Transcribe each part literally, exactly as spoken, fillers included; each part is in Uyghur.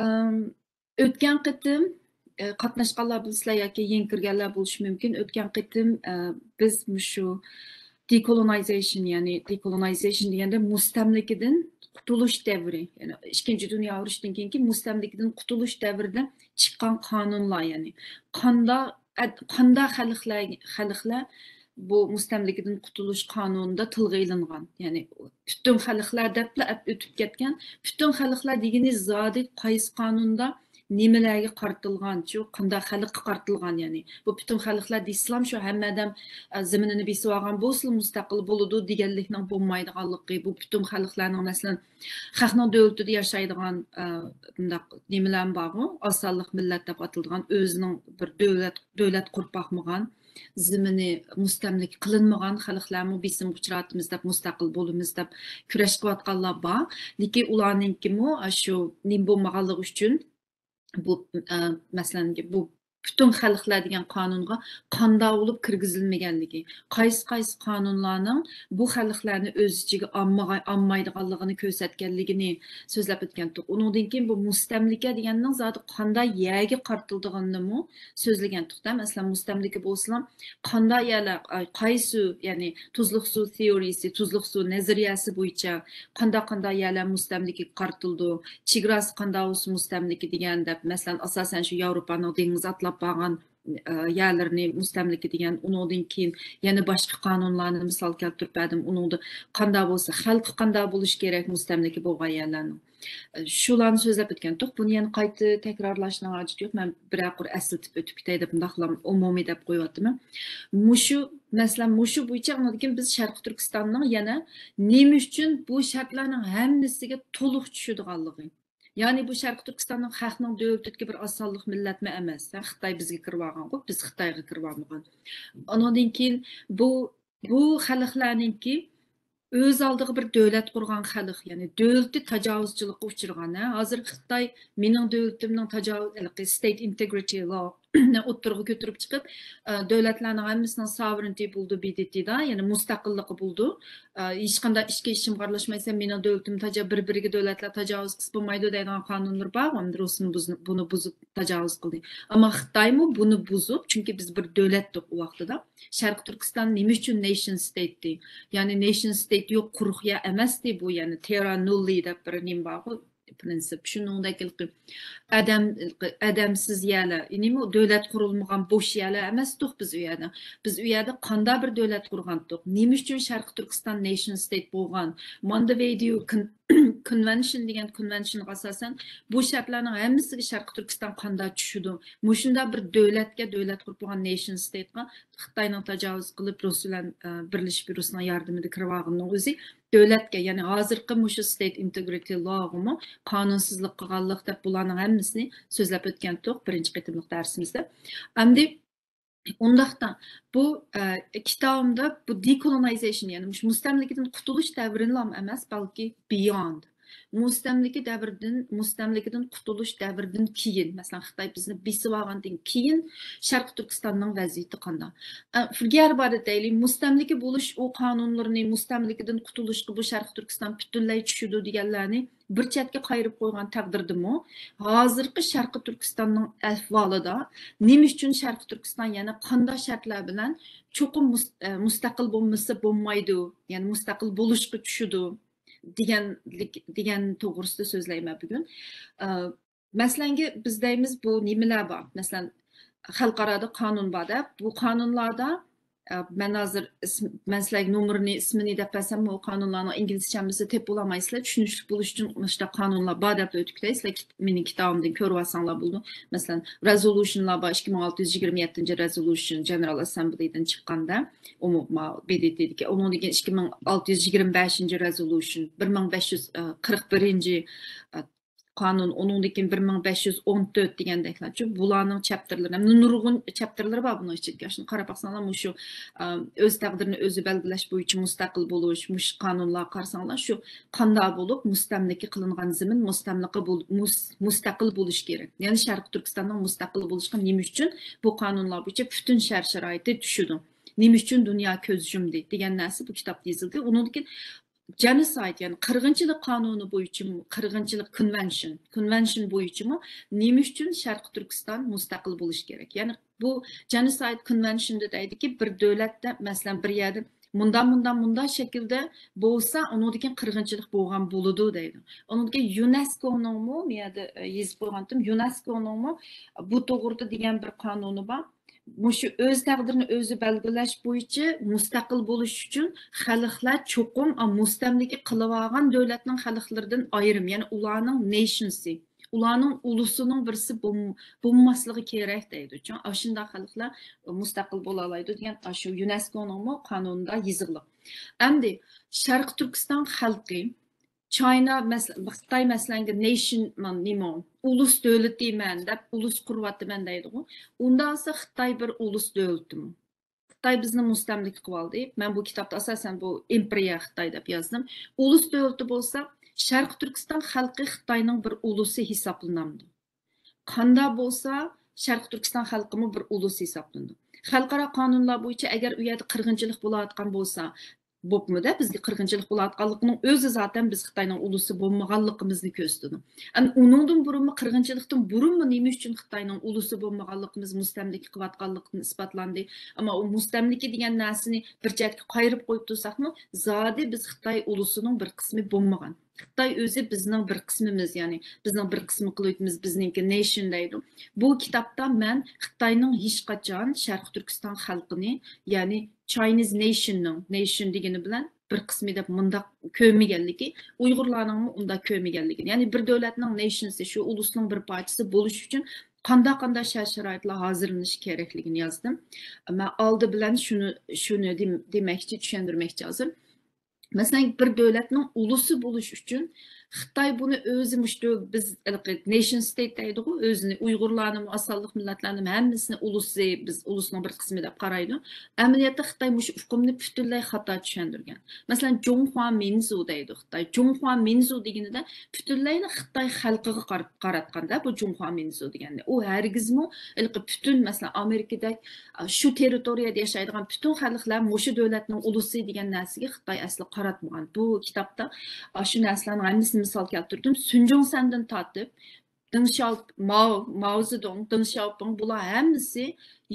ئەم، ئۆتكەن قېتىم، ئە، قاتناشقانلار بىلىسىلەر ياكى يېڭى كىرگەنلەر بولۇشى مۇمكىن. ئۆتكەن قېتىم، ئە، بىز مۇشۇ decolonization، يەنى decolonization دېگەندە مۇستەملىكىدىن قۇتۇلۇش دەۋرى، يەنى ئىككىنچى دۇنيا ئۇرۇشىدىن كېيىنكى مۇستەملىكىدىن قۇتۇلۇش دەۋرىدە چىققان قانۇنلار، يەنى قاندا-، ئە، قاندا خەلقلەر، خەلقلەر بۇ مۇستەملىكىدىن قۇتۇلۇش قانۇنىدا تىلغا ئېلىنغان. يەنى پۈتۈن خەلقلەر دەپلا ئەپ ئۆتۈپ كەتكەن. پۈتۈن خەلقلەر دېگىنى زادى قايسى قانۇندا نېمىلەرگە قارىتىلغان، شۇ قانداق خەلققە قارىتىلغان، يەنى بۇ پۈتۈن خەلقلەر دېسىلام شۇ ھەممە ئادەم، ئە، زېمىنىنى بېسىۋالغان بولسىلا مۇستەقىل بولىدۇ دېگەنلىكنىڭ بولمايدىغانلىقى، بۇ پۈتۈن خەلقلەرنىڭ، مەسىلەن، خەقنىڭ دۆلىتىدە ياشايدىغان، ئە، مۇنداق نېمىلەرمۇ بارغۇ، ئاز سانلىق مىللەت دەپ ئاتىلىدىغان، ئۆزىنىڭ بىر دۆلەت، دۆلەت قۇرۇپ باقمىغان، زېمىنى مۇستەملىكە قىلىنمىغان خەلقلەرمۇ بېسىمغا ئۇچراتىمىز دەپ، مۇستەقىل بولىمىز دەپ كۈرەش قىلىۋاتقانلار بار. لېكىن ئۇلارنىڭكىمۇ ئاشۇ نېمە بولمىغانلىقى ئۈچۈن بۇ، ئە، مەسىلەن، بۇ پۈتۈن خەلقلەر دېگەن قانۇنغا قانداق بولۇپ كىرگۈزۈلمىگەنلىكى، قايسى، قايسى قانۇنلارنىڭ بۇ خەلقلەرنى ئۆز ئىچىگە ئالمىغا-، ئالمايدىغانلىقىنى كۆرسەتكەنلىكىنى سۆزلەپ ئۆتكەنتۇق. ئۇنىڭدىن كېيىن بۇ مۇستەملىكە دېگەننىڭ زادى قانداق يەرگە قارىتىلىدىغىنىنىمۇ سۆزلىگەنتۇق-تە. مەسىلەن، مۇستەملىكە بولسىلا قانداق يەرلەر، ئاي، قايسى، يەنى تۇزلۇق سۇ تېئورىيىسى، تۇزلۇق سۇ نەزەرىيەسى بويىچە قانداق، قانداق يەرلەر مۇستەملىكىگە قارىتىلىدۇ، چېگراسى قانداق بولسا مۇستەملىكە دېگەن دەپ، مەسىلەن، ئاساسەن شۇ ياۋروپانىڭ دېڭىز ئاتلاپ بارغان، ئە، يەرلىرىنى مۇستەملىكە دېگەن، ئۇنىڭدىن كېيىن يەنە باشقا قانۇنلارنى مىسال كەلتۈرۈپ بەردىم، ئۇنىڭدا قانداق بولسا، خەلقى قانداق بولۇشى كېرەك مۇستەملىكە بولغان يەرلەرنىڭ. شۇلارنى سۆزلەپ ئۆتكەنتۇق. بۇنى يەنە قايتا تەكرارلاشنىڭ ھاجىتى يوق. مەن بىرەر قۇر ئەسلىتىپ ئۆتۈپ كېتەي دەپ، مۇنداقلا ئومۇمىي دەپ قويۇۋاتىمەن. مۇشۇ، مەسىلەن، مۇشۇ بويىچە ئاندىن كېيىن بىز شەرقىي تۈركىستاننىڭ يەنە نېمە ئۈچۈن بۇ شەرتلەرنىڭ ھەممىسىگە تولۇق چۈشىدىغانلىقى، يەنى بۇ شەرقىي تۈركىستاننىڭ خەقنىڭ دۆلىتىدىكى بىر ئاز سانلىق مىللەتمۇ ئەمەس. خىتاي بىزگە كىرىۋالغانغۇ، بىز خىتايغا كىرىۋالمىغان. ئۇنىڭدىن كېيىن بۇ، بۇ خەلقلەرنىڭكى ئۆز ئالدىغا بىر دۆلەت قۇرغان خەلق، يەنى دۆلىتى تاجاۋۇزچىلىققا ئۇچرىغان، ھە، ھازىر خىتاي مېنىڭ دۆلىتىمنىڭ تاجاۋۇز، ھېلىقى state integrity law نى ئوتتۇرىغا كۆتۈرۈپ چىقىپ، ئە، دۆلەتلەرنىڭ ھەممىسىنىڭ sovereignty بولىدۇ B D T دا، يەنى مۇستەقىللىقى بولىدۇ. ئە، ھېچقانداق ئىچكى ئىشىمغا ئارىلاشمايسەن، مېنىڭ دۆلىتىم تاجا-، بىر-بىرىگە دۆلەتلەر تاجاۋۇز قىلسا بولمايدۇ دەيدىغان قانۇنلىرى بار. ئەمدى روسمۇ بۇزۇپ، بۇنى بۇزۇپ تاجاۋۇز قىلدى. ئەمما خىتايمۇ بۇنى بۇزۇپ، چۈنكى بىز بىر دۆلەتتۇق ئۇ ۋاقتىدا. شەرقىي تۈركىستان نېمە ئۈچۈن nation stateتى؟ يەنى nation state يوق، قۇرۇق يەر ئەمەستى بۇ، يەنى terra nulli دەپ بىر نېمە بارغۇ، پرىنسىپ. شۇنىڭدەك ھېلىقى ئادەم، ئادەمسىز يەرلەر، نېمە، دۆلەت قۇرۇلمىغان بوش يەرلەر ئەمەستۇق بىز ئۇ يەردە. بىز ئۇ يەردە قانداق بىر دۆلەت قۇرغانتۇق؟ نېمە ئۈچۈن شەرقىي تۈركىستان nation state بولغان؟ Montevideo Con-، Convention دېگەن كونۋېنشنغا ئاساسەن، بۇ شەرتلەرنىڭ ھەممىسىگە شەرقىي تۈركىستان قانداق چۈشىدۇ؟ مۇشۇنداق بىر دۆلەتكە، دۆلەت قۇرۇپ بولغان nation stateقا خىتاينىڭ تاجاۋۇز قىلىپ، رۇس بىلەن، ئە، بىرلىشىپ، رۇسنىڭ ياردىمىدە كىرىۋالغىنىنىڭ ئۆزى دۆلەتكە، يەنى ھازىرقى مۇشۇ state integrity lawغىمۇ قانۇنسىزلىق قىلغانلىق دەپ بۇلارنىڭ ھەممىسىنى سۆزلەپ ئۆتكەنتۇق بىرىنچى قېتىملىق دەرسىمىزدە. ئەمدى ئۇنداقتا بۇ، ئە، كىتابىمدا بۇ decolonization، يەنى مۇشۇ مۇستەملىكىدىن قۇتۇلۇش دەۋرىنىلا ئەمەس، بەلكى beyond. مۇستەملىكە دەۋرىدىن، مۇستەملىكىدىن قۇتۇلۇش دەۋرىدىن كېيىن، مەسىلەن، خىتاي بىزنى بېسىۋالغاندىن كېيىن شەرقىي تۈركىستاننىڭ ۋەزىيىتى قانداق؟ ئە، ئىلگىرى بار دەيلى، مۇستەملىكە بولۇش ئۇ قانۇنلىرىنى، مۇستەملىكىدىن قۇتۇلۇشقا بۇ شەرقىي تۈركىستان پۈتۈنلەي چۈشىدۇ دېگەنلەرنى بىر چەتكە قايرىپ قويغان تەقدىردىمۇ، ھازىرقى شەرقىي تۈركىستاننىڭ ئەھۋالىدا نېمە ئۈچۈن شەرقىي تۈركىستان يەنە قانداق شەرتلەر بىلەن چوقۇم مۇس-، ئە، مۇستەقىل بولمىسا بولمايدۇ، يەنى مۇستەقىل بولۇشقا چۈشىدۇ دېگەنلىك، دېگەن توغرىسىدا سۆزلەيمەن بۈگۈن. ئە، مەسىلەنگە بىز دەيمىز، بۇ نېمىلەر بار؟ مەسىلەن، خەلقئارادا قانۇن بار دەپ، بۇ قانۇنلاردا، ئە، مەن ھازىر ئىسم-، مەن سىلەرگە نومۇرىنى، ئىسمىنى دەپ بەرسەم، بۇ قانۇنلارنىڭ ئىنگلىزچە ھەممىسى تېپىپ بولالمايسىلەر، چۈشىنىشلىك بولۇش ئۈچۈن مۇشۇنداق قانۇنلار بار دەپ ئۆتۈپ كېتەي. سىلەر كىت-، مېنىڭ كىتابىمدىن كۆرۈۋالساڭلار بولىدۇ. مەسىلەن، resolutionلار بار، ئىككى مىڭ ئالتە يۈز يىگىرمە يەتتىنچى resolution General Assemblyدىن چىققاندا، ئۇمۇ ما-، B D Tدىكى، ئۇنىڭدىن كېيىن ئىككى مىڭ ئالتە يۈز يىگىرمە بەشىنچى resolution، بىر مىڭ بەش يۈز قىرىق بىرىنچى، ئە، قانۇن، ئۇنىڭدىن كېيىن بىر مىڭ بەش يۈز ئون تۆت دېگەندەكلەرچۇ، بۇلارنىڭ چەپتىرلىرى، ھەم نۇرغۇن چەپتىرلىرى بار بۇنىڭ ئىچىدىكى. شۇنى قاراپ باقساڭلار، مۇشۇ، ئە، ئۆز تەقدىرىنى ئۆزى بەلگىلەش بويىچە مۇستەقىل بولۇش، مۇشۇ قانۇنلارغا قارىساڭلار، شۇ قانداق بولۇپ مۇستەملىكە قىلىنغان زېمىن مۇستەملىكە بول-، مۇس-، مۇستەقىل بولۇشى كېرەك. يەنى شەرقىي تۈركىستاننىڭ مۇستەقىل بولۇشىغا نېمە ئۈچۈن بۇ قانۇنلار بويىچە پۈتۈن شەرت-شارائىتى چۈشىدۇ؟ نېمە ئۈچۈن دۇنيا كۆز يۇمدى دېگەن نەرسە بۇ كىتابتا يېزىلدى. ئۇنىڭدىن كېيىن جېنوسايد، يەنى قىرغىنچىلىق قانۇنى بويىچىمۇ، قىرغىنچىلىق كونۋېنشن، كونۋېنشن بويىچىمۇ نېمە ئۈچۈن شەرقىي تۈركىستان مۇستەقىل بولۇشى كېرەك؟ يەنى بۇ جېنوسايد كونۋېنشندا دەيدىكى، بىر دۆلەتتە، مەسىلەن، بىر يەردە مۇنداق، مۇنداق، مۇنداق شەكىلدە بولسا، ئۇنىڭدىن كېيىن قىرغىنچىلىق بولغان بولىدۇ دەيدۇ. ئۇنىڭدىن كېيىن يۇنېسكونىڭمۇ، بۇ يەردە، ئە، يېزىپ قويغانتىم، يۇنېسكونىڭمۇ بۇ توغرىدا دېگەن بىر قانۇنى بار. مۇشۇ ئۆز تەقدىرىنى ئۆزى بەلگىلەش بويىچە مۇستەقىل بولۇش ئۈچۈن خەلقلەر چوقۇم، ئا، مۇستەملىكە قىلىۋالغان دۆلەتنىڭ خەلقلىرىدىن ئايرىم، يەنى ئۇلارنىڭ نېيشنسى، ئۇلارنىڭ ئۇلۇسىنىڭ بىرسى بولم-، بولماسلىقى كېرەك دەيدۇ. چۈنكى ئاشۇنداق خەلقلەر مۇستەقىل بولالايدۇ دېگەن ئاشۇ يۇنېسكونىڭمۇ قانۇنىدا يېزىقلىق. ئەمدى شەرقىي تۈركىستان خەلقى، چاينا مەسىلە-، خىتاي مەسىلەنگە نېيشن، نېمە، ئۇلۇس دۆلىتىمەن دەپ، ئۇلۇس قۇرۇۋاتىمەن دەيدىغۇ. ئۇنداق بولسا خىتاي بىر ئۇلۇس دۆلىتىمۇ؟ خىتاي بىزنى مۇستەملىكە قىلىۋالدى. مەن بۇ كىتابتا ئاساسەن بۇ ئىمپېرىيە خىتاي دەپ يازدىم. ئۇلۇس دۆلىتى بولسا، شەرقىي تۈركىستان خەلقى خىتاينىڭ بىر ئۇلۇسى ھېسابلىنامدۇ؟ قاندا بولسا، شەرقىي تۈركىستان خەلقىمۇ بىر ئۇلۇس ھېسابلىنىدۇ. خەلقئارا قانۇنلار بويىچە ئەگەر ئۇ يەردە قىرغىنچىلىق بولۇۋاتقان بولسا، بوپمۇ-دە، بىزگە قىرغىنچىلىق بولۇۋاتقانلىقىنىڭ ئۆزى زاتەن بىز خىتاينىڭ ئۇلۇسى بولمىغانلىقىمىزنى كۆرسىتىدۇ. ئەمدى ئۇنىڭدىن بۇرۇنمۇ، قىرغىنچىلىقتىن بۇرۇنمۇ نېمە ئۈچۈن خىتاينىڭ ئۇلۇسى بولمىغانلىقىمىز، مۇستەملىكە قىلىۋاتقانلىقتىن ئىسپاتلاندى. ئەمما ئۇ مۇستەملىكە دېگەن نەرسىنى بىر چەتكە قايرىپ قويۇپ تۇرساقمۇ، زادى بىز خىتاي ئۇلۇسىنىڭ بىر قىسمى بولمىغان. خىتاي ئۆزى بىزنىڭ بىر قىسمىمىز، يەنى بىزنىڭ بىر قىسمى قىلىۋېتىمىز، بىزنىڭكى نېيشن دەيدۇ. بۇ كىتابتا مەن خىتاينىڭ ھېچقاچان شەرقىي تۈركىستان خەلقىنى، يەنى چاينىز نېيشننىڭ، نېيشن دېگىنى بىلەن بىر قىسمى دەپ مۇنداق كۆرمىگەنلىكى، ئۇيغۇرلارنىڭمۇ ئۇنداق كۆرمىگەنلىكى، يەنى بىر دۆلەتنىڭ نېيشنسى، شۇ ئۇلۇسنىڭ بىر پارچىسى بولۇش ئۈچۈن قانداق، قانداق شەرت-شارائىتلار ھازىرلىنىشى كېرەكلىكىنى يازدىم. مەن ئالدى بىلەن شۇنى، شۇنى دېم-، دېمەكچى، چۈشەندۈرمەكچى ھازىر. مەسىلەن، بىر دۆلەتنىڭ ئۇلۇسى بولۇش ئۈچۈن خىتاي بۇنى ئۆزى مۇشۇ بىز ھېلىقى نېيشن ستېيت دەيدىغۇ، ئۆزىنى ئۇيغۇرلارنىمۇ، ئاز سانلىق مىللەتلەرنىمۇ ھەممىسىنى ئۇلۇسى، بىز ئۇلۇسنىڭ بىر قىسمى دەپ قارايدۇ. ئەمەلىيەتتە خىتاي مۇشۇ ئۇقۇمنى پۈتۈنلەي خاتا چۈشەندۈرگەن. مەسىلەن، جۇڭخۇا مىنزۇ دەيدۇ خىتاي. جۇڭخۇا مىنزۇ دېگىنىدە پۈتۈنلەيلا خىتاي خەلقىگە قارىتىپ، قاراتقاندا بۇ جۇڭخۇا مىنزۇ دېگەننى. ئۇ ھەرگىزمۇ ھېلىقى پۈتۈن، مەسىلەن، ئامېرىكىدەك، ئا، شۇ تېررىتورىيەدە ياشايدىغان پۈتۈن خەلقلەر مۇشۇ دۆلەتنىڭ ئۇلۇسى دېگەن نەرسىگە خىتاي ئەسلى قاراتمىغان. بۇ كىتابتا، ئا، شۇ نەرسىلەرنىڭ ھەممىسىنى مىسال كەلتۈردۈم. سۈن جۇڭسەندىن تارتىپ، دېڭ شياۋ-، ماۋ-، ماۋزېدۇڭ، دېڭ شياۋپىڭ، بۇلار ھەممىسى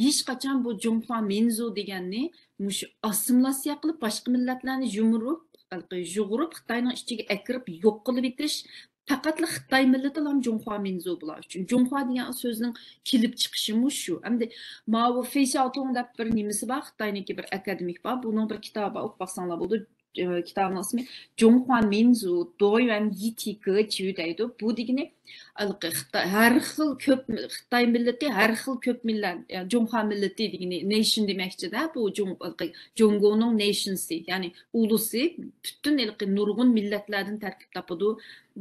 ھېچقاچان بۇ جۇڭخۇا مىنزۇ دېگەننى مۇشۇ ئاسسىمىلياتسىيە قىلىپ، باشقا مىللەتلەرنى يۇمۇرۇپ، ھېلىقى يۇغۇرۇپ، خىتاينىڭ ئىچىگە ئەكىرىپ يوق قىلىۋېتىش، پەقەتلا خىتاي مىللىتىلا جۇڭخۇا مىنزۇ بۇلار ئۈچۈن. جۇڭخۇا دېگەن سۆزنىڭ كېلىپ چىقىشىمۇ شۇ. ئەمدى ماۋۇ فېي شياۋتۇڭ دەپ بىر نېمىسى بار، خىتاينىڭكى بىر ئاكادېمىك بار. بۇنىڭ بىر كىتابى بار، ئوقۇپ باقساڭلار بولىدۇ. ئى، كىتابنىڭ ئىسمى جۇڭخۇا مىنزۇ، دويۈەن يىتىكې جۈ دەيدۇ. بۇ دېگىنى، ھېلىقى خىتاي، ھەر خىل كۆپ، خىتاي مىللىتى، ھەر خىل كۆپ مىللەت، يەنى جۇڭخۇا مىللىتى دېگىنى، نېيشن دېمەكچىدە، بۇ جۇڭ-، ھېلىقى جۇڭگونىڭ نېيشنسى، يەنى ئۇلۇسى، پۈتۈن ھېلىقى نۇرغۇن مىللەتلەردىن تەركىب تاپىدۇ،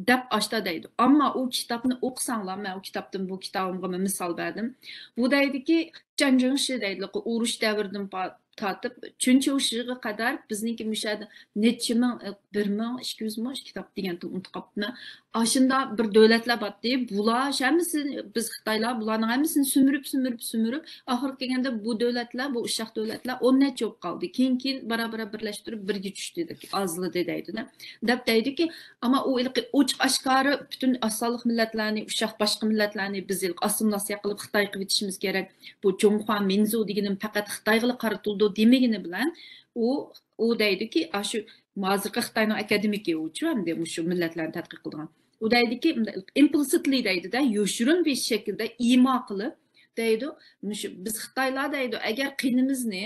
دەپ ئاشتا دەيدۇ. ئەمما ئۇ كىتابنى ئوقۇساڭلار، مەن ئۇ كىتابتىن بۇ كىتابىمغا مىسال بەردىم. بۇ دەيدۇكى، چەن جىڭشى دەيدۇ، ئۇرۇش دەۋرىدىن پا-، تارتىپ، چۈن چيۇشىغا قەدەر بىزنىڭكى مۇشۇ يەردە نەچچە مىڭ، بىر مىڭ ئىككى يۈز مۇ، كىتاب دېگەنتىم، ئۇنتۇپ قاپتىمەن. ئاشۇنداق بىر دۆلەتلەر بارتتى. بۇلار ھەممىسى، بىز خىتايلار بۇلارنىڭ ھەممىسىنى سۈمۈرۈپ، سۈمۈرۈپ، سۈمۈرۈپ، ئاخىرى كەلگەندە بۇ دۆلەتلەر، بۇ ئۇششاق دۆلەتلەر ئون نەچچە بولۇپ قالدى. كېيىن، كېيىن بارا-بارا بىرلەشتۈرۈپ بىرگە چۈشتى، ئازلىدى دەيدۇ-دە. دەپ دەيدۇكى، ئەمما ئۇ ھېلىقى ئوچۇق ئاشكارا پۈتۈن ئاز سانلىق مىللەتلەرنى، ئۇششاق باشقا مىللەتلەرنى بىز ھېلىقى ئاسسىمىلياتسىيە قىلىپ خىتاي قىلىۋېتىشىمىز كېرەك. بۇ جۇڭخۇا مىنزۇ دېگىنىم پەقەت خىتايغىلا قارىتىلىدۇ دېمىگىنى بىلەن، ئۇ، ئۇ دەيدۇكى، ئاشۇ ھازىرقى خىتاينىڭ ئاكادېمىكى ئۇچۇ، ئەمدى مۇشۇ مىللەتلەرنى تەتقىق قىلىدىغان. ئۇ دەيدۇكى، ئىمپلىسىتلى دەيدۇ-دە، يوشۇرۇن بىر شەكىلدە ئىما قىلىپ دەيدۇ، مۇشۇ بىز خىتايلار دەيدۇ، ئەگەر قېنىمىزنى،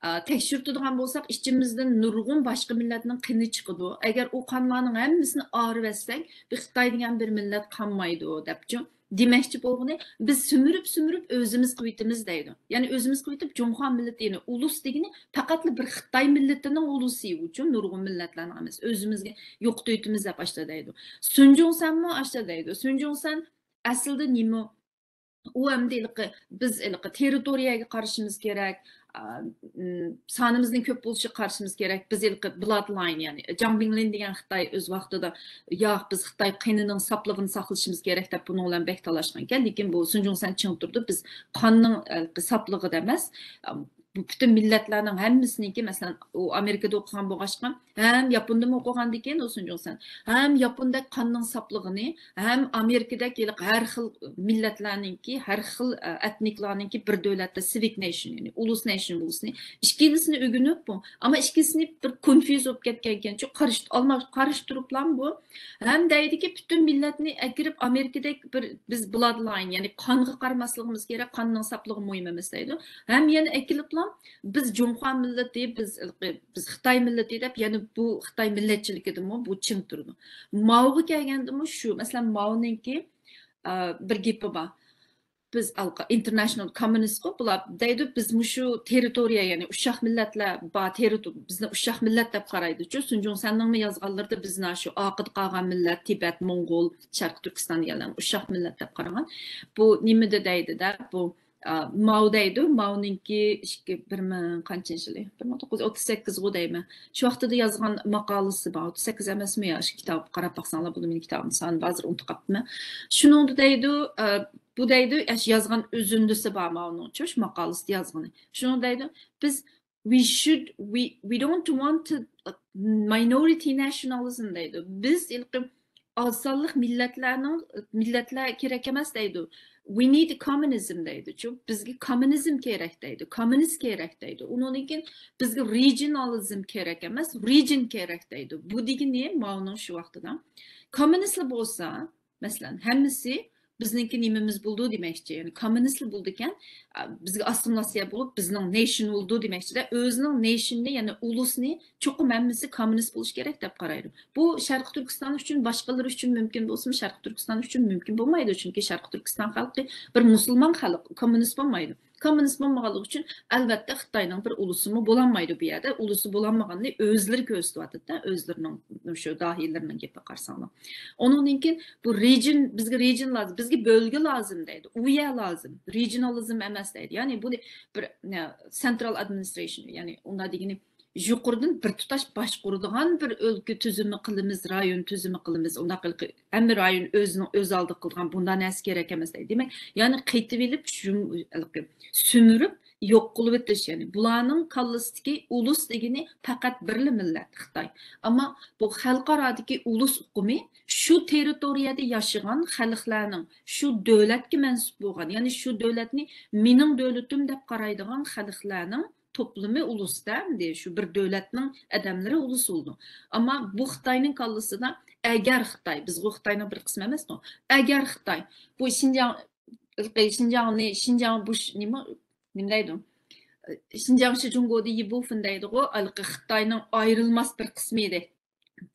ئا، تەكشۈرتىدىغان بولساق، ئىچىمىزدىن نۇرغۇن باشقا مىللەتنىڭ قېنى چىقىدۇ. ئەگەر ئۇ قانلارنىڭ ھەممىسىنى ئايرىۋەتسەك، بىر خىتاي دېگەن بىر مىللەت قالمايدۇ، دەپچۇ. دېمەكچى بولغىنى، بىز سۈمۈرۈپ، سۈمۈرۈپ ئۆزىمىز قىلىۋېتىمىز دەيدۇ. يەنى ئۆزىمىز قىلىۋېتىپ، جۇڭخۇا مىللىتى، يەنى ئۇلۇس دېگىنى پەقەتلا بىر خىتاي مىللىتىنىڭ ئۇلۇسى ئۇچۇ، نۇرغۇن مىللەتلەرنىڭ ئەمەس. ئۆزىمىزگە يوقىتىۋېتىمىز دەپ ئاشتا دەيدۇ. سۈن جۇڭسەنمۇ ئاشتا دەيدۇ. سۈن جۇڭسەن ئەسلىدە نېمە؟ ئۇ ئەمدى ھېلىقى، بىز ھېلىقى تېررىتورىيەگە قارىشىمىز كېرەك، ئا، م، سانىمىزنىڭ كۆپ بولۇشىغا قارىشىمىز كېرەك. بىز ھېلىقى بلاد لاين، يەنى جاڭ بىڭلىن دېگەن خىتاي ئۆز ۋاقتىدا، ياق، بىز خىتاي قېنىنىڭ ساپلىقىنى ساقلىشىمىز كېرەك دەپ بۇنىڭ بىلەن بەك تالاشقان ئىكەن. لېكىن بۇ سۈن جۇڭسەن چىڭ تۇرىدۇ. بىز قاننىڭ، ھېلىقى ساپلىقىدا ئەمەس، ئا، بۇ پۈتۈن مىللەتلەرنىڭ ھەممىسىنىڭكى، مەسىلەن، ئۇ ئامېرىكىدا ئوقۇغان بولغاچقا، ھەم ياپوندىمۇ ئوقۇغاندىكىن ئۇ سۇن جۇڭسەن، ھەم ياپوندەك قاننىڭ ساپلىقىنى، ھەم ئامېرىكىدەك ھېلىقى ھەر خىل مىللەتلەرنىڭكى، ھەر خىل، ئە، ئەتنىكلارنىڭكى بىر دۆلەتتە سىۋىك نېشن، يەنى ئۇلۇس نېشن بولۇشىنى، ئىككىلىسىنى ئۆگىنىپ، بۇ، ئەمما ئىككىلىسىنى بىر كونفيۇز بولۇپ كەتكەنكەنچۇ، قارشى، ئالما-، قارشى تۇرۇپلا بۇ ھەم دەيدىكى، پۈتۈن مىللەتنى ئەكىرىپ، ئامېرىكىدەك بىر، بىز بلاد لاين، يەنى قانغا قارىماسلىقىمىز كېرەك، قاننىڭ ساپلىقى مۇھىم ئەمەس دەيدۇ. ھەم يەنە ئەكېلىپلا، بىز جۇڭخۇا مىللىتى، بىز، بىز خىتاي مىللىتى دەپ، يەنە بۇ خىتاي مىللەتچىلىكىدىمۇ بۇ چىڭ تۇرىدۇ. ماۋغا كەلگەندىمۇ شۇ، مەسىلەن، ماۋنىڭكى، ئا، بىر گېپى بار. بىز ئالقا-، ئىنتېرناشنال كوممۇنىستقۇ بۇلار دەيدۇ، بىز مۇشۇ تېررىتورىيە، يەنى ئۇششاق مىللەتلەر بار، تېررىتو-، بىزنى ئۇششاق مىللەت دەپ قارايدۇچۇ. سۇن جۇڭسەننىڭمۇ يازغانلىرىدا بىزنى شۇ ئارقىدا قالغان مىللەت، تىبەت، موڭغۇل، شەرقىي تۈركىستان دېگەنلەرنى ئۇششاق مىللەت دەپ قارىغان. بۇ نېمىدە دەيدۇ-دە، بۇ، ئا، ماۋ دەيدۇ، ماۋنىڭكى ئىككى، بىر مىڭ قانچىنچى يىلى؟ بىر مىڭ توققۇز يۈز ئوتتۇز سەككىز غۇ دەيمەن. شۇ ۋاقتىدا يازغان ماقالىسى بار، ئوتتۇز سەككىز ئەمەسمۇ يا، شۇ كىتاب قاراپ باقساڭلار بولىدۇ، مېنىڭ كىتابىمنىڭ سانى ھازىر ئۇنتۇپ قاپتىمەن. شۇنىڭدا دەيدۇ، ئا، بۇ دەيدۇ، ئاشۇ يازغان ئۈزۈندىسى بار ماۋنىڭچۇ، شۇ ماقالىسىدا يازغىنى. شۇنىڭدا دەيدۇ، بىز، we should, we, we don't want to, uh, minority nationalism دەيدۇ. بىز ھېلىقى ئاز سانلىق مىللەتلەرنىڭ، مىللەتلەر كېرەك ئەمەس دەيدۇ. We need communism دەيدۇچۇ. بىزگە كوممۇنىزم كېرەك دەيدۇ. كوممۇنىست كېرەك دەيدۇ. ئۇنىڭدىن كېيىن بىزگە رېجىنالىزم كېرەك ئەمەس، رېجىن كېرەك دەيدۇ. بۇ دېگىنى ماۋنىڭ شۇ ۋاقتىدا. كوممۇنىستلار بولسا، مەسىلەن، ھەممىسى بىزنىڭكى نېمىمىز بولىدۇ دېمەكچى، يەنى كوممۇنىستلار بولىدىكەن، بىزگە ئاسسىمىلياتسىيە بولۇپ، بىزنىڭ نېشن بولىدۇ دېمەكچىدە، ئۆزىنىڭ نېشنىنى، يەنى ئۇلۇسنى چوقۇم ھەممىسى كوممۇنىست بولۇش كېرەك دەپ قارايدۇ. بۇ شەرقىي تۈركىستان ئۈچۈن، باشقىلىرى ئۈچۈن مۇمكىن بولسىمۇ، شەرقىي تۈركىستان ئۈچۈن مۇمكىن بولمايدۇ، چۈنكى شەرقىي تۈركىستان خەلقى بىر مۇسۇلمان خەلق، كوممۇنىست بولمايدۇ. كوممۇنىست بولمىغانلىقى ئۈچۈن، ئەلۋەتتە، خىتاينىڭ بىر ئۇلۇسىمۇ بولالمايدۇ بۇ يەردە. ئۇلۇسى بولالمىغاننى ئۆزلىرى كۆرسىتىۋاتىدۇ-دە، ئۆزلىرىنىڭ شۇ داھىيلىرىنىڭ گېپىگە قارىساڭلار. ئۇنىڭدىن كېيىن بۇ رېجىن، بىزگە رېجىن لازىم، بىزگە بۆلگە لازىم دەيدۇ، ئۇيە لازىم، رېجىنالىزم ئەمەس دەيدۇ. يەنى بۇنى بىر، نە، سېنترال ئادمىنىسترېيشن، يەنى ئۇنداق دېگىنى يۇقىرىدىن بىر تۇتاش باشقۇرىدىغان بىر ئۆلكە تۈزۈمى قىلىمىز، رايون تۈزۈمى قىلىمىز، ئۇنداق ھەممە رايون ئۆزىنىڭ ئۆز ئالدىغا قىلىدىغان بۇنداق نەرسە كېرەك ئەمەس دەيدۇ. دېمەك، يەنى قېتىۋېلىپ، شۇ-، ھېلىقى سۈمۈرۈپ، يوق قىلىۋېتىش، يەنى بۇلارنىڭ كاللىسىدىكى ئۇلۇس دېگىنى پەقەت بىرلا مىللەت، خىتاي. ئەمما بۇ خەلقئارادىكى ئۇلۇس ئۇقۇمى شۇ تېررىتورىيەدە ياشىغان خەلقلەرنىڭ، شۇ دۆلەتكە مەنسۇپ بولغان، يەنى شۇ دۆلەتنى مېنىڭ دۆلىتىم دەپ قارايدىغان خەلقلەرنىڭ توپلىمى ئۇلۇستا، ئەمدى شۇ بىر دۆلەتنىڭ ئادەملىرى ئۇلۇس بولىدۇ. ئەمما بۇ خىتاينىڭ كاللىسىدا ئەگەر خىتاي، بىزغۇ خىتاينىڭ بىر قىسمى ئەمەسمۇ؟ ئەگەر خىتاي بۇ شىنجاڭ، شىنجاڭنى، شىنجاڭ بۇ ش-، نېمە، نېمە دەيدۇ؟ شىنجاڭ شى جۇڭگودى يىبۇفېن دەيدىغۇ، ھېلىقى خىتاينىڭ ئايرىلماس بىر قىسمى ئىدى.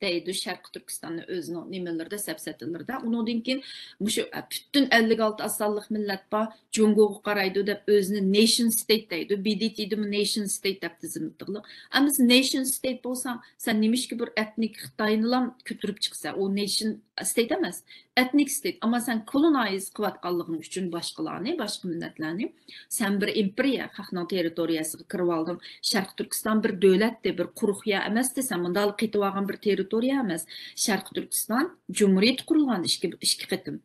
دەيدۇ، شەرقىي تۈركىستاننى ئۆزىنىڭ نېمىلىرىدە، سەپسەتىلىرىدە. ئۇنىڭدىن كېيىن مۇشۇ، ئە، پۈتۈن ئەللىك ئالتە ئاز سانلىق مىللەت بار، جۇڭگوغا قارايدۇ دەپ ئۆزىنى نېشن ستېيت دەيدۇ. بى دى تىدىمۇ نېشن ستېيت دەپ تىزىملىتىغلىق. ئەمما سەن نېشن ستېيت بولساڭ، سەن نېمىشقا بىر ئەتنىك خىتاينىلا كۆتۈرۈپ چىقىسەن؟ ئۇ نېشن ستېيت ئەمەس، ئەتنىك ستېيت. ئەمما سەن كولونايز قىلىۋاتقانلىقىڭ ئۈچۈن باشقىلارنى، باشقا مىللەتلەرنى، سەن بىر ئىمپېرىيە، خەقنىڭ تېررىتورىيەسىگە كىرىۋالدىڭ. شەرقىي تۈركىستان بىر دۆلەتتى، بىر قۇرۇق يەر ئەمەستى، سەن مۇنداق قېتىۋالغان بىر تېررىتورىيە ئەمەس. شەرقىي تۈركىستان جۇمھۇرىيىتى قۇرۇلغان ئىككى، ئىككى قېتىم.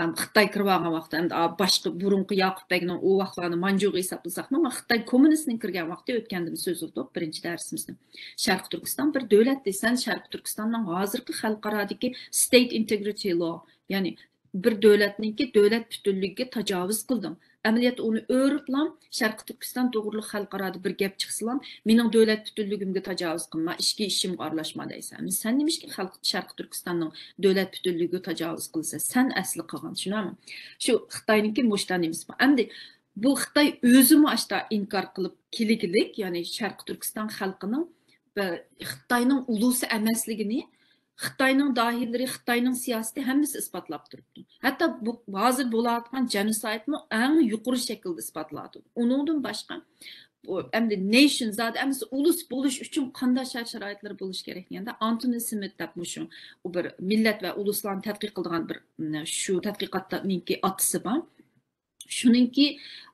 ئەم، خىتاي كىرىۋالغان ۋاقتى، ئەمدى، ئا، باشقا بۇرۇنقى ياقۇپ بەگنىڭ ئۇ ۋاقىتلارنى مانجۇغا ھېسابلىساقمۇ، ئەمما خىتاي كوممۇنىستنىڭ كىرگەن ۋاقتى ئۆتكەندىمۇ سۆزلىدۇق بىرىنچى دەرسىمىزدە. شەرقىي تۈركىستان بىر دۆلەتتى، سەن شەرقىي تۈركىستاننىڭ ھازىرقى خەلقئارادىكى ستېيت ئىنتېگرىتى لا، يەنى بىر دۆلەتنىڭكى دۆلەت پۈتۈنلۈكىگە تاجاۋۇز قىلدىڭ. ئەمەلىيەتتە ئۇنى ئۆرۈپلا، شەرقىي تۈركىستان توغرۇلۇق خەلقئارادا بىر گەپ چىقسىلا، مېنىڭ دۆلەت پۈتۈنلۈكۈمگە تاجاۋۇز قىلما، ئىچكى ئىشىمغا ئارىلاشما دەيسەن. ئەمدى سەن نېمىشقا خەلق، شەرقىي تۈركىستاننىڭ دۆلەت پۈتۈنلۈكىگە تاجاۋۇز قىلىسەن؟ سەن ئەسلى قىلغان، چۈشىنەمەن؟ شۇ خىتاينىڭكى مۇشتا نېمىسى بار. ئەمدى بۇ خىتاي ئۆزىمۇ ئاشتا ئىنكار قىلىپ كېلىگىلىك، يەنى شەرقىي تۈركىستان خەلقىنىڭ بە-، خىتاينىڭ ئۇلۇسى ئەمەسلىكىنى خىتاينىڭ داھىيلىرى، خىتاينىڭ سىياسىتى ھەممىسى ئىسپاتلاپ تۇرۇپتۇ. ھەتتا بۇ ھازىر بولۇۋاتقان جېنوسايدمۇ ئەڭ يۇقىرى شەكىلدە ئىسپاتلاۋاتىدۇ. ئۇنىڭدىن باشقا، بۇ ئەمدى نېشن زادى ئەمەس، ئۇلۇس بولۇش ئۈچۈن قانداق شەرت-شارائىتلار بولۇش كېرەك دېگەندە، ئانتونى سمىت دەپ مۇشۇ، ئۇ بىر مىللەت ۋە ئۇلۇسلارنى تەتقىق قىلىدىغان بىر، م، شۇ تەتقىقاتنىڭكى ئاتىسى بار. شۇنىڭكى،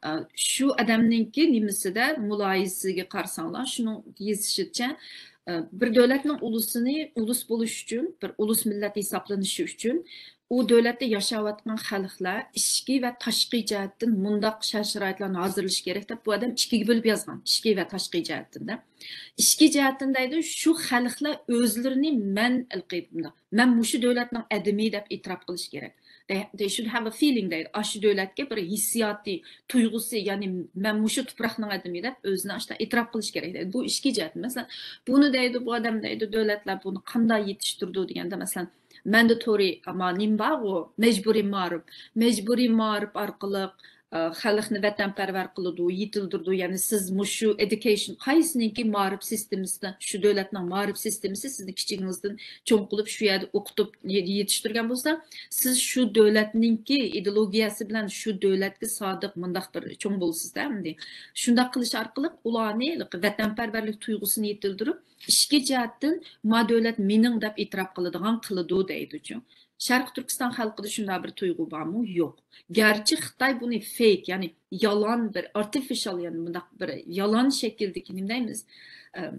ئە، شۇ ئادەمنىڭكى نېمىسىدە، مۇلاھىزىسىگە قارىساڭلار، شۇنىڭ يېزىشىچە، ئە، بىر دۆلەتنىڭ ئۇلۇسىنى، ئۇلۇس بولۇش ئۈچۈن، بىر ئۇلۇس مىللەت ھېسابلىنىشى ئۈچۈن، ئۇ دۆلەتتە ياشاۋاتقان خەلقلەر ئىچكى ۋە تاشقى جەھەتتىن مۇنداق شەرت-شارائىتلارنى ھازىرلىشى كېرەك دەپ، بۇ ئادەم ئىككىگە بۆلۈپ يازغان، ئىچكى ۋە تاشقى جەھەتتىن دەپ. ئىچكى جەھەتتىن دەيدۇ، شۇ خەلقلەر ئۆزلىرىنى مەن، مەن مۇشۇ دۆلەتنىڭ ئادىمى دەپ ئېتىراپ قىلىشى كېرەك. They, they should have a feeling دەيدۇ. ئاشۇ دۆلەتكە بىر ھېسسىياتى، تۇيغۇسى، يەنى مەن مۇشۇ تۇپراقنىڭ ئادىمى دەپ ئۆزىنى ئاشۇنداق ئېتىراپ قىلىشى كېرەك دەيدۇ. بۇ ئىچكى جەھەتتىن. مەسىلەن، بۇنى دەيدۇ، بۇ ئادەم دەيدۇ، دۆلەتلەر بۇنى قانداق يېتىشتۈرىدۇ دېگەندە، مەسىلەن، مانداتورى، ئەمما نېمە بارغۇ، مەجبۇرىي مائارىپ. مەجبۇرىي مائارىپ ئارقىلىق، ئە، خەلقنى ۋەتەنپەرۋەر قىلىدۇ، يېتىلدۈرىدۇ. يەنى سىز مۇشۇ education، قايسىنىڭكى مائارىپ سىستېمىسىدا، شۇ دۆلەتنىڭ مائارىپ سىستېمىسى سىزنى كىچىكىڭىزدىن چوڭ قىلىپ، شۇ يەردە ئوقۇتۇپ يېتىشتۈرگەن بولسا، سىز شۇ دۆلەتنىڭكى ئىدېئولوگىيەسى بىلەن شۇ دۆلەتكە سادىق مۇنداق بىر چوڭ بولىسىز-دە ئەمدى. شۇنداق قىلىش ئارقىلىق ئۇلارنى ۋەتەنپەرۋەرلىك تۇيغۇسىنى يېتىلدۈرۈپ، ئىچكى جەھەتتىن ما دۆلەت مېنىڭ دەپ ئېتىراپ قىلىدىغان قىلىدۇ دەيدۇچۇ. شەرقىي تۈركىستان خەلقىدە شۇنداق بىر تۇيغۇ بارمۇ؟ يوق. گەرچە خىتاي بۇنى فېيك، يەنى يالان بىر، ئارتىفىشال، يەنى مۇنداق بىر يالان شەكىلدىكى، نېمە دەيمىز؟ ئەم،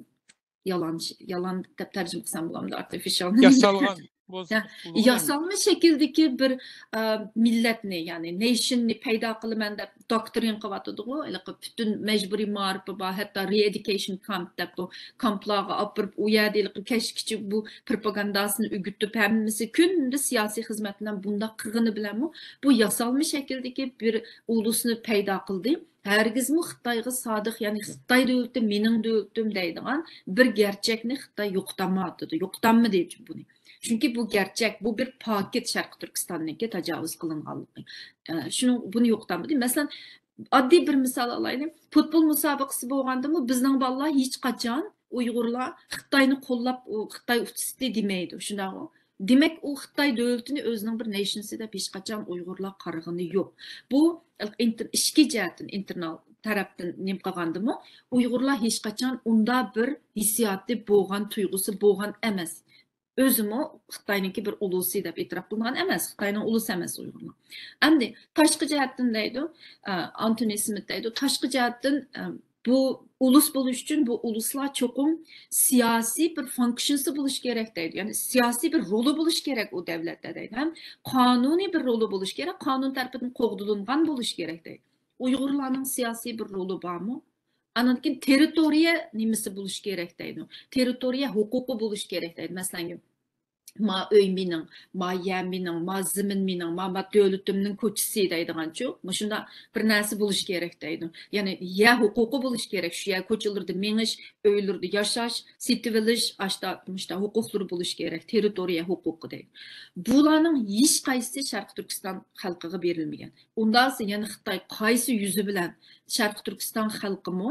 يالان، يالان دەپ تەرجىمە قىلسام بولامدۇ؟ ئارتىفىشال. ياسالغان بولسا، يا-، بولغان. ياسالما شەكىلدىكى بىر، ئە، مىللەتنى، يەنى نېيشننى پەيدا قىلىمەن دەپ دوكترىن قىلىۋاتىدىغۇ. ھېلىقى پۈتۈن مەجبۇرىي مائارىپى بار، ھەتتا رېئېدۇكېيشن كامپ دەپ بۇ كامپلارغا ئاپىرىپ، ئۇ يەردە ھېلىقى كەچكىچە بۇ پروپاگانداسىنى ئۆگىتىپ، ھەممىسى كۈندە سىياسىي خىزمەت بىلەن بۇنداق قىلغىنى بىلەنمۇ بۇ ياسالما شەكىلدىكى بىر ئۇلۇسنى پەيدا قىلدى. ھەرگىزمۇ خىتايغا سادىق، يەنى خىتاي دۆلىتى مېنىڭ دۆلىتىم دەيدىغان بىر گەرچەكنى خىتاي يوقىتالمايۋاتىدۇ، يوقىتالمىدى بۇنى. چۈنكى بۇ گەرچەك، بۇ بىر پاكىت شەرقىي تۈركىستاننىڭكى تاجاۋۇز قىلىنغانلىقى. ئە، شۇنىڭ، بۇنى يوقىتالمىدى. مەسىلەن، ئاددىي بىر مىسال ئالايلى. پۇتبول مۇسابىقىسى بولغاندىمۇ بىزنىڭ بالىلار ھېچقاچان ئۇيغۇرلار خىتاينى قوللاپ، ئۇ خىتاي ئۇتتى دېمەيدۇ، شۇنداقغۇ؟ دېمەك، ئۇ خىتاي دۆلىتىنى ئۆزىنىڭ بىر نېيشنسى دەپ ھېچقاچان ئۇيغۇرلار قارىغىنى يوق. بۇ ئىنتېر-، ئىچكى جەھەتتىن، ئىنتېرنال تەرەپتىن نېمە قىلغاندىمۇ، ئۇيغۇرلار ھېچقاچان ئۇنداق بىر ھېسسىياتى بولغان، تۇيغۇسى بولغان ئەمەس. ئۆزىمۇ خىتاينىڭكى بىر ئۇلۇسى دەپ ئېتىراپ قىلىنغان ئەمەس. خىتاينىڭ ئۇلۇسى ئەمەس ئۇيغۇرلار. ئەمدى تاشقى جەھەتتىن دەيدۇ، ئە، ئانتونى سمىت دەيدۇ، تاشقى جەھەتتىن، ئە، بۇ ئۇلۇس بولۇش ئۈچۈن بۇ ئۇلۇسلار چوقۇم سىياسىي بىر فانكشنسى بولۇشى كېرەك دەيدۇ. يەنى سىياسىي بىر رولى بولۇشى كېرەك ئۇ دۆلەتتە دەيدۇ. ھەم قانۇنىي بىر رولى بولۇشى كېرەك، قانۇن تەرىپىدىن قوغدىلىنغان بولۇشى كېرەك دەيدۇ. ئۇيغۇرلارنىڭ سىياسىي بىر رولى بارمۇ؟ ئاندىن كېيىن تېررىتورىيە نېمىسى بولۇشى كېرەك دەيدۇ. تېررىتورىيە ھوقۇقى بولۇشى كېرەك دەيدۇ. مەسىلەن، ما ئۆي مېنىڭ، ما يەر مېنىڭ، ما زېمىن مېنىڭ، ما، ما دۆلىتىمنىڭ كوچىسى دەيدىغانچۇ، مۇشۇنداق بىر نەرسە بولۇشى كېرەك دەيدۇ. يەنى يەر ھوقۇقى بولۇشى كېرەك، شۇ يەر كوچىلىرىدا مېڭىش، ئۆيلىرىدە ياشاش، سېتىۋېلىش، ئاشتا، مۇشتا ھوقۇقلىرى بولۇشى كېرەك، تېررىتورىيە ھوقۇقى دەيدۇ. بۇلارنىڭ ھېچقايسىسى شەرقىي تۈركىستان خەلقىگە بېرىلمىگەن. ئۇنداق دېسە، يەنە خىتاي قايسى يۈزى بىلەن شەرقىي تۈركىستان خەلقىمۇ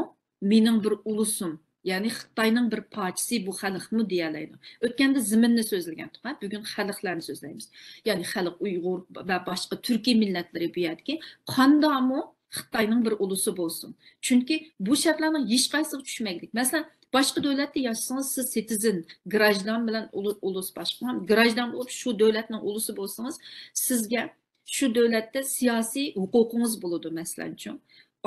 مېنىڭ بىر ئۇلۇسۇم، يەنى خىتاينىڭ بىر پارچىسى بۇ خەلقمۇ دېيەلەيدۇ. ئۆتكەندە زېمىننى سۆزلىگەنتۇق، ھە، بۈگۈن خەلقلەرنى سۆزلەيمىز. يەنى خەلق ئۇيغۇر ۋە باشقا تۈركىي مىللەتلىرى بۇ يەردىكى قانداقمۇ خىتاينىڭ بىر ئۇلۇسى بولسۇن. چۈنكى بۇ شەرتلەرنىڭ ھېچقايسىغا چۈشمەيلىك. مەسىلەن، باشقا دۆلەتتە ياشىسىڭىز، سىز سىتىزېن، گراژدان بىلەن ئۇلۇ-، ئۇلۇس باشقا، گراژدان بولۇپ شۇ دۆلەتنىڭ ئۇلۇسى بولسىڭىز، سىزگە شۇ دۆلەتتە سىياسىي ھوقۇقىڭىز بولىدۇ، مەسىلەنچۇ.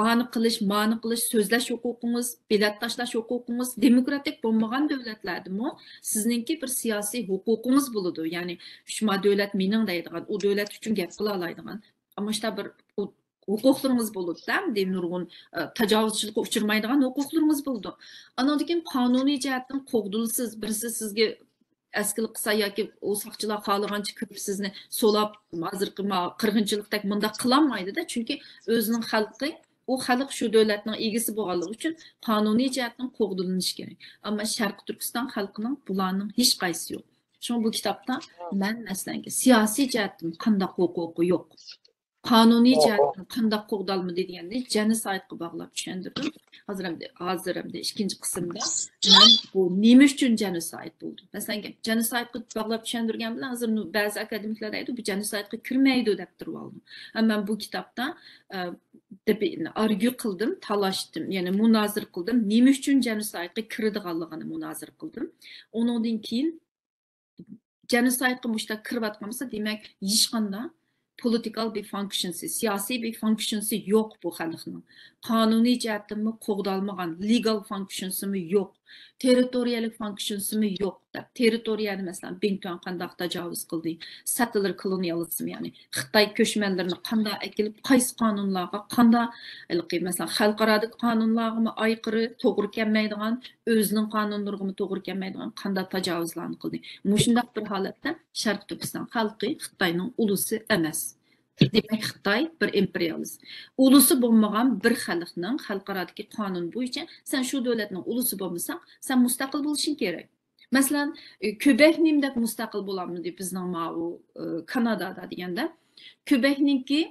ئانى قىلىش، مانى قىلىش، سۆزلەش ھوقۇقىڭىز، بېلەت تاشلاش ھوقۇقىڭىز. دېموكراتىك بولمىغان دۆلەتلەردىمۇ سىزنىڭكى بىر سىياسىي ھوقۇقىڭىز بولىدۇ. يەنى، شۇما دۆلەت مېنىڭ دەيدىغان، ئۇ دۆلەت ئۈچۈن گەپ قىلالايدىغان. ئەمما شۇنداق بىر ھو-، ھوقۇقلىرىڭىز بولىدۇ-دە، ئەمدى نۇرغۇن، ئە، تاجاۋۇزچىلىققا ئۇچرىمايدىغان ھوقۇقلىرىڭىز بولىدۇ. ئانىڭدىن كېيىن قانۇنىي جەھەتتىن قوغدىلىسىز، بىرسى سىزگە ئەسكىلىك قىلسا ياكى ئۇ ساقچىلار خالىغانچە كىرىپ سىزنى سولاپ، ھازىرقى ما-، قىرغىنچىلىقتەك مۇنداق قىلالمايدۇ-دە، چۈنكى ئۆزىنىڭ خەلقى، ئۇ خەلق شۇ دۆلەتنىڭ ئىگىسى بولغانلىقى ئۈچۈن قانۇنىي جەھەتتىن قوغدىلىنىشى كېرەك. ئەمما شەرقىي تۈركىستان خەلقىنىڭ بۇلارنىڭ ھېچقايسىسى يوق. شۇڭا بۇ كىتابتا مەن، مەسىلەن، سىياسىي جەھەتتىن قانداق ھوقۇقى يوق، قانۇنىي جەھەتتىن قانداق قوغدالمىدى دېگەننى جېنوسايدقا باغلاپ چۈشەندۈردۈم. ھازىر ئەمدى، ھازىر ئەمدى ئىككىنچى قىسىمدا مەن بۇ نېمە ئۈچۈن جېنوسايد بولدى؟ مەسىلەن، جېنوسايدقا باغلاپ چۈشەندۈرگەن بىلەن ھازىر نۇ-، بەزى ئاكادېمىكلار دەيدۇ، بۇ جېنوسايدقا كىرمەيدۇ دەپ تۇرۇۋالدىم. ئەمما مەن بۇ كىتابتا، ئە، دېبى-، ئارگيۇ قىلدىم، تالاشتىم، يەنى مۇنازىرە قىلدىم. نېمە ئۈچۈن جېنوسايدقا كىرىدىغانلىقىنى مۇنازىرە قىلدىم. ئۇنىڭدىن كېيىن جېنوسايدقا مۇشۇنداق كىرىۋاتقان بولسا، دېمەك، ھېچقانداق پولىتىكال بىر فانكشنسى، سىياسىي بىر فانكشنسى يوق بۇ خەلقنىڭ. قانۇنىي جەھەتتىنمۇ قوغدالمىغان، لېگال فانكشنسىمۇ يوق. تېررىتورىيەلىك فانكشنسىمۇ يوق دەپ، تېررىتورىيەنى، مەسىلەن، بىڭتۈەن قانداق تاجاۋۇز قىلدى، سەتتلەر كولونىيالىزم، يەنى خىتاي كۆچمەنلىرىنى قانداق ئەكېلىپ، قايسى قانۇنلارغا، قانداق، ھېلىقى، مەسىلەن، خەلقئارادىكى قانۇنلارغىمۇ ئايقىرى، توغرا كەلمەيدىغان، ئۆزىنىڭ قانۇنلىرىغىمۇ توغرا كەلمەيدىغان قانداق تاجاۋۇزلارنى قىلدى. مۇشۇنداق بىر ھالەتتە شەرقىي تۈركىستان خەلقى خىتاينىڭ ئۇلۇسى ئەمەس. دېمەك، خىتاي بىر ئىمپېرىيالىست. ئۇلۇسى بولمىغان بىر خەلقنىڭ خەلقئارادىكى قانۇن بويىچە، سەن شۇ دۆلەتنىڭ ئۇلۇسى بولمىساڭ، سەن مۇستەقىل بولۇشۇڭ كېرەك. مەسىلەن، ئى، كۆبەك نېمە دەپ مۇستەقىل بولالمىدى بىزنىڭ ماۋۇ، ئى، كانادادا دېگەندە، كۆبەكنىڭكى،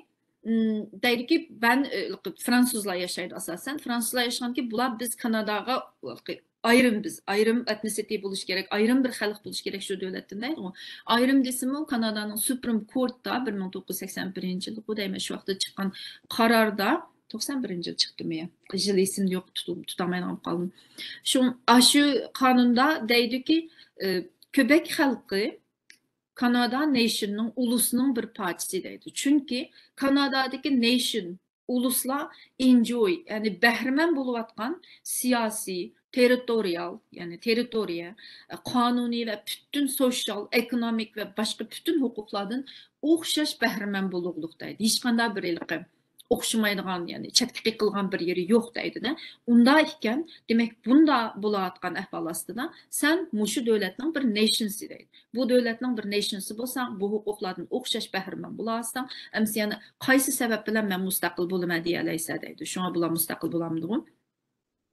ئىم، دەيدىكى، بەن، ئى، فرانسۇزلار ياشايدۇ ئاساسەن. فرانسۇزلار ياشىغانكى، بۇلار بىز كاناداغا، ئايرىم بىز، ئايرىم ئېتنىسىتى بولۇش كېرەك، ئايرىم بىر خەلق بولۇش كېرەك شۇ دۆلەتتىن دەيدىغۇ. ئايرىم دېسىمۇ، كانادانىڭ سۇپرىم كورتتا بىر مىڭ توققۇز يۈز سەكسەن بىرىنچى يىلى دەيمەن، شۇ ۋاقىتتا چىققان قاراردا، توقسان بىرىنچى يىل چىقتىمۇ يا؟ يىل ئېسىمدە يوق، تۇتۇپ، تۇتالمايدىغان بولۇپ قالدىم. شۇ، ئاشۇ قانۇندا دەيدۇكى، ئى، كۆبەك خەلقى كانادا نېيشننىڭ، ئۇلۇسنىڭ بىر پارچىسى دەيدۇ. چۈنكى كانادادىكى نېيشن، ئۇلۇسلار ئېنجوي، يەنى بەھرىمەن بولۇۋاتقان سىياسىي، تېررىتورىيال، يەنى تېررىتورىيە، قانۇنىي ۋە پۈتۈن سوشيال، ئېكونومىك ۋە باشقا پۈتۈن ھوقۇقلاردىن ئوخشاش بەھرىمەن بولۇقلۇق دەيدۇ. ھېچقانداق بىر ھېلىقى ئوخشىمايدىغان، يەنى چەتكە قېقىلغان بىر يېرى يوق دەيدۇ-دە. ئۇنداق ئىكەن، دېمەك، بۇنداق بولۇۋاتقان ئەھۋال ئاستىدا سەن مۇشۇ دۆلەتنىڭ بىر نېيشنسى دەيدۇ. بۇ دۆلەتنىڭ بىر نېيشنسى بولساڭ، بۇ ھوقۇقلاردىن ئوخشاش بەھرىمەن بولالىساڭ، ئەمسە يەنە قايسى سەۋەب بىلەن مەن مۇستەقىل بولىمەن دېيەلەيسەن دەيدۇ. شۇڭا بۇلار مۇستەقىل بولالمىدىغۇ.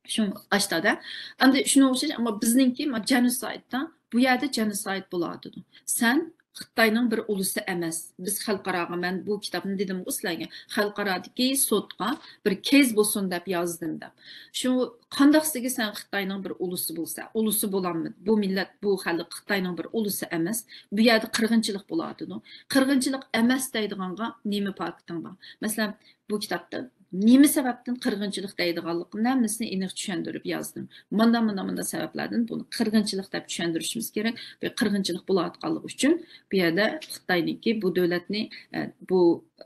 شۇ ئاشتادا. ئەمدى شۇنىڭ ئوخشاش، ئەمما بىزنىڭكى، ما، جېنوسايدتا، بۇ يەردە جېنوسايد بولۇۋاتىدۇ. سەن خىتاينىڭ بىر ئۇلۇسى ئەمەس. بىز خەلقئاراغا، مەن بۇ كىتابنى دېدىمغۇ سىلەرگە، خەلقئارادىكى سوتقا بىر كېيس بولسۇن دەپ يازدىم دەپ. شۇ قانداق سىزگە سەن خىتاينىڭ بىر ئۇلۇسى بولسا، ئۇلۇسى بولالمىدى. بۇ مىللەت، بۇ خەلق خىتاينىڭ بىر ئۇلۇسى ئەمەس. بۇ يەردە قىرغىنچىلىق بولۇۋاتىدۇ. قىرغىنچىلىق ئەمەس دەيدىغانغا نېمە پاكىتىڭ بار؟ مەسىلەن، بۇ كىتابتا نېمە سەۋەبتىن قىرغىنچىلىق دەيدىغانلىقىنى ھەممىسىنى ئېنىق چۈشەندۈرۈپ يازدىم. مانداق، مانداق، مانداق سەۋەبلەردىن بۇنى قىرغىنچىلىق دەپ چۈشەندۈرۈشىمىز كېرەك. بۇ قىرغىنچىلىق بولۇۋاتقانلىقى ئۈچۈن بۇ يەردە خىتاينىڭكى بۇ دۆلەتنى، ئە، بۇ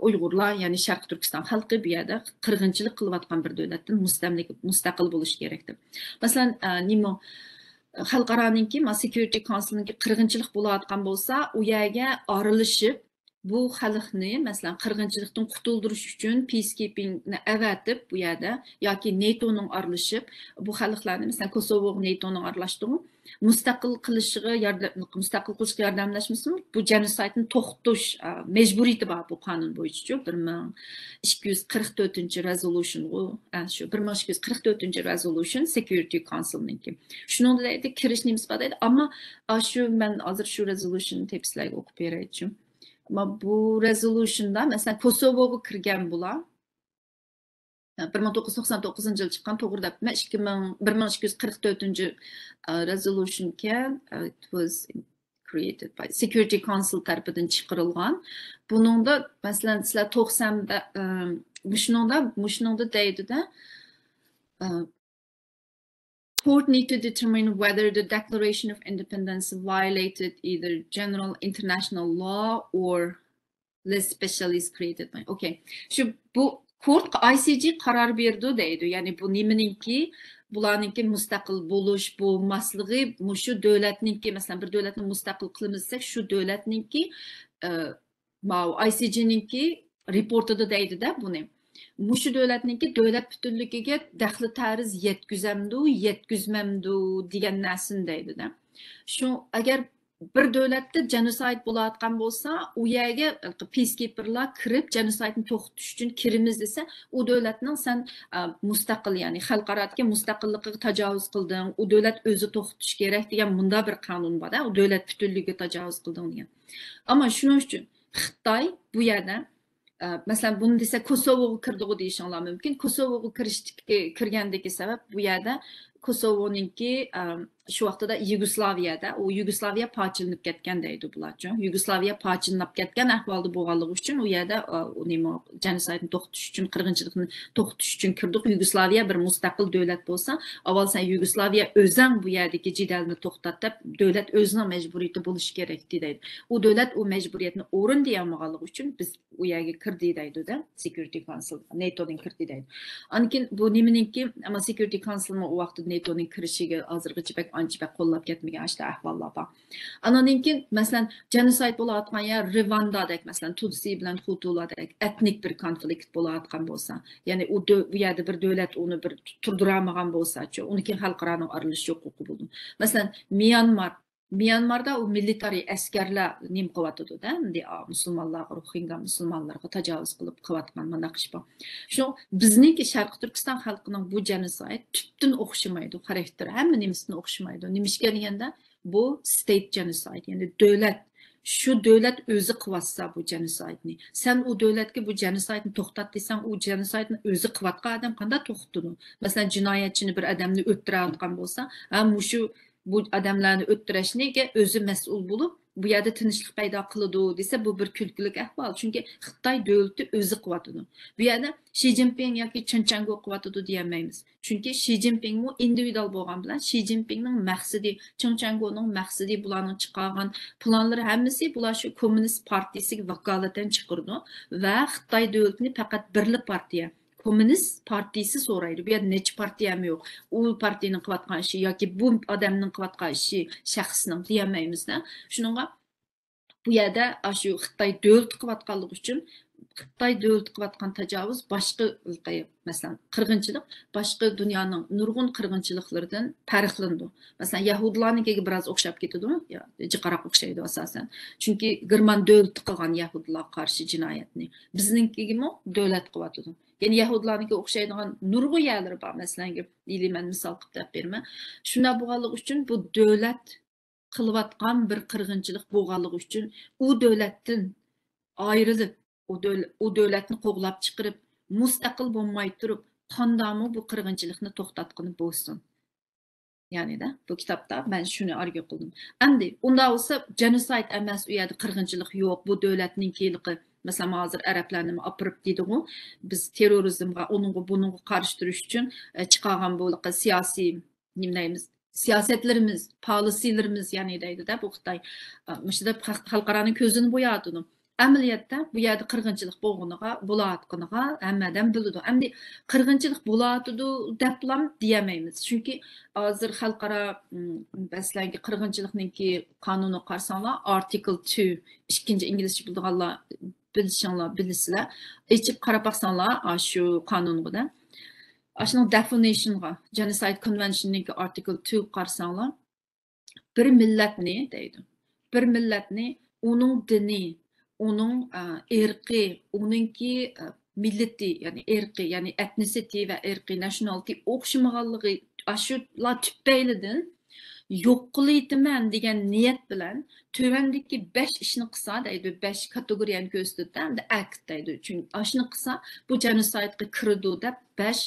ئۇيغۇرلار، يەنى شەرقىي تۈركىستان خەلقى بۇ يەردە قىرغىنچىلىق قىلىۋاتقان بىر دۆلەتتىن مۇستەملىكە، مۇستەقىل بولۇشى كېرەك دەپ. مەسىلەن، ئە، نېمە، خەلقئارانىڭكى، ما، سېكيۇرىتى كونسىلنىڭكى قىرغىنچىلىق بولۇۋاتقان بولسا، ئۇ يەرگە ئارىلىشىپ، بۇ خەلقنى، مەسىلەن، قىرغىنچىلىقتىن قۇتۇلدۇرۇش ئۈچۈن پىسكىپىڭنى ئەۋەتىپ، بۇ يەردە ياكى نېتونىڭ ئارىلىشىپ، بۇ خەلقلەرنى، مەسىلەن، كوسوۋوغا نېتونىڭ ئارىلاشتىغۇ، مۇستەقىل قىلىشىغا ياردەم، مۇستەقىل قىلىشقا ياردەملەشمىسىمۇ، بۇ جېنوسايدنى توختىتىش، ئا، مەجبۇرىيىتى بار بۇ قانۇن بويىچىچۇ، بىر مىڭ ئىككى يۈز قىرىق تۆتىنچى رېزولۇشنغۇ، ئا، شۇ بىر مىڭ ئىككى يۈز قىرىق تۆتىنچى رېزولۇشن سېكيۇرىتى كونسىلنىڭكى. شۇنىڭدا دەيدۇ، كىرىش نېمىسى بار دەيدۇ. ئەمما، ئا، شۇ مەن ھازىر شۇ رېزولۇشننى تېپىپ سىلەرگە ئوقۇپ بېرەيچۇ. ئەمما بۇ رېزولۇشندا، مەسىلەن، كوسوۋوغا كىرگەن بۇلار، بىر مىڭ توققۇز يۈز توقسان توققۇزىنچى يىل چىققان، توغرا دەپتىمەن، ئىككى مىڭ، بىر مىڭ ئىككى يۈز قىرىق تۆتىنچى، ئە، رېزولۇشنكەن، ئە، it was created by Security Council تەرىپىدىن چىقىرىلغان. بۇنىڭدا، مەسىلەن، سىلەر توقسان، ئە، مۇشۇنىڭدا، مۇشۇنىڭدا دەيدۇ-دە، ئە، Court need to determine whether the Declaration of Independence violated either general international law or less specially created by. Okay. شۇ بۇ كورت، ئاي سى جى قارار بېرىدۇ دەيدۇ. يەنى بۇ نېمىنىڭكى، بۇلارنىڭكى مۇستەقىل بولۇش، بولماسلىقى، مۇشۇ دۆلەتنىڭكى، مەسىلەن، بىر دۆلەتنى مۇستەقىل قىلىمىز دېسەك، شۇ دۆلەتنىڭكى، ئە، ماۋۇ ئاي سى جىنىڭكى رېپورتىدا دەيدۇ-دە بۇنى. مۇشۇ دۆلەتنىڭكى دۆلەت پۈتۈنلۈكىگە دەخلى تەرۇز يەتكۈزەمدۇ، يەتكۈزمەمدۇ دېگەن نەرسىنى دەيدۇ-دە. شۇ، ئەگەر بىر دۆلەتتە جېنوسايد بولۇۋاتقان بولسا، ئۇ يەرگە پىسكىپېرلار كىرىپ، جېنوسايدنى توختىتىش ئۈچۈن كىرىمىز دېسە، ئۇ دۆلەتنىڭ سەن، ئە، مۇستەقىل، يەنى خەلقئارادىكى مۇستەقىللىقىغا تاجاۋۇز قىلدىڭ، ئۇ دۆلەت ئۆزى توختىتىش كېرەك دېگەن مۇنداق بىر قانۇن بار-دە، ئۇ دۆلەت پۈتۈنلۈكىگە تاجاۋۇز قىلدىڭ دېگەن. ئەمما شۇنىڭ ئۈچۈن خىتاي بۇ يەردە، ئە، مەسىلەن، بۇنى دېسە، كوسوۋوغا كىردىغۇ دېيىشىڭلار مۇمكىن. كوسوۋوغا كىرىشتىكى، كىرگەندىكى سەۋەب بۇ يەردە كوسوۋونىڭكى، ئە، شۇ ۋاقتىدا يۇگوسلاۋىيەدە، ئۇ يۇگوسلاۋىيە پارچىلىنىپ كەتكەن دەيدۇ بۇلارچۇ. يۇگوسلاۋىيە پارچىلىنىپ كەتكەن ئەھۋالدا بولغانلىقى ئۈچۈن ئۇ يەردە، ئە، ئۇ نېمە، جېنوسايدنى توختىتىش ئۈچۈن، قىرغىنچىلىقنى توختىتىش ئۈچۈن كىردۇق. يۇگوسلاۋىيە بىر مۇستەقىل دۆلەت بولسا، ئاۋۋال سەن يۇگوسلاۋىيە ئۆزەڭ بۇ يەردىكى جېدەلنى توختات دەپ، دۆلەت ئۆزىنىڭ مەجبۇرىيىتى بولۇشى كېرەك دەيدۇ. ئۇ دۆلەت ئۇ مەجبۇرىيەتنى ئورۇندىيالمىغانلىقى ئۈچۈن بىز ئۇ يەرگە كىردى دەيدۇ-دە، سېكيۇرىتى كونسىل، نېتودىن كىردى دەيدۇ. ئاندىن كېيىن بۇ نېمىنىڭكى، ئەمما سېكيۇرىتى كونسىلمۇ ئۇ ۋاقىتتا نېتونىڭ كىرىشىگە ھازىرغىچە بەك، ئانچە بەك قوللاپ كەتمىگەن ئاشۇنداق ئەھۋاللار بار. ئاناندىن كېيىن، مەسىلەن، جېنوسايد بولۇۋاتقان يەر رىۋاندادەك، مەسىلەن، تۇتسى بىلەن خۇتۇلاردەك ئېتنىك بىر كونفلىكت بولۇۋاتقان بولسا، يەنى ئۇ دۆ-، بۇ يەردە بىر دۆلەت ئۇنى بىر تۇردۇرالمىغان بولساچۇ، ئۇنى كېيىن خەلقئارانىڭ ئارىلىشىش ھوقۇقى بولىدۇ. مەسىلەن، ميانمار، ميانماردا ئۇ مىلىتارىي ئەسكەرلەر نېمە قىلىۋاتىدۇ-دە، ئەمدى، ئا، مۇسۇلمانلارغا، روھىنگا مۇسۇلمانلارغا تاجاۋۇز قىلىپ قىلىۋاتقان مۇنداق ئىش بار. شۇ بىزنىڭكى شەرقىي تۈركىستان خەلقىنىڭ بۇ جېنوسايد تۈپتىن ئوخشىمايدۇ، خاراكتېرى ھەممە نېمىسىدىن ئوخشىمايدۇ. نېمىشقا دېگەندە، بۇ ستېيت جېنوسايد، يەنى دۆلەت، شۇ دۆلەت ئۆزى قىلىۋاتسا بۇ جېنوسايدنى، سەن ئۇ دۆلەتكە بۇ جېنوسايدنى توختات دېسەڭ، ئۇ جېنوسايدنى ئۆزى قىلىۋاتقان ئادەم قانداق توختىتىدۇ؟ مەسىلەن، جىنايەتچىنى، بىر ئادەمنى ئۆلتۈرۈۋاتقان بولسا، ھە، مۇشۇ، بۇ ئادەملەرنى ئۆلتۈرۈشنىگە ئۆزى مەسئۇل بولۇپ، بۇ يەردە تىنچلىق پەيدا قىلىدۇ دېسە، بۇ بىر كۈلكىلىك ئەھۋال. چۈنكى خىتاي دۆلىتى ئۆزى قىلىۋاتىدۇ. بۇ يەردە شى جىنپىڭ ياكى چېن چۈەنگو قىلىۋاتىدۇ دېيەلمەيمىز. چۈنكى شى جىنپىڭمۇ ئىندىۋىدۇئال بولغان بىلەن، شى جىنپىڭنىڭ مەقسىتى، چېن چۈەنگونىڭ مەقسىتى، بۇلارنىڭ چىقارغان پىلانلىرى ھەممىسى بۇلار شۇ كوممۇنىست پارتىيىسىگە ۋاكالىتەن چىقىرىدۇ ۋە خىتاي دۆلىتىنى پەقەت بىرلا پارتىيە، كوممۇنىست پارتىيىسى سورايدۇ. بۇ يەردە نەچچە پارتىيەمۇ يوق. ئۇ پارتىيىنىڭ قىلىۋاتقان ئىشى ياكى بۇ ئادەمنىڭ قىلىۋاتقان ئىشى شەخسنىڭ دېيەلمەيمىز-دە. شۇنىڭغا بۇ يەردە ئاشۇ خىتاي دۆلىتى قىلىۋاتقانلىقى ئۈچۈن، خىتاي دۆلىتى قىلىۋاتقان تاجاۋۇز باشقا، مەسىلەن، قىرغىنچىلىق باشقا دۇنيانىڭ نۇرغۇن قىرغىنچىلىقلىرىدىن پەرقلىنىدۇ. مەسىلەن، يەھۇدىيلارنىڭكىگە بىراز ئوخشاپ كېتىدۇ، يا، جىقراق ئوخشايدۇ ئاساسەن. چۈنكى گېرمان دۆلىتى قىلغان يەھۇدىيلارغا قارشى جىنايەتنى. بىزنىڭكىگىمۇ دۆلەت قىلىۋاتىدۇ. يەنى يەھۇدىيلارنىڭكىگە ئوخشايدىغان نۇرغۇن يەرلىرى بار. مەسىلەن، مەن مىسال قىلىپ دەپ بېرىمەن. شۇنداق بولغانلىقى ئۈچۈن بۇ دۆلەت قىلىۋاتقان بىر قىرغىنچىلىق بولغانلىقى ئۈچۈن ئۇ دۆلەتتىن ئايرىلىپ، ئۇ دۆل-، ئۇ دۆلەتنى قوغلاپ چىقىرىپ، مۇستەقىل بولماي تۇرۇپ، قانداقمۇ بۇ قىرغىنچىلىقنى توختاتقىنى بولسۇن. يەنى-دە، بۇ كىتابتا مەن شۇنى ئارگيۇ قىلدىم. ئەمدى ئۇنداق بولسا، جېنوسايد ئەمەس، ئۇ يەردە قىرغىنچىلىق يوق، بۇ دۆلەتنىڭكى ھېلىقى، مەسىلەن، ھازىر ئەرەبلەرنىمۇ ئاپىرىپ دېدىغۇ، بىز تېررورىزمغا، ئۇنىڭغا، بۇنىڭغا قارشى تۇرۇش ئۈچۈن، ئە، چىقارغان بۇ ھېلىقى سىياسىي، نېمە دەيمىز، سىياسەتلىرىمىز، پالىسىلىرىمىز، يەنى دەيدۇ-دە بۇ خىتاي. ئا، مۇشۇ دەپ خەق-، خەلقئارانىڭ كۆزىنى بوياۋاتىدۇ. ئەمەلىيەتتە بۇ يەردە قىرغىنچىلىق بولغىنىغا، بولۇۋاتقىنىغا ھەممە ئادەم بىلىدۇ. ئەمدى قىرغىنچىلىق بولۇۋاتىدۇ دەپلام دېيەلمەيمىز. چۈنكى ھازىر خەلقئارا، م، مەسىلەنكى قىرغىنچىلىقنىڭكى قانۇنىغا قارىساڭلار، ئارتىكل تو، ئىككىنچى ئىنگلىزچە بىلىدىغانلار بىلىشىڭلار، بىلىسىلەر. ئېچىپ قاراپ باقساڭلار، ئاشۇ قانۇنغا-دە. ئاشۇنىڭ دېفىنىشنغا، جېنوسايد كونۋېنشننىڭكى ئارتىكل توغا قارىساڭلار، بىر مىللەتنى دەيدۇ. بىر مىللەتنى ئۇنىڭ دىنى، ئۇنىڭ، ئە، ئىرقى، ئۇنىڭكى، ئە، مىللىتى، يەنى ئىرقى، يەنى ئېتنىسىتى ۋە ئىرقى، نەشنالىتى ئوخشىمىغانلىقى، ئاشۇلار تۈپەيلىدىن يوق قىلىۋېتىمەن دېگەن نىيەت بىلەن تۆۋەندىكى بەش ئىشنى قىلسا دەيدۇ، بەش كاتېگورىيەنى كۆرسىتىدۇ، ئەمدى ئەكت دەيدۇ. چۈنكى ئاشۇنى قىلسا بۇ جېنوسايدقا كىرىدۇ دەپ بەش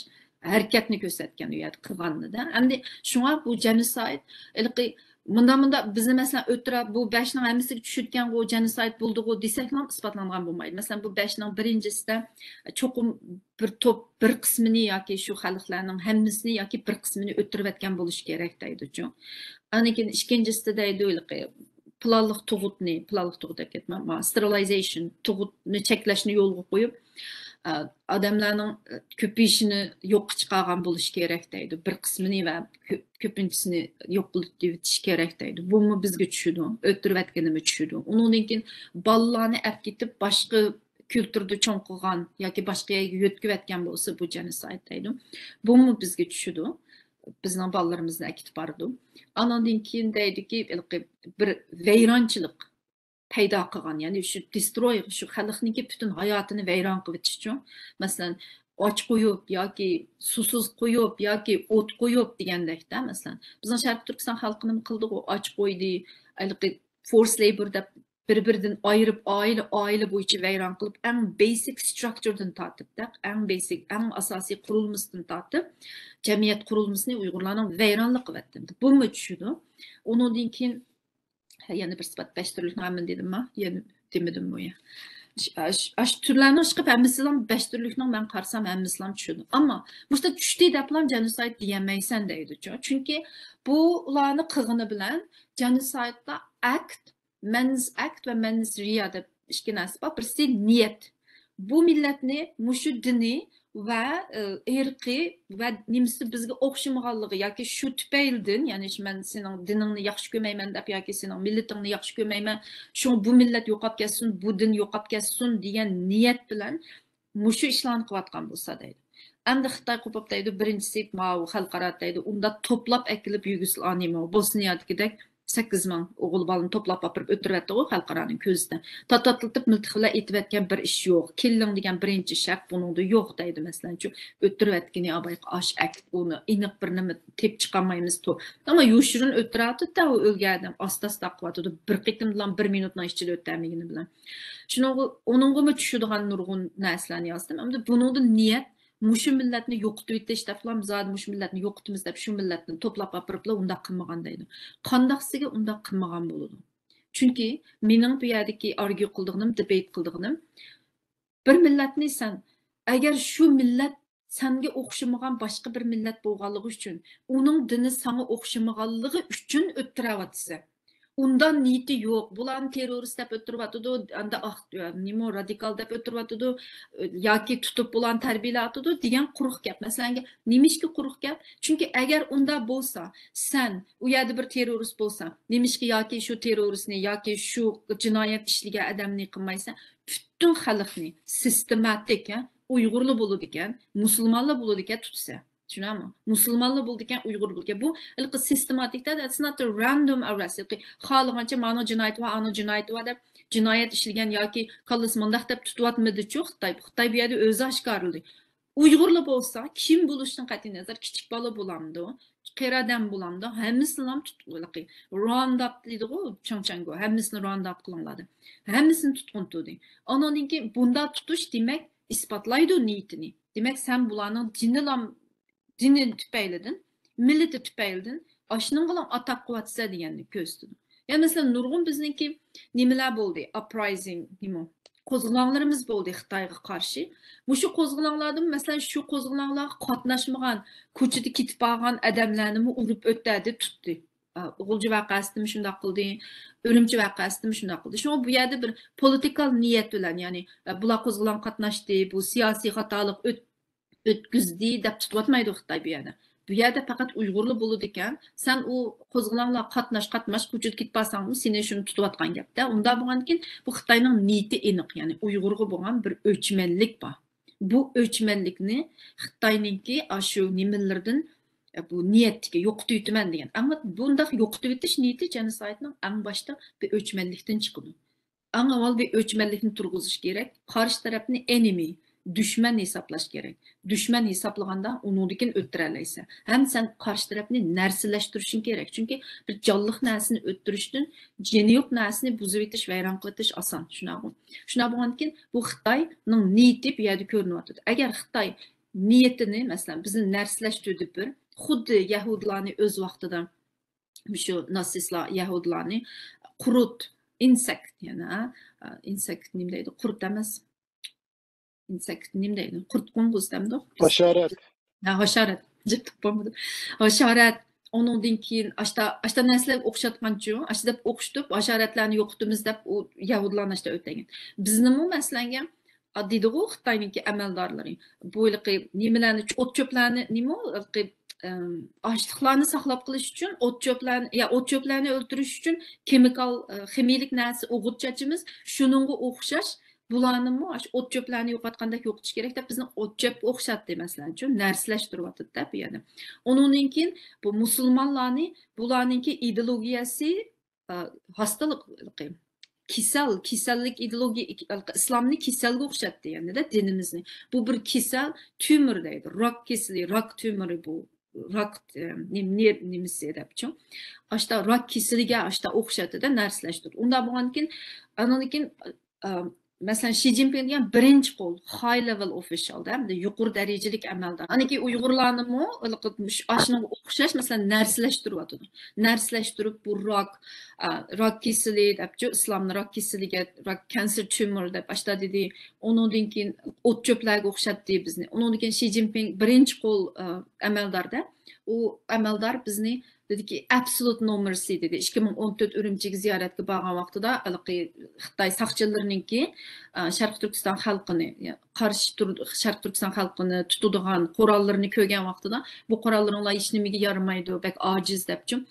ھەرىكەتنى كۆرسەتكەن ئۇ يەردە قىلغاننى-دە. ئەمدى شۇڭا بۇ جېنوسايد ھېلىقى مۇنداق، مۇنداق بىزنى مەسىلەن ئۆلتۈرە، بۇ بەشنىڭ ھەممىسىگە چۈشىدىكەنغۇ، جېنوسايد بولدىغۇ دېسەكلا ئىسپاتلانغان بولمايدۇ. مەسىلەن، بۇ بەشنىڭ بىرىنچىسىدە چوقۇم بىر توپ، بىر قىسمىنى ياكى شۇ خەلقلەرنىڭ ھەممىسىنى ياكى بىر قىسمىنى ئۆلتۈرۈۋەتكەن بولۇشى كېرەك دەيدۇچۇ. ئاندىن كېيىن ئىككىنچىسىدە دەيدۇ، ھېلىقى پىلانلىق تۇغۇتنى، پىلانلىق تۇغۇت دەپ كەتمەڭ، ما، ستېرىلايزېيشن، تۇغۇتنى چەكلەشنى يولغا قويۇپ، ئا، ئادەملەرنىڭ، ئە، كۆپىيىشىنى يوققا چىقارغان بولۇشى كېرەك دەيدۇ. بىر قىسمىنى ۋە كۆ-، كۆپىنچىسىنى يوق قىلىۋېتىش كېرەك دەيدۇ. بۇمۇ بىزگە چۈشىدۇ. ئۆلتۈرۈۋەتكىنىمۇ چۈشىدۇ. ئۇنىڭدىن كېيىن بالىلارنى ئەپ كېتىپ، باشقا كۈلتۈردە چوڭ قىلغان ياكى باشقا يەرگە يۆتكىۋەتكەن بولسا، بۇ جېنوسايد دەيدۇ. بۇمۇ بىزگە چۈشىدۇ. بىزنىڭ بالىلىرىمىزنى ئەكېتىپ بارىدۇ. ئانىڭدىن كېيىن دەيدۇكى، ھېلىقى بىر ۋەيرانچىلىق پەيدا قىلغان، يەنى شۇ دېستروي، شۇ خەلقنىڭكى پۈتۈن ھاياتىنى ۋەيران قىلىۋېتىشچۇ. مەسىلەن، ئاچ قويۇپ ياكى سۇسىز قويۇپ ياكى ئوت قويۇپ دېگەندەكتە، مەسىلەن، بىزنىڭ شەرقىي تۈركىستان خەلقى نېمە قىلدىغۇ، ئاچ قويدى، ھېلىقى فورس لەيبور دەپ بىر-بىرىدىن ئايرىپ، ئائىلە، ئائىلە بويىچە ۋەيران قىلىپ، ئەڭ بەيسىك ستراكچۇردىن تارتىپ، دەق، ئەڭ بەيسىك، ئەڭ ئاساسىي قۇرۇلمىسىدىن تارتىپ، جەمئىيەت قۇرۇلمىسىنى ئۇيغۇرلارنىڭ ۋەيرانلىق قىلىۋەتتى. بۇمۇ چۈشىدۇ. ئۇنىڭدىن كېيىن يەنە بىر سىپات، بەش تۈرلۈكنىڭ ھەممىنى دېدىمما؟ يەنە دېمىدىممۇ يا؟ ئاش-، ئاشۇ تۈرلەرنىڭ ئىشقىلىپ ھەممىسىلا بەش تۈرلۈكنىڭ، مەن قارىسام ھەممىسىلا چۈشىدۇ. ئەمما مۇشۇنداق چۈشتى دەپلا جېنوسايد دېيەلمەيسەن دەيدۇچۇ. چۈنكى بۇلارنى قىلغىنى بىلەن جېنوسايدتا ئەكت، مەنس ئەكت ۋە مەنس رىيا دەپ ئىككى نەرسە بار. بىرسى نىيەت. بۇ مىللەتنى مۇشۇ دىنى ۋە ئىرقىي ۋە نېمىسى بىزگە ئوخشىمىغانلىقى ياكى شۇ تۈپەيلىدىن، يەنى مەن سېنىڭ دىنىڭنى ياخشى كۆرمەيمەن دەپ ياكى سېنىڭ مىللىتىڭنى ياخشى كۆرمەيمەن، شۇڭا بۇ مىللەت يوقاپ كەتسۇن، بۇ دىن يوقاپ كەتسۇن دېگەن نىيەت بىلەن مۇشۇ ئىشلارنى قىلىۋاتقان بولسا دەيدۇ. ئەمدى خىتاي قوپۇپ دەيدۇ، بىرىنچىسى ماۋۇ خەلقئارا دەيدۇ، ئۇنداق توپلاپ ئەكېلىپ يۈگوسلاۋىيە، بوسنىيادىكىدەك سەككىز مىڭ ئوغۇل بالىنى توپلاپ ئاپىرىپ ئۆلتۈرۈۋەتتىغۇ خەلقئارانىڭ كۆزىدە. تاتاتلىتىپ مىلتىق بىلەن ئېتىۋەتكەن بىر ئىش يوق. كىللىڭ دېگەن بىرىنچى شەرت بۇنىڭدا يوق دەيدۇ، مەسىلەنچۇ، ئۆلتۈرۈۋەتكىنى ئابايقى ئاش ئەكىپ ئۇنى ئېنىق بىر نېمە تېپىپ چىقالمايمىز تو. ئەمما يوشۇرۇن ئۆلتۈرۈۋاتىدۇ-دە، ئۇ ئۆلگەن ئادەم ئاستا-ئاستا قىلىۋاتىدۇ. بىر قېتىمدىلا بىر مىنۇتنىڭ ئىچىدە ئۆتەلمىگىنى بىلەن. شۇنىڭغا، ئۇنىڭغىمۇ چۈشىدىغان نۇرغۇن نەرسىلەرنى يازدىم. ئەمدى بۇنىڭدىن نىيەت مۇشۇ مىللەتنى يوقىتىۋېتىش دەپلا، زادى مۇشۇ مىللەتنى يوقىتىمىز دەپ شۇ مىللەتنى توپلاپ ئاپىرىپلا ئۇنداق قىلمىغان دەيدۇ. قانداقسىگە ئۇنداق قىلمىغان بولىدۇ؟ چۈنكى مېنىڭ بۇ يەردىكى ئارگيۇ قىلىدىغىنىم، دېبېيت قىلىدىغىنىم، بىر مىللەتنى سەن، ئەگەر شۇ مىللەت سەنگە ئوخشىمىغان باشقا بىر مىللەت بولغانلىقى ئۈچۈن، ئۇنىڭ دىنى ساڭا ئوخشىمىغانلىقى ئۈچۈن ئۆلتۈرۈۋاتىسەن. ئۇنداق نىيىتى يوق. بۇلارنى تېررورىست دەپ ئۆلتۈرۈۋاتىدۇ، ئاندا ئاق، نېمە، رادىكال دەپ ئۆلتۈرۈۋاتىدۇ، ياكى تۇتۇپ بۇلارنى تەربىيەلەۋاتىدۇ دېگەن قۇرۇق گەپ. مەسىلەن، نېمىشقا قۇرۇق گەپ؟ چۈنكى ئەگەر ئۇنداق بولسا، سەن ئۇ يەردە بىر تېررورىست بولساڭ، نېمىشقا ياكى شۇ تېررورىستنى ياكى شۇ جىنايەت ئىشلىگەن ئادەمنى قىلمايسەن؟ پۈتۈن خەلقنى سىستېماتىك، ھە، ئۇيغۇرلا بولىدىكەن، مۇسۇلمانلا بولىدىكەن تۇتىسەن. چۈشىنەمۇ؟ مۇسۇلمانلا بولىدىكەن، ئۇيغۇر بولىدىكەن. بۇ ھېلىقى سىستېماتىكتا، that's not a random arrest. ھېلىقى خالىغانچە مانىڭ جىنايىتى بار، ئانىڭ جىنايىتى بار دەپ جىنايەت ئىشلىگەن ياكى كاللىسى مۇنداق دەپ تۇتۇۋاتمىدىچۇ خىتاي. خىتاي بۇ يەردە ئۆزى ئاشكارىلىدى. ئۇيغۇرلا بولسا، كىم بولۇشتىن قەتئىينەزەر، كىچىك بالا بولامدۇ، قېرى ئادەم بولامدۇ، ھەممىسىنىلا تۇت-، ھېلىقى راونداپ دەيدىغۇ، چاڭچاڭگو، ھەممىسىنى راونداپ قىلىڭلار دەپ. ھەممىسىنى تۇتقۇن تۇردى. ئانىڭدىن كېيىن بۇنداق تۇتۇش، دېمەك، ئىسپاتلايدۇ نىيىتىنى. دېمەك، سەن بۇلارنىڭ دىنىلام-، دىنى تۈپەيلىدىن، مىللىتى تۈپەيلىدىن ئاشۇنىڭغىلا ئاتاك قىلىۋاتىسەن دېگەننى كۆرسىتىدۇ. يا مەسىلەن، نۇرغۇن بىزنىڭكى نېمىلەر بولدى؟ ئاپرايزىڭ، نېمە؟ قوزغىلاڭلىرىمىز بولدى خىتايغا قارشى. مۇشۇ قوزغىلاڭلاردىمۇ، مەسىلەن، شۇ قوزغىلاڭلارغا قاتناشمىغان، كوچىدا كېتىپ بارغان ئادەملەرنىمۇ ئۇرۇپ ئۆتتەردى، تۇتتى. ئا، غۇلجا ۋەقەسىدىمۇ شۇنداق قىلدى، ئۈرۈمچى ۋەقەسىدىمۇ شۇنداق قىلدى. شۇڭا بۇ يەردە بىر پولىتىكال نىيەت بىلەن، يەنى، ئا، بۇلار قوزغىلاڭ قاتناشتى، بۇ سىياسىي خاتالىق ئۆت-، ئۆتكۈزدى دەپ تۇتۇۋاتمايدۇ خىتاي بۇ يەردە. بۇ يەردە پەقەت ئۇيغۇرلا بولىدىكەن. سەن ئۇ قوزغىلاڭلار قاتناش، قاتناش، كوچىدا كېتىپ بارساڭمۇ سېنى شۇنى تۇتۇۋاتقان گەپتە. ئۇنداق بولغاندىكىن بۇ خىتاينىڭ نىيىتى ئېنىق، يەنى ئۇيغۇرغا بولغان بىر ئۆچمەنلىك بار. بۇ ئۆچمەنلىكنى خىتاينىڭكى ئاشۇ نېمىلىرىدىن، بۇ نىيەتتىكى يوقىتىۋېتىمەن دېگەن. ئەڭ بۇنداق يوقىتىۋېتىش نىيىتى جېنوسايدنىڭ ئەڭ باشتا بىر ئۆچمەنلىكتىن چىقىدۇ. ئەڭ ئاۋۋال بىر ئۆچمەنلىكنى تۇرغۇزۇش كېرەك. قارشى تەرەپنى ئېنېمى، دۈشمەن ھېسابلاش كېرەك. دۈشمەن ھېسابلىغاندا ئۇنىڭدىن كېيىن ئۆلتۈرەلەيسەن. ھەم سەن قارشى تەرەپنى نەرسىلەشتۈرۈشۈڭ كېرەك. چۈنكى بىر جانلىق نەرسىنى ئۆلتۈرۈشتىن جېنى يوق نەرسىنى بۇزۇۋېتىش، ۋەيران قىلىۋېتىش ئاسان. شۇنداقمۇ؟ شۇنداق بولغاندىكىن بۇ خىتاينىڭ نىيىتى بۇ يەردە كۆرۈنۈۋاتىدۇ. ئەگەر خىتاي نىيىتىنى، مەسىلەن، بىزنى نەرسىلەشتۈردى بىر، خۇددى يەھۇدىيلارنى ئۆز ۋاقتىدا مۇشۇ ناتسىستلار يەھۇدىيلارنى قۇرت، ئىنسېكت، يەنە، ئا، ئىنسېكت نېمە دەيدۇ؟ قۇرت ئەمەس. ئىنسېكت نېمە دەيدۇ؟ قۇرت قوڭغۇز دەمدۇ؟ ھاشارات. ھە، ھاشارات. جىق بولمىدى. ھاشارات. ئۇنىڭدىن كېيىن ئاشتا، ئاشتا نەرسىلەرگە ئوخشاتقانچۇ، ئاشتا دەپ ئوخشىتىپ، ھاشاراتلارنى يوقىتىمىز دەپ، ئۇ يەھۇدىيلارنى ئاشتا ئۆلتۈرگەن. بىزنىمۇ، مەسىلەن، ئا، دېدىغۇ خىتاينىڭكى ئەمەلدارلىرى. بۇ ھېلىقى نېمىلەرنى، ئوت چۆپلەرنى، نېمە، ھېلىقى، ئەم، ئاشلىقلارنى ساقلاپ قېلىش ئۈچۈن ئوت چۆپلەرنى، يا ئوت چۆپلەرنى ئۆلتۈرۈش ئۈچۈن كېمىكال، ئە، خىمىيىلىك نەرسە ئوغۇت چاچىمىز. شۇنىڭغا ئوخشاش بۇلارنىمۇ ئاشۇ ئوت چۆپلەرنى يوقاتقاندەك يوقىتىش كېرەك دەپ بىزنى ئوت چۆپكە ئوخشاتتى، مەسىلەنچۇ، نەرسىلەشتۈرۈۋاتىدۇ دەپ بۇ يەردە. ئۇنىڭدىن كېيىن بۇ مۇسۇلمانلارنى، بۇلارنىڭكى ئىدېئولوگىيەسى، ئا، ھاستىلىق، كېسەل، كېسەللىك ئىدېئولوگىيە، ئىسلامنى كېسەلگە ئوخشاتتى يەنىدە دىنىمىزنى. بۇ بىر كېسەل، تيۇمور دەيدۇ. راك كېسىلى، راك تيۇمورى بۇ. راك، ئە، نېم-، نېر-، نېمىسى دەپچۇ. ئاشتا راك كېسىلىگە ئاشتا ئوخشاتتى-دە، نەرسىلەشتۈردى. ئۇنداق بولغاندىكىن، ئانىڭدىن كېيىن، ئا، مەسىلەن، شى جىنپىڭ دېگەن بىرىنچى قول، ھاي لېۋېل ئوفىشال دە، ھەمدە يۇقىرى دەرىجىلىك ئەمەلدار. ئاندىن كېيىن ئۇيغۇرلارنىمۇ ھېلىقى مۇش-، ئاشۇنىڭغا ئوخشاش، مەسىلەن، نەرسىلەشتۈرۈۋاتىدۇ. نەرسىلەشتۈرۈپ، بۇ راك، ئا، راك كېسىلى دەپچۇ، ئىسلامنى راك كېسىلىگە، راك كانسېر تيۇمور دەپ ئاشتا دېدى. ئۇنىڭدىن كېيىن ئوت چۆپلەرگە ئوخشاتتى بىزنى. ئۇنىڭدىن كېيىن شى جىنپىڭ بىرىنچى قول، ئا، ئەمەلدار دە. ئۇ ئەمەلدار بىزنى دېدىكى، ئابسولۇت نو مېرسى دېدى. ئىككى مىڭ ئون تۆت ئۈرۈمچىگە زىيارەتكە بارغان ۋاقتىدا ھېلىقى خىتاي ساقچىلىرىنىڭكى، ئا، شەرقىي تۈركىستان خەلقىنى، يا، قارشى تۇر-، شەرقىي تۈركىستان خەلقىنى تۇتىدىغان قوراللىرىنى كۆرگەن ۋاقتىدا، بۇ قوراللىرىڭلار ھېچنېمىگە يارىمايدۇ، بەك ئاجىز دەپچۇ،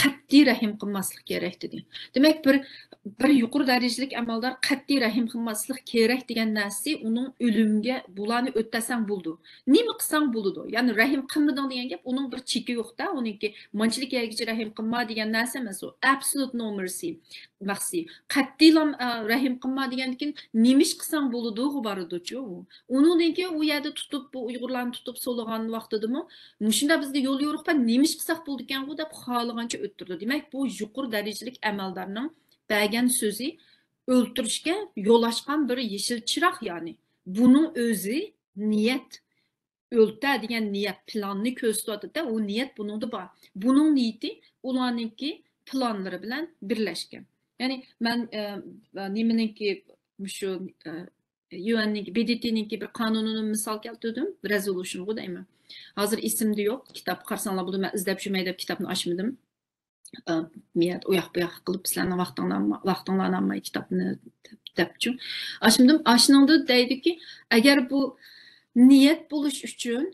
قەتئىي رەھىم قىلماسلىق كېرەك دېدى. دېمەك، بىر، بىر يۇقىرى دەرىجىلىك ئەمەلدار قەتئىي رەھىم قىلماسلىق كېرەك دېگەن نەرسىسى ئۇنىڭ ئۆلۈمگە، بۇلارنى ئۆتەسەڭ بولىدۇ. نېمە قىلساڭ بولىدۇ. يەنى رەھىم قىلمىدىڭ دېگەن گەپ، ئۇنىڭ بىر چېكى يوق-دە، ئۇنىڭكى مانچىلىك يەرگىچە رەھىم قىلما دېگەن نەرسە ئەمەس ئۇ. Absolute no mercy. مەخسى. قەتئىيلا، ئە، رەھىم قىلما دېگەندىكىن نېمە ئىش قىلساڭ بولىدۇغا بارىدۇچۇ ئۇ. ئۇنىڭدىن كېيىن ئۇ يەردە تۇتۇپ، بۇ ئۇيغۇرلارنى تۇتۇپ سولىغان ۋاقتىدىمۇ، مۇشۇنداق بىزگە يول يورۇق بار، نېمە ئىش قىلساق بولىدىكەنغۇ دەپ خالىغانچە ئۆتتۈرىدۇ. دېمەك، بۇ يۇقىرى دەرىجىلىك ئەمەلدارنىڭ بەرگەن سۆزى ئۆلتۈرۈشكە يول ئاچقان بىر يېشىل چىراغ، يەنى. بۇنىڭ ئۆزى نىيەت. ئۆلتە دېگەن نىيەت پىلاننى كۆرسىتىۋاتىدۇ-دە، ئۇ نىيەت بۇنىڭدا بار. بۇنىڭ نىيىتى ئۇلارنىڭكى پىلانلىرى بىلەن بىرلەشكەن. يەنى مەن، ئە، نېمىنىڭكى، مۇشۇ، ئە، يۈ ئېننىڭكى، بى دى تىنىڭكى بىر قانۇنىنى مىسال كەلتۈردۈم، رېزولۇشنغۇ دەيمەن. ھازىر ئېسىمدە يوق، كىتاب قارىساڭلار بولىدۇ، مەن ئىزدەپ يۈرمەي دەپ كىتابنى ئاچمىدىم. ئە، مىيەت ئۇياق بۇياق قىلىپ سىلەرنىڭ ۋاقتىڭلارنى، ۋاقتىڭلارنى ئالماي كىتابنى دەپچۇ. ئاشۇندىم، ئاشۇنىڭدا دەيدۇكى، ئەگەر بۇ نىيەت بولۇش ئۈچۈن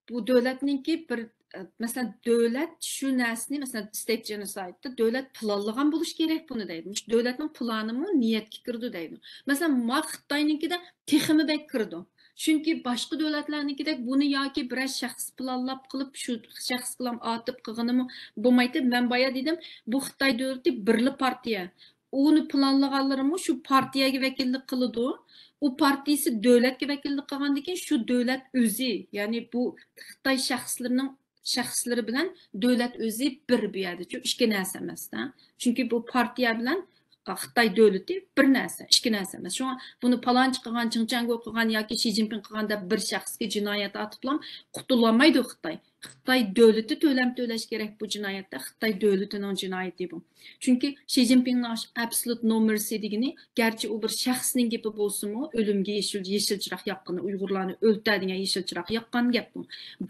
بۇ دۆلەتنىڭكى بىر، ئە، مەسىلەن، دۆلەت شۇ نەرسىنى، مەسىلەن، state genocide دا دۆلەت پىلانلىغان بولۇش كېرەك بۇنى دەيدۇ. مۇشۇ دۆلەتنىڭ پىلانىمۇ نىيەتكە كىرىدۇ دەيدۇ. مەسىلەن، ما خىتاينىڭكىدە تېخىمۇ بەك كىرىدۇ. چۈنكى باشقا دۆلەتلەرنىڭكىدەك بۇنى ياكى بىرەر شەخس پىلانلاپ قىلىپ، شۇ شەخس پىلان ئاتىپ قىلغىنىمۇ بولمايتتى. مەن بايا دېدىم، بۇ خىتاي دۆلىتى بىرلا پارتىيە. ئۇنى پىلانلىغانلىرىمۇ شۇ پارتىيەگە ۋەكىللىك قىلىدۇ. ئۇ پارتىيىسى دۆلەتكە ۋەكىللىك قىلغاندىن كېيىن شۇ دۆلەت ئۆزى، يەنى بۇ خىتاي شەخسلىرىنىڭ، شەخسلىرى بىلەن دۆلەت ئۆزى بىر بۇ يەردە، چۈ-، ئىككى نەرسە ئەمەستە. چۈنكى بۇ پارتىيە بىلەن خىتاي دۆلىتى بىر نەرسە، ئىككى نەرسە ئەمەس. شۇڭا بۇنى پالانچى قىلغان، چىڭچەنگو قىلغان ياكى شى جىنپىڭ قىلغان دەپ بىر شەخسكە جىنايەت ئارتىپلا قۇتۇلالمايدۇ خىتاي. خىتاي دۆلىتى تۆلەم تۆلەش كېرەك بۇ جىنايەتتە، خىتاي دۆلىتىنىڭ جىنايىتى بۇ. چۈنكى شى جىنپىڭنىڭ ئاشۇ absolute no mercy دېگىنى، گەرچە ئۇ بىر شەخسنىڭ گېپى بولسىمۇ، ئۆلۈمگە يېشىل، يېشىل چىراغ ياققىنى، ئۇيغۇرلارنى ئۆلتە دېگەن يېشىل چىراغ ياققان گەپ بۇ.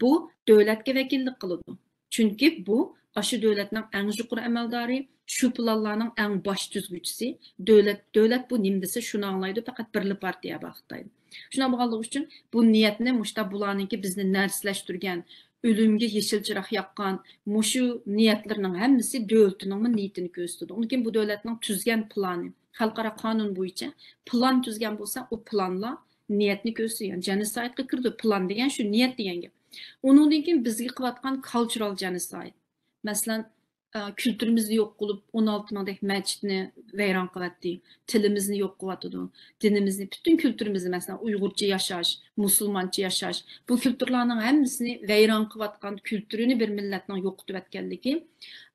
بۇ دۆلەتكە ۋەكىللىك قىلىدۇ. چۈنكى بۇ ئاشۇ دۆلەتنىڭ ئەڭ يۇقىرى ئەمەلدارى، شۇ پىلانلارنىڭ ئەڭ باش تۈزگۈچىسى. دۆلەت، دۆلەت بۇ نېمە دېسە شۇنى ئاڭلايدۇ، پەقەت بىرلا پارتىيە بار خىتايدا. شۇنداق بولغانلىقى ئۈچۈن بۇ نىيەتنى مۇشتا بۇلارنىڭكى بىزنى نەرسىلەشتۈرگەن، ئۆلۈمگە يېشىل چىراغ ياققان مۇشۇ نىيەتلىرىنىڭ ھەممىسى دۆلىتىنىڭمۇ نىيىتىنى كۆرسىتىدۇ. ئۇنىڭ كېيىن بۇ دۆلەتنىڭ تۈزگەن پىلانى، خەلقئارا قانۇن بويىچە پىلان تۈزگەن بولسا، ئۇ پىلانلار نىيەتنى كۆرسىتىدۇ. يەنى جېنوسايدقا كىرىدۇ، پىلان دېگەن شۇ، نىيەت دېگەن گەپ. ئۇنىڭدىن كېيىن بىزگە قىلىۋاتقان كالچۇرال جېنوسايد. مەسىلەن، ئە، كۈلتۈرىمىزنى يوق قىلىپ، ئون ئالتە مىڭدەك مەسچىتنى ۋەيران قىلىۋەتتى. تىلىمىزنى يوق قىلىۋاتىدۇ. دىنىمىزنى، پۈتۈن كۈلتۈرىمىزنى، مەسىلەن، ئۇيغۇرچە ياشاش، مۇسۇلمانچە ياشاش، بۇ كۈلتۈرلارنىڭ ھەممىسىنى ۋەيران قىلىۋاتقان، كۈلتۈرىنى بىر مىللەتنىڭ يوقىتىۋەتكەنلىكى،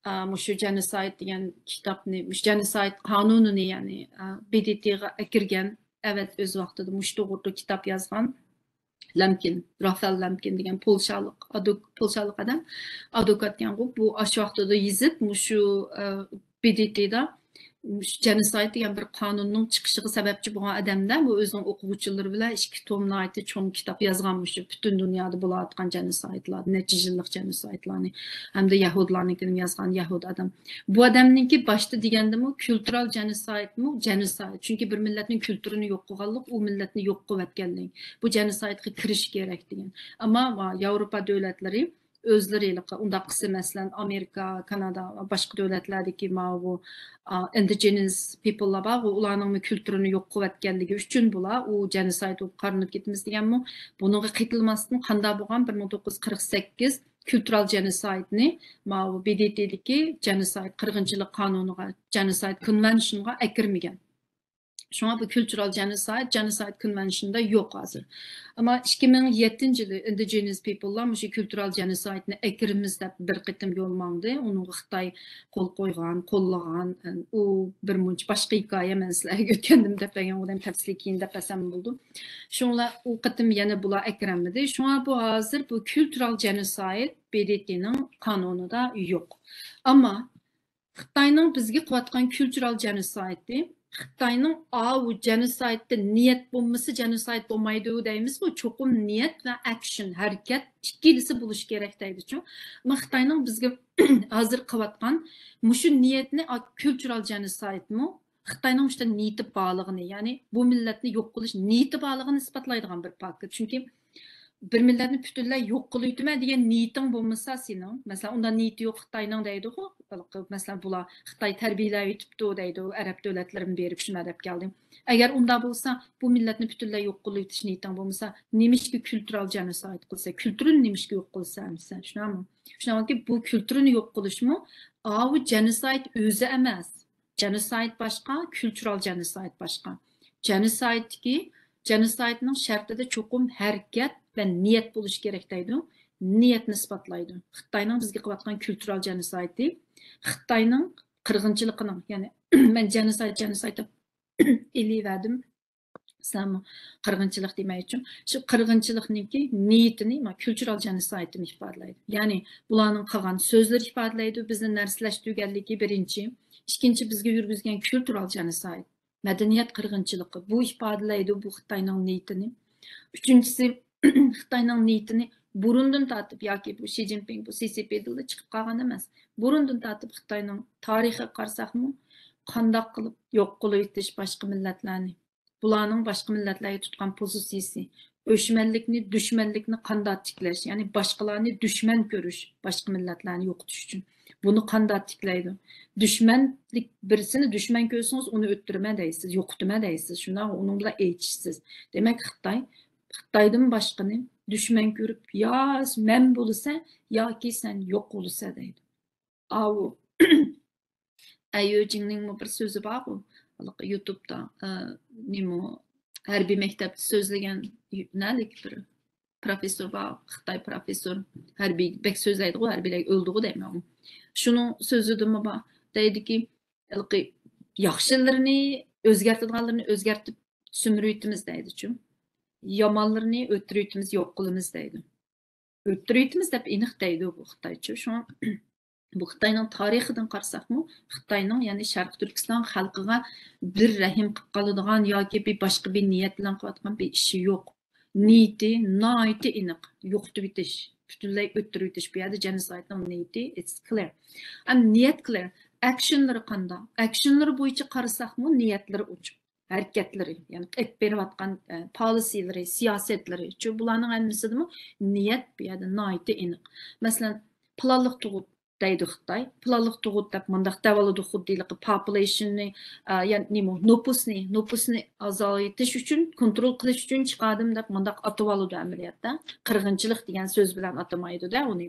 ئا، مۇشۇ جېنوسايد دېگەن كىتابنى، مۇشۇ جېنوسايد قانۇنىنى، يەنى، ئا، بى دى تىغا ئەكىرگەن ئەۋەت ئۆز ۋاقتىدا مۇشۇ توغرىدا كىتاب يازغان لەمكىن، رافال لەمكىن دېگەن پولشالىق، ئادو-، پولشالىق ئادەم، ئادۋوكاتكەنغۇ، بۇ ئاشۇ ۋاقتىدا يېزىپ، مۇشۇ، ئا، بى دى تىدا مۇشۇ جېنوسايد دېگەن بىر قانۇننىڭ چىقىشىغا سەۋەبچى بولغان ئادەمدە، بۇ ئۆزىنىڭ ئوقۇغۇچىلىرى بىلەن ئىككى توم ناھايىتى چوڭ كىتاب يازغان، مۇشۇ پۈتۈن دۇنيادا بولۇۋاتقان جېنوسايدلار، نەچچە يىللىق جېنوسايدلارنى ھەمدە يەھۇدىيلارنىڭكىنى يازغان يەھۇدىي ئادەم. بۇ ئادەمنىڭكى باشتا دېگەندىمۇ كۈلتۈرال جېنوسايدمۇ جېنوسايد. چۈنكى بىر مىللەتنىڭ كۈلتۈرىنى يوق قىلغانلىق، ئۇ مىللەتنى يوق قىلىۋەتكەنلىك. بۇ جېنوسايدقا كىرىش كېرەك دېگەن. ئەمما ۋا-، ياۋروپا دۆلەتلىرى ئۆزلىرى ھېلىقى ئۇنداق قىلسا، مەسىلەن، ئامېرىكا، كانادا ۋە باشقا دۆلەتلەردىكى ماۋۇ، ئا، ئىندىجېنس پىپللار بارغۇ، ئۇلارنىڭمۇ كۈلتۈرىنى يوق قىلىۋەتكەنلىكى ئۈچۈن بۇلار ئۇ جېنوسايد بولۇپ قارىلىپ كېتىمىز دېگەنمۇ، بۇنىڭغا قېتىلماستىن قانداق بولغان بىر مىڭ توققۇز يۈز قىرىق سەككىز كۈلتۈرال جېنوسايدنى ماۋۇ بى دى تىدىكى جېنوسايد، قىرغىنچىلىق قانۇنىغا، جېنوسايد كونۋېنشنغا ئەكىرمىگەن. شۇڭا بۇ كۈلتۈرال جېنوسايد، جېنوسايد كونۋېنشندا يوق ھازىر. ئەمما ئىككى مىڭ يەتتىنچى يىلى ئىندىجېنس پىپللار مۇشۇ كۈلتۈرال جېنوسايدنى ئەكىرىمىز دەپ بىر قېتىم يول ماڭدى. ئۇنىڭغا خىتاي قول قويغان، قوللىغان، ئۇ بىر مۇنچە باشقا ھېكايە، مەن سىلەرگە ئۆتكەندىمۇ دەپ بەرگەن بولدۇم، تەپسىلىي كېيىن دەپ بەرسەم بولىدۇ. شۇڭلار ئۇ قېتىم يەنە بۇلار ئەكىرەلمىدى. شۇڭا بۇ ھازىر بۇ كۈلتۈرال جېنوسايد بى دى تىنىڭ قانۇنىدا يوق. ئەمما خىتاينىڭ بىزگە قىلىۋاتقان كۈلتۈرال جېنوسايدى، خىتاينىڭ ئاۋۇ جېنوسايدتا نىيەت بولمىسا، جېنوسايد بولمايدۇ دەيمىزغۇ، چوقۇم نىيەت ۋە ئەكشن، ھەرىكەت ئىككىلىسى بولۇشى كېرەك دەيدىچۇ. ئەمما خىتاينىڭ بىزگە ھازىر قىلىۋاتقان مۇشۇ نىيەتنى، ئا، كۈلتۈرال جېنوسايدمۇ، خىتاينىڭ مۇشۇنداق نىيىتى بارلىقىنى، يەنى بۇ مىللەتنى يوق قىلىش نىيىتى بارلىقىنى ئىسپاتلايدىغان بىر پاكىت. چۈنكى بىر مىللەتنى پۈتۈنلەي يوق قىلىۋېتىمەن دېگەن نىيىتىڭ بولمىسا سېنىڭ، مەسىلەن، ئۇنداق نىيىتى يوق خىتاينىڭ دەيدىغۇ، مەسىلەن، بۇلار خىتاي تەربىيەلەۋېتىپتۇ دەيدۇ، ئەرەب دۆلەتلىرىنى بېرىپ شۇنداق دەپ كەلدى. ئەگەر ئۇنداق بولسا، بۇ مىللەتنى پۈتۈنلەي يوق قىلىۋېتىش نىيىتىڭ بولمىسا، نېمىشقا كۈلتۈرال جېنوسايد قىلسا، كۈلتۈرىنى نېمىشقا يوق قىلسا، شۇنىڭكى بۇ كۈلتۈرىنى يوق قىلىشمۇ ئاۋۇ جېنوسايد ئۆزى ئەمەس. جېنوسايد باشقا، كۈلتۈرال جېنوسايد باشقا. جېنوسايدتىكى، جېنوسايدنىڭ شەرتىدە چوقۇم ھەرىكەت ۋە نىيەت بولۇشى كېرەك دەيدۇ. نىيەتنى ئىسپاتلايدۇ. خىتاينىڭ بىزگە قىلىۋاتقان كۈلتۈرال جېنوسايدى، خىتاينىڭ قىرغىنچىلىقىنىڭ، يەنى مەن جېنوسايد، جېنوسايد دەپ ئېلىۋەردىم. سىلەرمۇ قىرغىنچىلىق دېمەيچۇ. شۇ قىرغىنچىلىقنىڭكى نىيىتىنى، ما، كۈلتۈرال جېنوسايدنى ئىپادىلەيدۇ. يەنى بۇلارنىڭ قىلغان سۆزلىرى ئىپادىلەيدۇ، بىزنى نەرسىلەشتۈرگەنلىكى بىرىنچى. ئىككىنچى، بىزگە يۈرگۈزگەن كۈلتۈرال جېنوسايد، مەدەنىيەت قىرغىنچىلىقى. بۇ ئىپادىلەيدۇ بۇ خىتاينىڭ نىيىتىنى. ئۈچىنچىسى، خىتاينىڭ نىيىتىنى بۇرۇندىن تارتىپ ياكى بۇ شى جىنپىڭ، بۇ سى سى پىدىنلا چىقىپ قالغان ئەمەس. بۇرۇندىن تارتىپ خىتاينىڭ تارىخىغا قارىساقمۇ، قانداق قىلىپ يوق قىلىۋېتىش باشقا مىللەتلەرنى، بۇلارنىڭ باشقا مىللەتلەرگە تۇتقان پوزىتسىيىسى، ئۆچمەنلىكنى، دۈشمەنلىكنى قانداق تىكلەش، يەنى باشقىلارنى دۈشمەن كۆرۈش، باشقا مىللەتلەرنى يوقىتىش ئۈچۈن. بۇنى قانداق تىكلەيدۇ؟ دۈشمەنلىك، بىرسىنى دۈشمەن كۆرسىڭىز، ئۇنى ئۆلتۈرىمەن دەيسىز، يوقىتىمەن دەيسىز، شۇنداق، ئۇنىڭ بىلەن ئېيتىشسىز. دېمەك، خىتاي، خىتايدىن باشقىنى دۈشمەن كۆرۈپ، يا مەن بولىسەن ياكى سەن يوق بولىسەن دەيدۇ. ئاۋۇ ئەييۆجىڭنىڭمۇ بىر سۆزى بارغۇ، ھېلىقى يۇتۇبتا، ئە، نېمە، ھەربىي مەكتەپتە سۆزلىگەن، نەدىكى بىر پروفېسسور بار، خىتاي پروفېسسور، ھەربىي بەك سۆزلەيدىغۇ، ھەربىيلەر ئۆلدىغۇ دەيمەن. شۇنىڭ سۆزىدىمۇ بار، دەيدىكى، ھېلىقى ياخشىلىرىنى ئۆزگەرتىدىغانلىرىنى ئۆزگەرتىپ سۈمۈرۈۋېتىمىز دەيدىچۇ. يامانلىرىنى ئۆلتۈرۈۋېتىمىز، يوق قىلىمىز دەيدۇ. ئۆلتۈرۈۋېتىمىز دەپ ئېنىق دەيدۇ بۇ خىتايچۇ. شۇڭا بۇ خىتاينىڭ تارىخىدىن قارىساقمۇ، خىتاينىڭ، يەنى شەرقىي تۈركىستان خەلقىگە بىر رەھىم قىلىپ قالىدىغان ياكى بىر باشقا بىر نىيەت بىلەن قىلىۋاتقان بىر ئىشى يوق. نىيىتى ناھايىتى ئېنىق، يوقىتىۋېتىش، پۈتۈنلەي ئۆلتۈرۈۋېتىش. بۇ يەردە جېنوسايدنىڭ نىيىتى، it's clear. ئەمما نىيەت clear. ئەكشنلىرى قانداق؟ ئەكشنلىرى بويىچە قارىساقمۇ، نىيەتلىرى ئوچۇق. ھەرىكەتلىرى، يەنى ئېلىپ بېرىۋاتقان، ئە، پالىسىلىرى، سىياسەتلىرى، چۈ، بۇلارنىڭ ھەممىسىدىمۇ نىيەت بۇ يەردە ناھايىتى ئېنىق. مەسىلەن، پىلانلىق تۇغۇت دەيدۇ خىتاي. پىلانلىق تۇغۇت دەپ مۇنداق دەۋالىدۇ، خۇددى ھېلىقى population نى، ئە، يەنى نېمە، نوپۇسنى، نوپۇسنى ئازايتىش ئۈچۈن، كونترول قىلىش ئۈچۈن چىقاردىم دەپ مۇنداق ئاتىۋالىدۇ ئەمەلىيەتتە. قىرغىنچىلىق دېگەن سۆز بىلەن ئاتىمايدۇ-دە ئۇنى.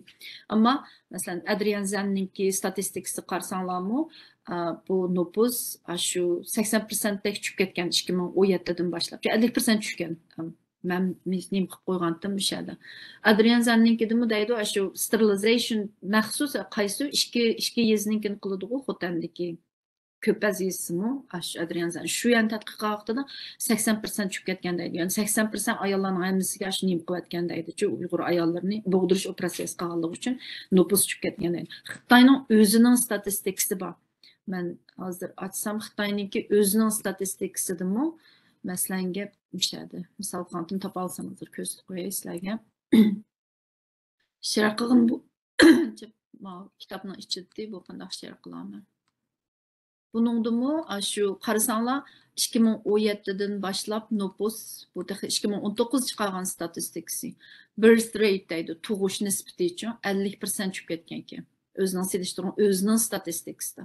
ئەمما، مەسىلەن، ئادرىيان زەننىڭكى ستاتىستىكىسى قارىساڭلارمۇ، ئە، بۇ نوپۇس، ئە، شۇ سەكسەن پىرسەنتتەك چۈشۈپ كەتكەن ئىككى مىڭ ئون يەتتىدىن باشلاپ. ئەللىك پىرسەنت چۈشكەن. مەن نېمە قىلىپ قويغانتىم مۇشۇ يەردە. ئادرىيان زەننىڭكىدىمۇ دەيدۇ، ئە، شۇ ستېرىلىزېيشن مەخسۇس، قايسى ئىككى، ئىككى يېزىنىڭكىنى قىلىدىغۇ خوتەندىكى. كۆپەز يېزىسىمۇ، ئاشۇ ئادرىيان زەن. شۇ يەرنى تەتقىق قىلغان ۋاقتىدا سەكسەن پىرسەنت چۈشۈپ كەتكەن دەيدۇ. يەنى سەكسەن پىرسەنت ئاياللارنىڭ ھەممىسىگە ئاشۇ نېمە قىلىۋەتكەن دەيدۇ. شۇ ئۇيغۇر ئاياللىرىنى بوغدۇرۇش ئوپېراتسىيەسى قىلغانلىقى ئۈچۈن نوپۇس چۈشۈپ كەتكەن دەيدۇ. خىتاينىڭ ئۆزىنىڭ ستاتىستىكىسى بار. مەن ھازىر ئاچسام، خىتاينىڭكى ئۆزىنىڭ ستاتىستىكىسىدىمۇ، مەسىلەن، گەپ مۇشۇ يەردە. مىسال قىلغانتىم، تاپالىسام ھازىر كۆرسىتىپ قوياي سىلەرگە. شەرق قىلغىن بۇ. ماۋۇ كىتابنىڭ ئىچىدىكى بۇ قانداق شەرق قىلامەن؟ بۇنىڭدىمۇ، ئاشۇ قارىساڭلار، ئىككى مىڭ ئون يەتتىدىن باشلاپ نوپۇس، بۇ تېخى ئىككى مىڭ ئون توققۇز چىقارغان ستاتىستىكىسى. بىرث رېيت دەيدۇ، تۇغۇش نىسبىتىچۇ، ئەللىك پىرسەنت چۈشۈپ كەتكەنكەن. ئۆزىنىڭ سېلىشتۇرغان، ئۆزىنىڭ ستاتىستىكىسىدا.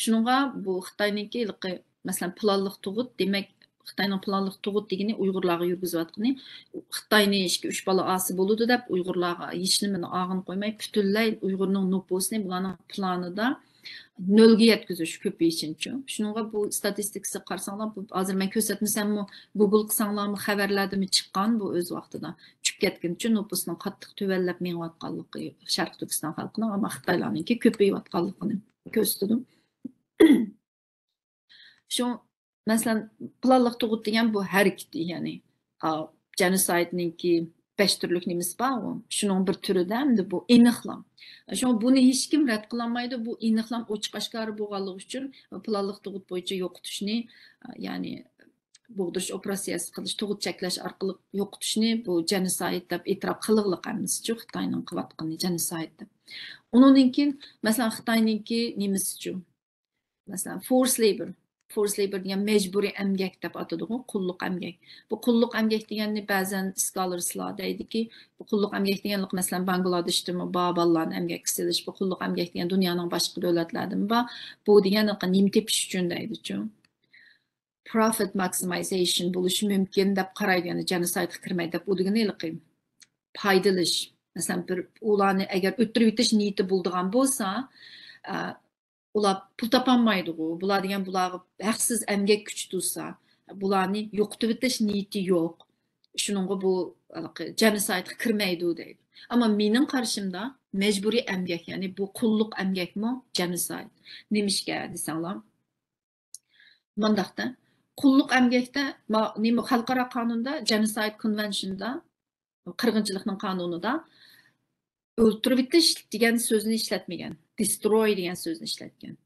شۇنىڭغا بۇ خىتاينىڭكى ھېلىقى، مەسىلەن، پىلانلىق تۇغۇت، دېمەك، خىتاينىڭ پىلانلىق تۇغۇت دېگىنى ئۇيغۇرلارغا يۈرگۈزۈۋاتقىنى، خىتاينى ئىككى، ئۈچ بالا ئالسا بولىدۇ دەپ، ئۇيغۇرلارغا ھېچنېمىنى ئالغىلى قويماي، پۈتۈنلەي ئۇيغۇرنىڭ نوپۇسىنى بۇلارنىڭ پىلانىدا نۆلگە يەتكۈزۈش كۆپىيىشىنچۇ. شۇنىڭغا بۇ ستاتىستىكىسىغا قارىساڭلار، بۇ ھازىر مەن كۆرسەتمىسەممۇ، گوگل قىلساڭلارمۇ خەۋەرلەردىمۇ چىققان بۇ ئۆز ۋاقتىدا. چۈشۈپ كەتكىنىچۇ نوپۇسنىڭ قاتتىق تۆۋەنلەپ مېڭىۋاتقانلىقى شەرقىي تۈركىستان خەلقىنىڭ، ئەمما خىتايلارنىڭكى كۆپىيىۋاتقانلىقىنى كۆرسىتىدۇ. شۇ، مەسىلەن، پىلانلىق تۇغۇت دېگەن بۇ ھەرىكىتى، يەنى، ئا، جېنوسايدنىڭكى بەش تۈرلۈك نېمىسى بارغۇ، شۇنىڭ بىر تۈرىدە، ئەمدى بۇ ئېنىقلام. شۇڭا بۇنى ھېچكىم رەت قىلالمايدۇ، بۇ ئېنىقلام ئوچۇق ئاشكارا بولغانلىقى ئۈچۈن پىلانلىق تۇغۇت بويىچە يوقىتىشنى، يەنى بوغدۇرۇش ئوپېراتسىيەسى قىلىش، تۇغۇت چەكلەش ئارقىلىق يوقىتىشنى بۇ جېنوسايد دەپ ئېتىراپ قىلغىلىق ھەممىسىچۇ، خىتاينىڭ قىلىۋاتقىنى جېنوسايد دەپ. ئۇنىڭدىن كېيىن، مەسىلەن، خىتاينىڭكى نېمىسىچۇ؟ مەسىلەن، فورس لېبور. forced labor دېگەن مەجبۇرىي ئەمگەك دەپ ئاتىدىغۇ، قۇللۇق ئەمگەك. بۇ قۇللۇق ئەمگەك دېگەننى بەزەن scholarسلار دەيدىكى، بۇ قۇللۇق ئەمگەك دېگەنلىك، مەسىلەن، بانگلادېشتىمۇ بار، بالىلارنى ئەمگەككە سېلىش، بۇ قۇللۇق ئەمگەك دېگەن دۇنيانىڭ باشقا دۆلەتلەردىمۇ بار. بۇ دېگەن نېمە تېپىش ئۈچۈن دەيدىچۇ. Profit maximization بولۇشى مۇمكىن دەپ قارايدۇ، يەنى جېنوسايدقا كىرمەيدۇ دەپ، ئۇ دېگىنى ھېلىقى پايدىلىنىش. مەسىلەن، بىر ئۇلارنى ئەگەر ئۆلتۈرۈۋېتىش نىيىتى بولىدىغان بولسا، ئە، ئۇلار پۇل تاپالمايدىغۇ. بۇلار دېگەن بۇلارغا ھەقسىز ئەمگەك كۈچى تۇرسا، بۇلارنى يوقىتىۋېتىش نىيىتى يوق. شۇنىڭغا بۇ ھېلىقى جېنوسايدقا كىرمەيدۇ دەيدۇ. ئەمما مېنىڭ قارىشىمدا مەجبۇرىي ئەمگەك، يەنى بۇ قۇللۇق ئەمگەكمۇ جېنوسايد. نېمىشقا دېسەڭلار، مۇنداقتا، قۇللۇق ئەمگەكتە ما-، نېمە، خەلقئارا قانۇندا، جېنوسايد كونۋېنشندا، قىرغىنچىلىقنىڭ قانۇنىدا ئۆلتۈرۈۋېتىش دېگەن سۆزنى ئىشلەتمىگەن، دېستروي دېگەن سۆزنى ئىشلەتكەن.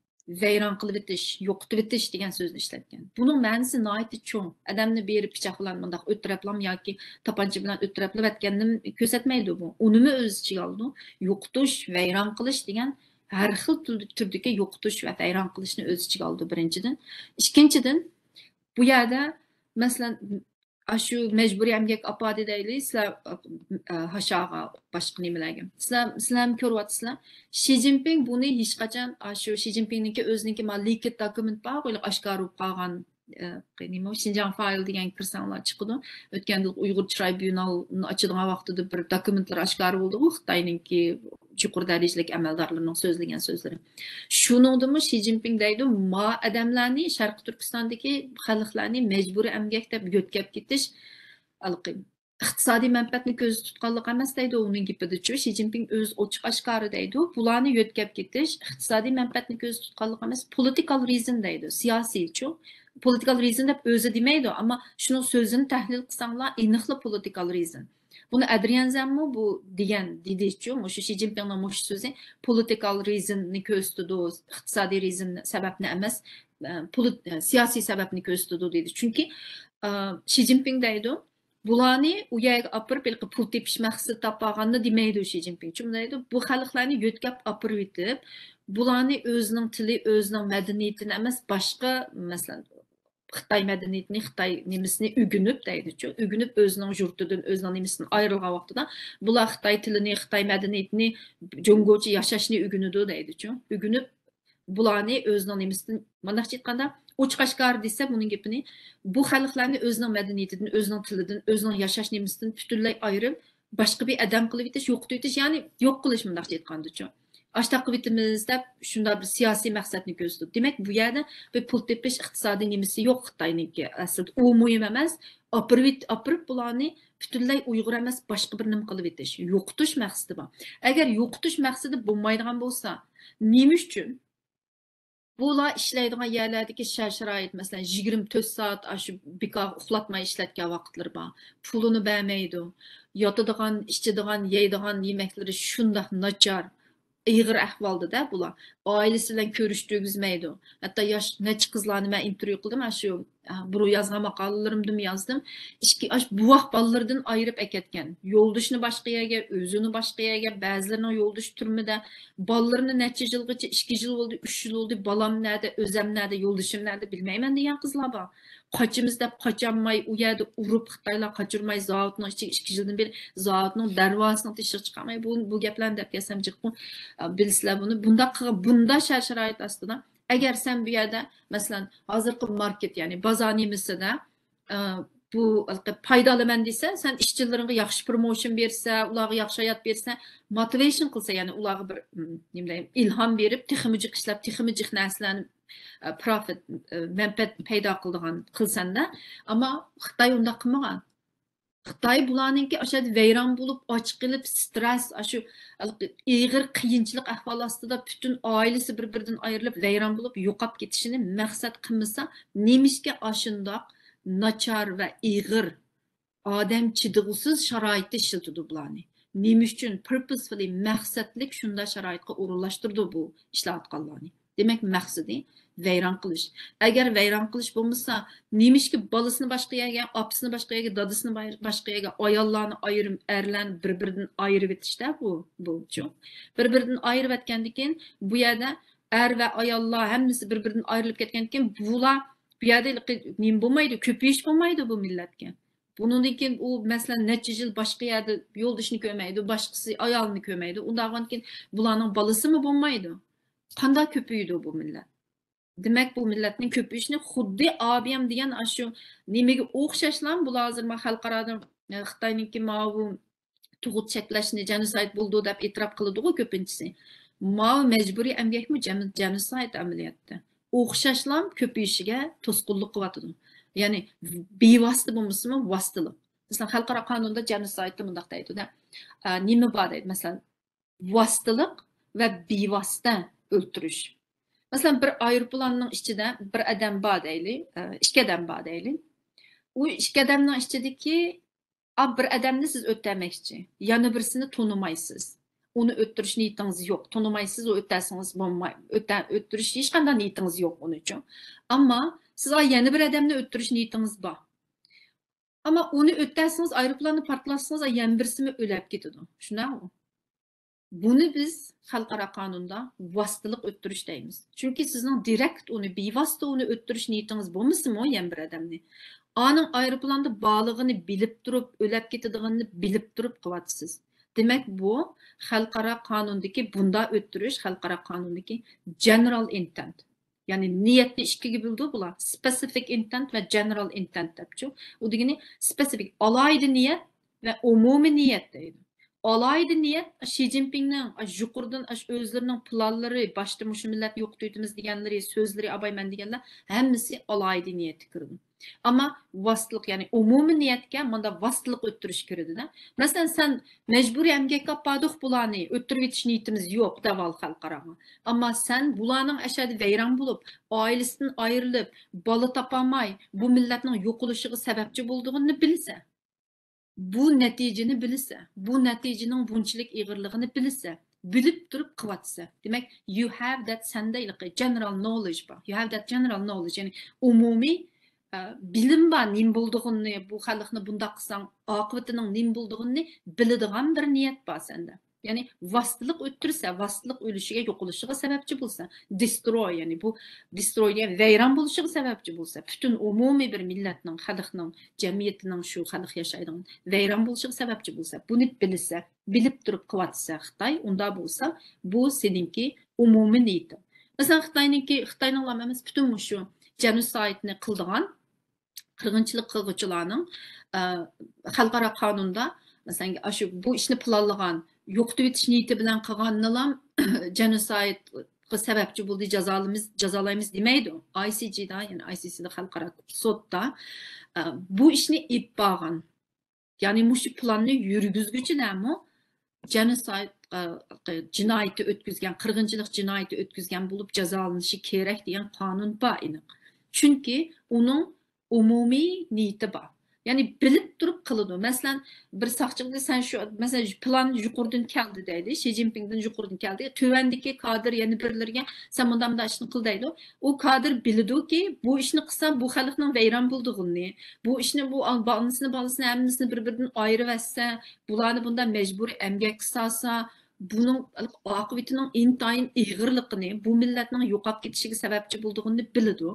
ۋەيران قىلىۋېتىش، يوقىتىۋېتىش دېگەن سۆزنى ئىشلەتكەن. بۇنىڭ مەنىسى ناھايىتى چوڭ. ئادەمنى بېرىپ پىچاق بىلەن مۇنداق ئۆلتۈرەپلام ياكى تاپانچا بىلەن ئۆلتۈرەپلىۋەتكەننى كۆرسەتمەيدۇ بۇ. ئۇنىمۇ ئۆز ئىچىگە ئالىدۇ. يوقىتىش، ۋەيران قىلىش دېگەن ھەر خىل تۈر-، تۈردىكى يوقىتىش ۋە ۋەيران قىلىشنى ئۆز ئىچىگە ئالىدۇ، بىرىنچىدىن. ئىككىنچىدىن، بۇ يەردە، مەسىلەن، ئاشۇ مەجبۇرىي ئەمگەك ئاپاردى دەيلى، سىلەر، ئە، ھاشاغا، باشقا نېمىلەرگە. سىلەر، سىلەرمۇ كۆرۈۋاتىسىلەر. شى جىنپىڭ بۇنى ھېچقاچان، ئاشۇ شى جىنپىڭنىڭكى ئۆزىنىڭكى ما لىكىد دوكۇمېنت بار، ئاشكارا بولۇپ قالغان، ئە، نېمە، شىنجاڭ فايل دېگەنگە كىرسەڭلار چىقىدۇ. ئۆتكەندە ئۇيغۇر تىرايبۇنالىنى ئاچىدىغان ۋاقتىدا بىر دوكۇمېنتلار ئاشكارا بولدىغۇ، خىتاينىڭكى يۇقىرى دەرىجىلىك ئەمەلدارلىرىنىڭ سۆزلىگەن سۆزلىرى. شۇنىڭدىمۇ شى جىنپىڭ دەيدۇ، ما ئادەملەرنى، شەرقىي تۈركىستاندىكى خەلقلەرنى مەجبۇرىي ئەمگەك دەپ يۆتكەپ كېتىش، ھېلىقى ئىقتىسادىي مەنپەئەتنى كۆزدە تۇتقانلىق ئەمەس دەيدۇ ئۇنىڭ گېپىدىچۇ. شى جىنپىڭ ئۆزى ئوچۇق ئاشكارا دەيدۇ، بۇلارنى يۆتكەپ كېتىش ئىقتىسادىي مەنپەئەتنى كۆزدە تۇتقانلىق ئەمەس، پولىتىكال رىزىن دەيدۇ، سىياسىيچۇ. پولىتىكال رىزىن دەپ ئۆزى دېمەيدۇ، ئەمما شۇنىڭ سۆزىنى تەھلىل قىلساڭلار، ئېنىقلا پولىتىكال رىزىن. بۇنى ئەدرىيەن زەنمۇ بۇ دېگەن، دېدىچۇ، مۇشۇ شى جىنپىڭنىڭ مۇشۇ سۆزى پولىتىكال رىزىننى كۆرسىتىدۇ، ئىقتىسادىي رىزىن سەۋەبنى ئەمەس، ئە، پولىت-، ئە، سىياسىي سەۋەبنى كۆرسىتىدۇ دېدى. چۈنكى، ئە، شى جىنپىڭ دەيدۇ، بۇلارنى ئۇ يەرگە ئاپىرىپ، ھېلىقى پۇل تېپىش مەقسىتى تاپالغاننى دېمەيدۇ شى جىنپىڭ. چۈنكى دەيدۇ، بۇ خەلقلەرنى يۆتكەپ ئاپىرىۋېتىپ، بۇلارنى ئۆزىنىڭ تىلى، ئۆزىنىڭ مەدەنىيىتىنى ئەمەس، باشقا، مەسىلەن، خىتاي مەدەنىيىتىنى، خىتاي نېمىسىنى ئۆگىنىپ دەيدىچۇ، ئۆگىنىپ ئۆزىنىڭ يۇرتىدىن، ئۆزىنىڭ نېمىسىدىن ئايرىلغان ۋاقتىدا، بۇلار خىتاي تىلىنى، خىتاي مەدەنىيىتىنى، جۇڭگوچە ياشاشنى ئۆگىنىدۇ دەيدىچۇ. ئۆگىنىپ، بۇلارنى ئۆزىنىڭ نېمىسىدىن، مانداقچە ئېيتقاندا، ئوچۇق ئاشكارا دېسە بۇنىڭ گېپىنى، بۇ خەلقلەرنى ئۆزىنىڭ مەدەنىيىتىدىن، ئۆزىنىڭ تىلىدىن، ئۆزىنىڭ ياشاش نېمىسىدىن پۈتۈنلەي ئايرىپ، باشقا بىر ئادەم قىلىۋېتىش، يوقىتىۋېتىش، يەنى يوق قىلىش مۇنداقچە ئېيتقاندىچۇ. ئاشتاق قىلىۋېتىمىز دەپ شۇنداق بىر سىياسىي مەقسەتنى كۆرسىتىدۇ. دېمەك، بۇ يەردە بىر پۇل تېپىش ئىقتىسادىي نېمىسى يوق خىتاينىڭكى. ئەسلىدە ئۇ مۇھىم ئەمەس. ئاپىرىۋېت-، ئاپىرىپ بۇلارنى پۈتۈنلەي ئۇيغۇر ئەمەس، باشقا بىر نېمە قىلىۋېتىش، يوقىتىش مەقسىتى بار. ئەگەر يوقىتىش مەقسىتى بولمايدىغان بولسا، نېمە ئۈچۈن بۇلار ئىشلەيدىغان يەرلەردىكى شەر-شارائىت، مەسىلەن، يىگىرمە تۆت سائەت ئاشۇ بىكار ئۇخلاتماي ئىشلەتكەن ۋاقىتلىرى بار. پۇلىنى بەرمەيدۇ. ياتىدىغان، ئىچىدىغان، يەيدىغان يېمەكلىرى شۇنداق ناچار، ئېغىر ئەھۋالدا-دە بۇلار. ئائىلىسى بىلەن كۆرۈشتۈرگۈزمەيدۇ. ھەتتا ياش نەچچە قىزلارنى مەن ئىنتېرۋيۇ قىلدىم، ئاشۇ، ئە، بۇرۇن يازغان ماقالىلىرىمدىمۇ يازدىم. ئىككى، ئاش-، بوۋاق بالىلىرىدىن ئايرىپ ئەكەتكەن. يولدىشىنى باشقا يەرگە، ئۆزىنى باشقا يەرگە، بەزىلىرىنىڭ يولدىشى تۈرمىدە. بالىلىرىنى نەچچە يىلغىچە، ئىككى يىل بولدى، ئۈچ يىل بولدى، بالام نەدە، ئۆزەم نەدە، يولدىشىم نەدە، بىلمەيمەن دېگەن قىزلار بار. قاچىمىز دەپ قاچالماي، ئۇ يەردە ئۇرۇپ، خىتايلار قاچۇرماي، زاۋۇتنىڭ ئىچىگە ئىككى يىلدىن بېرى زاۋۇتنىڭ دەرۋازىسىنىڭ تېشىغا چىقارماي، بۇ، بۇ گەپلەرنى دەپ كەلسەم جىققۇ، ئە، بىلىسىلەر بۇنى. بۇنداق قىلغان، بۇنداق شەر-شارائىت ئاستىدا، ئەگەر سەن بۇ يەردە، مەسىلەن، ھازىرقى ماركېت، يەنى بازار نېمىسىدە، ئە، بۇ پايدا ئالىمەن دېسە، سەن ئىشچىلىرىڭغا ياخشى پروموشن بېرسە، ئۇلارغا ياخشى ھايات بېرسە، موتىۋېيشن قىلسا، يەنى ئۇلارغا بىر، م، نېمە دەيمەن، ئىلھام بېرىپ، تېخىمۇ جىق ئىشلەپ، تېخىمۇ جىق نەرسىلەرنى، ئە، پروفىت، ئە، مەنپەئەت پەيدا قىلىدىغان قىلسەندە. ئەمما خىتاي ئۇنداق قىلمىغان. خىتاي بۇلارنىڭكى ئاشۇ يەردە ۋەيران بولۇپ، ئاچ قېلىپ، سترېس، ئاشۇ ئېغىر قىيىنچىلىق ئەھۋال ئاستىدا پۈتۈن ئائىلىسى بىر-بىرىدىن ئايرىلىپ، ۋەيران بولۇپ، يوقاپ كېتىشىنى مەقسەت قىلمىسا، نېمىشقا ئاشۇنداق ناچار ۋە ئېغىر، ئادەم چىدىغۇسىز شارائىتتا ئىشلىتىدۇ بۇلارنى؟ نېمە ئۈچۈن purposefully، مەقسەتلىك شۇنداق شارائىتقا ئورۇنلاشتۇرىدۇ بۇ ئىشلەۋاتقانلارنى؟ دېمەك، مەقسىتى ۋەيران قىلىش. ئەگەر ۋەيران قىلىش بولمىسا، نېمىشقا بالىسىنى باشقا يەرگە، ئاپىسىنى باشقا يەرگە، دادىسىنى باي-، باشقا يەرگە، ئاياللارنى ئايرىم، ئەرلەرنى بىر-بىرىدىن ئايرىۋېتىشتە بۇ، بۇچۇ. بىر-بىرىدىن ئايرىۋەتكەندىن كېيىن، بۇ يەردە ئەر ۋە ئاياللار ھەممىسى بىر-بىرىدىن ئايرىلىپ كەتكەندىن كېيىن، بۇلار بۇ يەردە ھېلىقى نېمە بولمايدۇ، كۆپىيىش بولمايدۇ بۇ مىللەتكە. بۇنىڭدىن كېيىن ئۇ، مەسىلەن، نەچچە يىل باشقا يەردە يولدىشىنى كۆرمەيدۇ، باشقىسى ئايالىنى كۆرمەيدۇ. ئۇنداق بولغاندىن كېيىن بۇلارنىڭ بالىسىمۇ بولمايدۇ. قانداق كۆپىيىدۇ بۇ مىللەت؟ دېمەك، بۇ مىللەتنىڭ كۆپىيىشىنى خۇددى ئابىيام دېگەن ئاشۇ نېمىگە ئوخشاشلا، بۇلار ھازىر ما خەلقئارادا، ئە، خىتاينىڭكى ماۋۇ تۇغۇت چەكلەشنى جېنوسايد بولىدۇ دەپ ئېتىراپ قىلىدىغۇ كۆپىنچىسى. ماۋۇ مەجبۇرىي ئەمگەكمۇ جەم-، جېنوسايد ئەمەلىيەتتە. ئوخشاشلا كۆپىيىشىگە توسقۇنلۇق قىلىۋاتىدۇ. يەنى بىۋاسىتە بولمىسىمۇ ۋاسىتىلىق. مەسىلەن، خەلقئارا قانۇندا جېنوسايدتا مۇنداق دەيدۇ-دە، ئە، نېمە بار دەيدۇ، مەسىلەن، ۋاسىتىلىق ۋە بىۋاسىتە ئۆلتۈرۈش. مەسىلەن، بىر ئايروپىلاننىڭ ئىچىدە بىر ئادەم بار دەيلى، ئە، ئىككى ئادەم بار دەيلى. ئۇ ئىككى ئادەمنىڭ ئىچىدىكى، ئا، بىر ئادەمنى سىز ئۆلتۈرمەكچى، يەنە بىرسىنى تونۇمايسىز. ئۇنى ئۆلتۈرۈش نىيىتىڭىز يوق، تونۇمايسىز، ئۇ ئۆلتۈرسىڭىز بولماي-، ئۆلتە-، ئۆلتۈرۈش ھېچقانداق نىيىتىڭىز يوق ئۇنىڭ ئۈچۈن. ئەمما سىز، ئا، يەنە بىر ئادەمنى ئۆلتۈرۈش نىيىتىڭىز بار. ئەمما ئۇنى ئۆلتۈرسىڭىز، ئايروپىلاننى پارتلاتسىڭىز، ئا، يەنە بىرسىمۇ ئۆلۈپ كېتىدۇ. شۇنداقمۇ؟ بۇنى بىز خەلقئارا قانۇندا ۋاسىتىلىق ئۆلتۈرۈش دەيمىز. چۈنكى سىزنىڭ دىرېكت ئۇنى، بىۋاسىتە ئۇنى ئۆلتۈرۈش نىيىتىڭىز بولمىسىمۇ، يەنە بىر ئادەمنى، ئانىڭ ئايروپىلاندا بارلىقىنى بىلىپ تۇرۇپ، ئۆلۈپ كېتىدىغىنىنى بىلىپ تۇرۇپ قىلىۋاتىسىز. دېمەك، بۇ خەلقئارا قانۇندىكى بۇنداق ئۆلتۈرۈش، خەلقئارا قانۇندىكى جېنېرال ئىنتېنت. يەنى نىيەتنى ئىككىگە بۆلىدۇ بۇلار. سپېسىفىك ئىنتېنت ۋە جېنېرال ئىنتېنت دەپچۇ. ئۇ دېگىنى سپېسىفىك، ئالاھىدە نىيەت ۋە ئومۇمىي نىيەت دەيدۇ. ئالاھىدە نىيەت، شى جىنپىڭنىڭ ئاشۇ يۇقىرىدىن ئاشۇ ئۆزلىرىنىڭ پىلانلىرى، باشتا مۇشۇ مىللەتنى يوقىتىۋېتىمىز دېگەنلىرى، سۆزلىرى، ئاۋاي مەن دېگەنلەر ھەممىسى ئالاھىدە نىيەتكە كىرىدۇ. ئەمما ۋاسىتىلىق، يەنى ئومۇمىي نىيەتكە مۇندا ۋاسىتىلىق ئۆتتۈرۈش كىرىدۇ-دە. مەسىلەن، سەن مەجبۇرىي ئەمگەككە ئاپاردۇق بۇلارنى، ئۆتتۈرۈۋېتىش نىيىتىمىز يوق، دەۋال خەلقئاراغا. ئەمما سەن بۇلارنىڭ ئەشەدە ۋەيران بولۇپ، ئائىلىسىدىن ئايرىلىپ، بالا تاپالماي، بۇ مىللەتنىڭ يوقىلىشىغا سەۋەبچى بولىدىغىنىنى بىلىسەن. بۇ نەتىجىنى بىلىسەن. بۇ نەتىجىنىڭ بۇنچىلىك ئېغىرلىقىنى بىلىسەن. بىلىپ تۇرۇپ قىلىۋاتىسەن. دېمەك، you have that، سەندە ھېلىقى general knowledge بار. You have that general knowledge، يەنى ئومۇمىي، ئە، بىلىم بار، نېمە بولىدىغىنىنى، بۇ خەلقنى بۇنداق قىلساڭ، ئاقىۋىتىنىڭ نېمە بولىدىغىنىنى بىلىدىغان بىر نىيەت بار سەندە. يەنى ۋاسىتىلىق ئۆتتۈرسە، ۋاسىتىلىق ئۆلۈشىگە، يوقىلىشىغا سەۋەبچى بولسا، دېستروي، يەنى بۇ دېستروي دېگەن ۋەيران بولۇشىغا سەۋەبچى بولسا، پۈتۈن ئومۇمىي بىر مىللەتنىڭ، خەلقنىڭ، جەمئىيىتىنىڭ، شۇ خەلق ياشايدىغان ۋەيران بولۇشىغا سەۋەبچى بولسا، بۇنى بىلسە، بىلىپ تۇرۇپ قىلىۋاتسا خىتاي، ئۇنداق بولسا بۇ سېنىڭكى ئومۇمىي نىيىتىڭ. مەسىلەن، خىتاينىڭكى، خىتاينىڭلام ئەمەس، پۈتۈن مۇشۇ جېنوسايدنى قىلىدىغان، قىرغىنچىلىق قىلغۇچىلارنىڭ، ئە، خەلقئارا قانۇندا، مەسىلەن، ئاشۇ بۇ ئىشنى پىلانلىغان، يوقىتىۋېتىش نىيىتى بىلەن قىلغاننىلام جېنوسايدقا سەۋەبچى بولدى، جازالىمىز، جازالايمىز دېمەيدۇ. ئاي سى جىدا، يەنى ئاي سى سىدا، خەلقئارا سوتتا، ئە، بۇ ئىشنى ئېلىپ بارغان، يەنى مۇشۇ پىلاننى يۈرگۈزگۈچىلەرمۇ جېنوسايد، ئە، جىنايىتى ئۆتكۈزگەن، قىرغىنچىلىق جىنايىتى ئۆتكۈزگەن بولۇپ جازالىنىشى كېرەك دېگەن قانۇن بار ئېنىق. چۈنكى ئۇنىڭ ئومۇمىي نىيىتى بار. يەنى بىلىپ تۇرۇپ قىلىدۇ. مەسىلەن، بىر ساقچى بولدى، سەن شۇ، مەسىلەن، پىلان يۇقىرىدىن كەلدى دەيدۇ، شى جىنپىڭدىن يۇقىرىدىن كەلدى. تۆۋەندىكى كادىر يەنە بىرلىرىگە سەن مۇنداق، مۇنداق ئىشنى قىل دەيدۇ. ئۇ كادىر بىلىدۇكى، بۇ ئىشنى قىلسا، بۇ خەلقنىڭ ۋەيران بولىدىغىنىنى، بۇ ئىشنى، بۇ ئانىسىنى، بالىسىنى ھەممىسىنى بىر-بىرىدىن ئايرىۋەتسە، بۇلارنى بۇنداق مەجبۇرىي ئەمگەككە سالسا، بۇنىڭ ئاقىۋىتىنىڭ ئىنتايىن ئېغىرلىقىنى، بۇ مىللەتنىڭ يوقاپ كېتىشىگە سەۋەبچى بولىدىغىنىنى بىلىدۇ.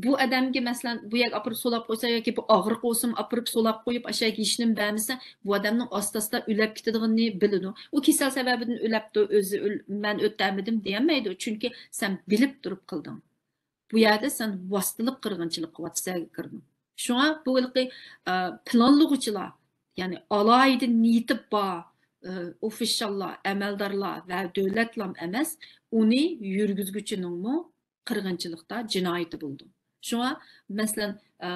بۇ ئادەمگە، مەسىلەن، بۇ يەرگە ئاپىرىپ سولاپ قويسا ياكى بۇ ئاغرىق بولسىمۇ ئاپىرىپ سولاپ قويۇپ، ئاشۇ يەرگە ھېچنېمە بەرمىسە، بۇ ئادەمنىڭ ئاستا-ئاستا ئۆلۈپ كېتىدىغىنىنى بىلىدۇ. ئۇ كېسەل سەۋەبىدىن ئۆلۈپتۇ، ئۆزى ئۆل-، مەن ئۆتەلمىدىم دېيەلمەيدۇ. چۈنكى سەن بىلىپ تۇرۇپ قىلدىڭ. بۇ يەردە سەن ۋاسىتىلىق قىرغىنچىلىق قىلىۋاتىسەن كىردىڭ. شۇڭا بۇ ھېلىقى، ئە، پىلانلىغۇچىلار، يەنى ئالاھىدە نىيىتى بار، ئە، ئوفىشاللار، ئەمەلدارلار ۋە دۆلەتلام ئەمەس، ئۇنى يۈرگۈزگۈچىنىڭمۇ قىرغىنچىلىقتا جىنايىتى بولىدۇ. شۇڭا، مەسىلەن، ئە،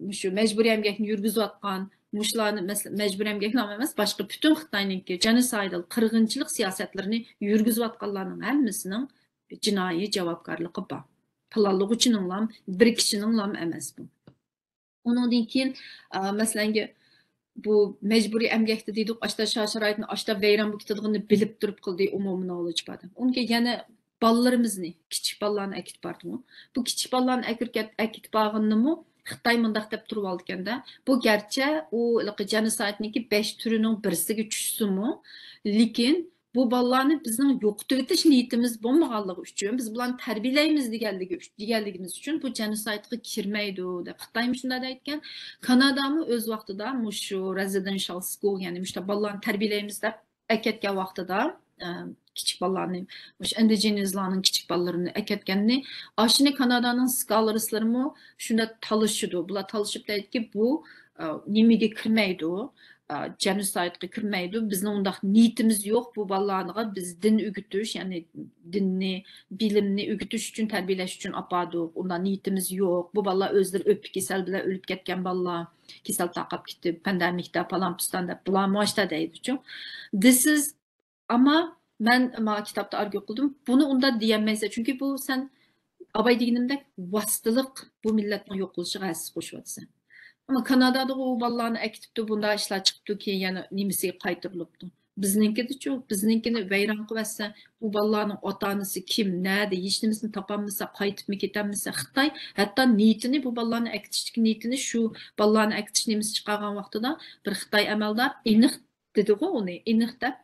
مۇشۇ مەجبۇرىي ئەمگەكنى يۈرگۈزۈۋاتقان، مۇشۇلارنى، مەسىلەن، مەجبۇرىي ئەمگەكلەرلا ئەمەس، باشقا پۈتۈن خىتاينىڭكى جېنوسايدال قىرغىنچىلىق سىياسەتلىرىنى يۈرگۈزۈۋاتقانلارنىڭ ھەممىسىنىڭ جىنايى جاۋابكارلىقى بار. پىلانلىغۇچىنىڭلام، بىر كىشىنىڭلام ئەمەس بۇ. ئۇنىڭدىن كېيىن، ئا، مەسىلەنگە، بۇ مەجبۇرىي ئەمگەكتە دېدۇق، ئاشتا شا-، شارائىتنى ئاشتا ۋەيران بولۇپ كېتىدىغىنىنى بىلىپ تۇرۇپ قىلدى، ئومۇمىي نولېدژ بار دەپ. ئۇنىڭ كېيىن يەنە بالىلىرىمىزنى، كىچىك بالىلارنى ئەكېتىپ باردىمۇ. بۇ كىچىك بالىلارنى ئەكىركەت-، ئەكېتىپ بارغىنىمۇ خىتاي مۇنداق دەپ تۇرۇۋالىدىكەن-دە، بۇ گەرچە ئۇ ھېلىقى جېنوسايدنىڭكى بەش تۈرىنىڭ بىرسىگە چۈشسىمۇ، لېكىن بۇ بالىلارنى بىزنىڭ يوقىتىۋېتىش نىيىتىمىز بولمىغانلىقى ئۈچۈن، بىز بۇلارنى تەربىيەلەيمىز دېگەنلىكى ئۈچ-، دېگەنلىكىمىز ئۈچۈن بۇ جېنوسايدقا كىرمەيدۇ دەپ خىتايمۇ شۇنداق دەيدىكەن. كانادامۇ ئۆز ۋاقتىدا مۇشۇ رېزىدېنشال سكۇل، يەنى مۇشۇنداق بالىلارنى تەربىيەلەيمىز دەپ ئەكەتكەن ۋاقتىدا، ئە، كىچىك بالىلارنى، مۇشۇ ئىندىجېنىزلارنىڭ كىچىك بالىلىرىنى ئەكەتكەننى، ئاشۇنى كانادانىڭ سكالارلىرىمۇ شۇنداق تالىشىدۇ. بۇلار تالىشىپ دەيدىكى، بۇ، ئە، نېمىگە كىرمەيدۇ، ئە، جېنوسايدقا كىرمەيدۇ. بىزنىڭ ئۇنداق نىيىتىمىز يوق. بۇ بالىلارغا بىز دىن ئۆگىتىش، يەنى دىننى، بىلىمنى ئۆگىتىش ئۈچۈن، تەربىيەلەش ئۈچۈن ئاپاردۇق. ئۇنداق نىيىتىمىز يوق. بۇ بالىلار ئۆزلىرى ئۆپكە كېسەل بىلەن ئۆلۈپ كەتكەن بالىلار، كېسەل تارقاپ كېتىپ، پاندېمىكتا پالان پۇستان دەپ بۇلار مۇشتا دەيدىچۇ. This is، ئەمما مەن مانا كىتابتا ئارگيۇ قىلدىم. بۇنى ئۇنداق دېيەلمەيسەن، چۈنكى بۇ سەن ئاباي دېگىنىمدەك ۋاسىتىلىق بۇ مىللەتنىڭ يوقىلىشىغا ھەسسە قوشۇۋاتىسەن. ئەمما كانادادىغۇ ئۇ بالىلارنى ئەكېتىپتۇ، بۇنداق ئىشلار چىقىپتۇ، كېيىن يەنە نېمىسىگە قايتۇرۇلۇپتۇ. بىزنىڭكىدىچۇ، بىزنىڭكىنى ۋەيران قىلىۋەتسە، بۇ بالىلارنىڭ ئاتا-ئانىسى كىم، نەدە، ھېچنېمىسىنى تاپالمىسا، قايتىپمۇ كېتەلمىسە، خىتاي ھەتتا نىيىتىنى، بۇ بالىلارنى ئەكېتىشتىكى نىيىتىنى، شۇ بالىلارنى ئەكېتىش نېمىسى چىقارغان ۋاقتىدا بىر خىتاي ئەمەلدار ئېنىق دېدىغۇ ئۇنى، ئېنىق دەپ،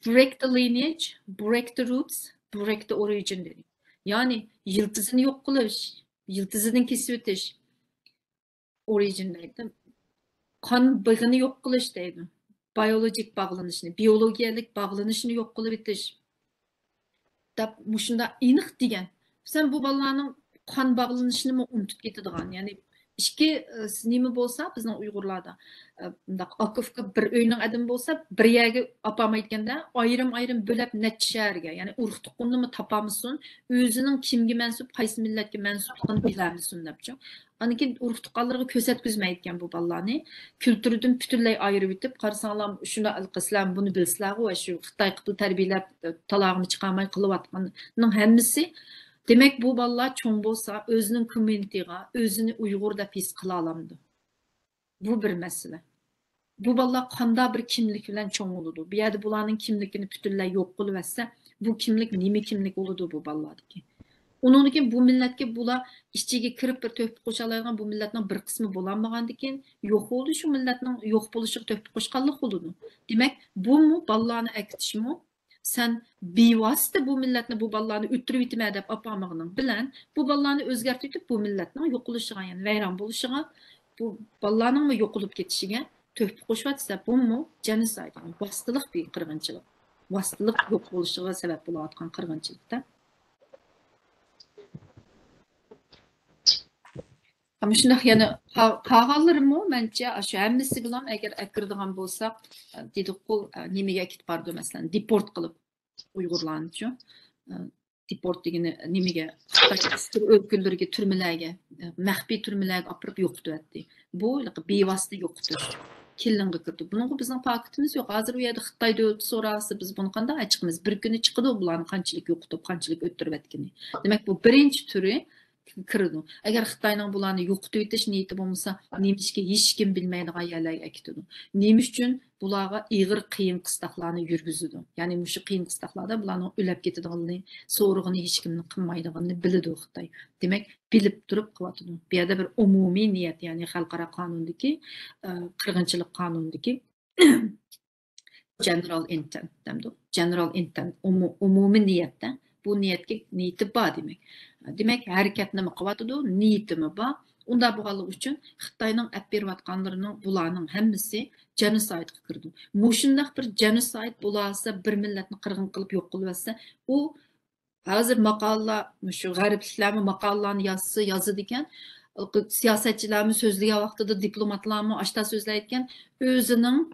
break the lineage, break the roots, break the origin دېدى. يەنى يىلتىزىنى يوق قىلىش، يىلتىزىدىن كېسىۋېتىش، ئورىجىن دەيدۇ. قان بېغىنى يوق قىلىش دەيدۇ. بىيولوگىك باغلىنىشنى، بىيولوگىيەلىك باغلىنىشنى يوق قىلىۋېتىش دەپ مۇشۇنداق ئېنىق دېگەن. سەن بۇ بالىلارنىڭ قان باغلىنىشىنىمۇ ئۇنتۇپ كېتىدىغان، يەنى ئىككى، ئى، نېمە بولسا بىزنىڭ ئۇيغۇرلاردا، ئى، مۇنداق ئاكا ئۇكا بىر ئۆينىڭ ئادىمى بولسا، بىر يەرگە ئاپارمايدىكەندە، ئايرىم-ئايرىم بۆلەپ نەچچە شەھەرگە، يەنى ئۇرۇق تۇغقىنىنىمۇ تاپالمىسۇن، ئۆزىنىڭ كىمگە مەنسۇپ، قايسى مىللەتكە مەنسۇپلۇقىنى بىلەلمىسۇن دەپچۇ. ئاندىن كېيىن ئۇرۇق تۇغقانلىرىغا كۆرسەتكۈزمەيدىكەن بۇ بالىلارنى. كۈلتۈرىدىن پۈتۈنلەي ئايرىۋېتىپ، قارىساڭلار، شۇنداق، سىلەر بۇنى بىلىسىلەرغۇ، شۇ خىتاي قىپلا تەربىيەلەپ، تالاغىمۇ چىقارماي قىلىۋاتقاننىڭ ھەممىسى. دېمەك، بۇ بالىلار چوڭ بولسا، ئۆزىنىڭ كومميۇنىتىغا، ئۆزىنى ئۇيغۇر دەپ ھېس قىلالامدۇ؟ بۇ بىر مەسىلە. بۇ بالىلار قانداق بىر كىملىك بىلەن چوڭ بولىدۇ؟ بۇ يەردە بۇلارنىڭ كىملىكىنى پۈتۈنلەي يوق قىلىۋەتسە، بۇ كىملىك نېمە كىملىك بولىدۇ بۇ بالىلاردىكى؟ ئۇنىڭدىن كېيىن بۇ مىللەتكە بۇلار ئىچىگە كىرىپ بىر تۆھپە قوشالايدىغان بۇ مىللەتنىڭ بىر قىسمى بولالمىغاندىن كېيىن يوق بولدى، شۇ مىللەتنىڭ يوق بولۇشىغا تۆھپە قوشقانلىق بولىدۇ. دېمەك، بۇمۇ بالىلارنى ئەكېتىشمۇ، سەن بىۋاسىتە بۇ مىللەتنى، بۇ بالىلارنى ئۆلتۈرۈۋېتىمەن دەپ ئاپارمىغىنىڭ بىلەن بۇ بالىلارنى ئۆزگەرتىۋېتىپ، بۇ مىللەتنىڭ يوقىلىشىغا، يەنى ۋەيران بولۇشىغا، بۇ بالىلارنىڭمۇ يوقىلىپ كېتىشىگە تۆھپە قوشۇۋاتىسەن. بۇمۇ جېنوسايد، يەنى ۋاسىتىلىق بىر قىرغىنچىلىق. ۋاسىتىلىق يوق بولۇشىغا سەۋەب بولۇۋاتقان قىرغىنچىلىقتا. مۇشۇنداق يەنە قا-، قالغانلىرىمۇ مەنچە شۇ ھەممىسى بىلەن ئەگەر ئەكىرىدىغان بولساق، دېدۇققۇ، نېمىگە ئەكېتىپ بارىدۇ مەسىلەن، دېپورت قىلىپ ئۇيغۇرلارنىچۇ. دېپورت دېگىنى نېمىگە؟ خىتاي ئۆلكىلىرىگە، تۈرمىلەرگە، مەخپىي تۈرمىلەرگە ئاپىرىپ يوقىتىۋەتتى. بۇ بىۋاسىتە يوقىتىش. كىللىڭغا كىرىدۇ. بۇنىڭغا بىزنىڭ پاكىتىمىز يوق. ھازىر ئۇ يەردە خىتاي دۆلىتى سورالسا، بىز بۇنى قانداق چىقىمىز؟ بىر كۈنى چىقىدۇ بۇلارنى قانچىلىك يوقىتىپ، قانچىلىك ئۆلتۈرۈۋەتكىنى. دېمەك، بۇ بىرىنچى تۈرى كىرىدۇ. ئەگەر خىتاينىڭ بۇلارنى يوقىتىۋېتىش نىيىتى بولمىسا، نېمىشقا ھېچكىم بىلمەيدىغان يەرلەرگە ئەكېتىدۇ؟ نېمە ئۈچۈن بۇلارغا ئېغىر قىيىن قىستاقلارنى يۈرگۈزىدۇ؟ يەنى مۇشۇ قىيىن قىستاقلاردا بۇلارنىڭ ئۆلۈپ كېتىدىغانلىقىنى، سورىغىنى ھېچكىمنىڭ قىلمايدىغىنىنى بىلىدۇ خىتاي. دېمەك، بىلىپ تۇرۇپ قىلىۋاتىدۇ. بۇ يەردە بىر ئومۇمىي نىيەت، يەنى خەلقئارا قانۇندىكى، ئە، قىرغىنچىلىق قانۇنىدىكى general intent دەمدۇ؟ General intent، ئومۇ-، ئومۇمىي نىيەتتە. بۇ نىيەتكە، نىيىتى بار دېمەك. دېمەك، ھەرىكەتنىمۇ قىلىۋاتىدۇ، نىيىتىمۇ بار. ئۇنداق بولغانلىقى ئۈچۈن خىتاينىڭ ئەپ بېرىۋاتقانلىرىنىڭ، بۇلارنىڭ ھەممىسى جېنوسايدقا كىرىدۇ. مۇشۇنداق بىر جېنوسايد بولالىسا، بىر مىللەتنى قىرغىن قىلىپ يوق قىلىۋەتسە، ئۇ ھازىر ماقالىلار، مۇشۇ غەربلىكلەرمۇ ماقالىلارنى يازسا، يازىدىكەن. سىياسەتچىلەرمۇ سۆزلىگەن ۋاقتىدا، دىپلوماتلارمۇ ئاشتا سۆزلەيدىكەن، ئۆزىنىڭ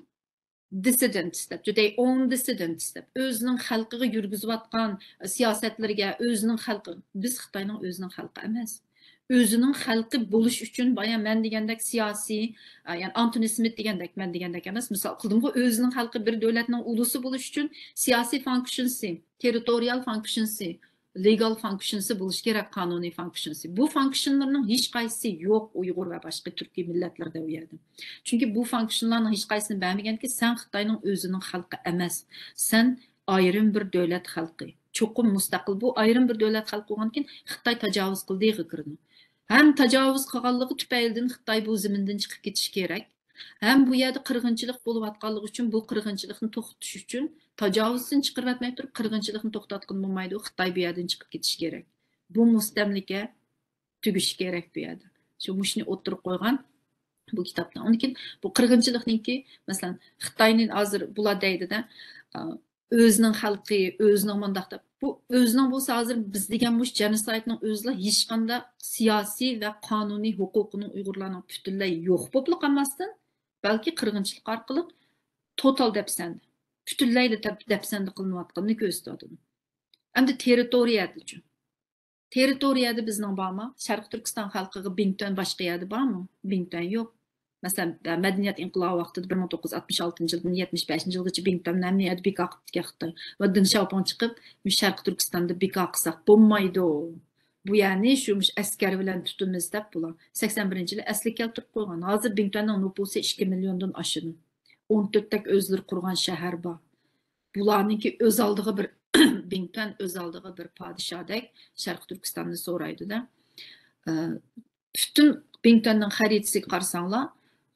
dissidents دەپ، they own dissidents دەپ، ئۆزىنىڭ خەلقىگە يۈرگۈزۈۋاتقان سىياسەتلىرىگە، ئۆزىنىڭ خەلقى، بىز خىتاينىڭ ئۆزىنىڭ خەلقى ئەمەس. ئۆزىنىڭ خەلقى بولۇش ئۈچۈن، بايا مەن دېگەندەك سىياسىي، ئە، يەنى ئانتونى سمىت دېگەندەك، مەن دېگەندەك ئەمەس، مىسال قىلدىمغۇ، ئۆزىنىڭ خەلقى بىر دۆلەتنىڭ ئۇلۇسى بولۇش ئۈچۈن سىياسىي فانكشنسى، تېررىتورىيال فانكشنسى، لېگال فانكشنسى بولۇشى كېرەك، قانۇنىي فانكشنسى. بۇ فانكشنلىرىنىڭ ھېچقايسىسى يوق ئۇيغۇر ۋە باشقا تۈركىي مىللەتلەردە ئۇ يەردە. چۈنكى بۇ فانكشنلارنىڭ ھېچقايسىسىنى بەرمىگەنكى، سەن خىتاينىڭ ئۆزىنىڭ خەلقى ئەمەس. سەن ئايرىم بىر دۆلەت خەلقى. چوقۇم مۇستەقىل. بۇ ئايرىم بىر دۆلەت خەلقى بولغاندىكىن، خىتاي تاجاۋۇز قىلدىغا كىرىدۇ. ھەم تاجاۋۇز قىلغانلىقى تۈپەيلىدىن خىتاي بۇ زېمىندىن چىقىپ كېتىشى كېرەك. ھەم بۇ يەردە قىرغىنچىلىق بولۇۋاتقانلىقى ئۈچۈن، بۇ قىرغىنچىلىقنى توختىتىش ئۈچۈن تاجاۋۇزچىنى چىقىرىۋەتمەي تۇرۇپ، قىرغىنچىلىقنى توختاتقىلى بولمايدۇ، خىتاي بۇ يەردىن چىقىپ كېتىشى كېرەك. بۇ مۇستەملىكە تۈگىشى كېرەك بۇ يەردە. شۇ مۇشۇنى ئوتتۇرىغا قويغان بۇ كىتابتا. ئۇندىن كېيىن بۇ قىرغىنچىلىقنىڭكى، مەسىلەن، خىتاينى ھازىر بۇلار دەيدىدە، ئا، ئۆزىنىڭ خەلقى، ئۆزىنىڭ مۇنداق دەپ. بۇ ئۆزىنىڭ بولسا ھازىر بىز دېگەن مۇشۇ جېنوسايدنىڭ ئۆزىلا ھېچقانداق سىياسىي ۋە قانۇنىي ھوقۇقىنىڭ ئۇيغۇرلارنىڭ پۈتۈنلەي يوق بولۇپلا قالماستىن، بەلكى قىرغىنچىلىق ئارقىلىق توتال دەپسەندە، پۈتۈنلەيلا دەپ-، دەپسەندە قىلىنىۋاتقىنىنى كۆرسىتىۋاتىدۇ. ئەمدى تېررىتورىيەدىچۇ؟ تېررىتورىيەدە بىزنىڭ بارمۇ؟ شەرقىي تۈركىستان خەلقىگە بىڭتۈەن باشقا يەردە بارمۇ؟ بىڭتۈەن يوق. مەسىلەن، مەدەنىيەت ئىنقىلابى ۋاقتىدا بىر مىڭ توققۇز يۈز ئاتمىش ئالتىنچى يىلدىن يەتمىش بەشىنچى يىلغىچە بىڭتۈەننى ھەممە يەردە بىكار قىپتىكەن خىتاي. ۋە دېڭ شياۋپىڭ چىقىپ، مۇشۇ شەرقىي تۈركىستاندا بىكار قىلساق بولمايدۇ. بۇ يەرنى شۇ مۇشۇ ئەسكەر بىلەن تۇتىمىز دەپ بۇلار سەكسەن بىرىنچى يىلى ئەسلىگە كەلتۈرۈپ قويغان. ھازىر بىڭتۈەننىڭ نوپۇسى ئىككى مىليوندىن ئاشىدۇ. ئون تۆتتەك ئۆزلىرى قۇرغان شەھەر بار. بۇلارنىڭكى ئۆز ئالدىغا بىر بىڭتۈەن ئۆز ئالدىغا بىر پادىشاھدەك شەرقىي تۈركىستاننى سورايدۇ-دە. ئە، پۈتۈن بىڭتۈەننىڭ خەرىتىسىگە قارىساڭلار،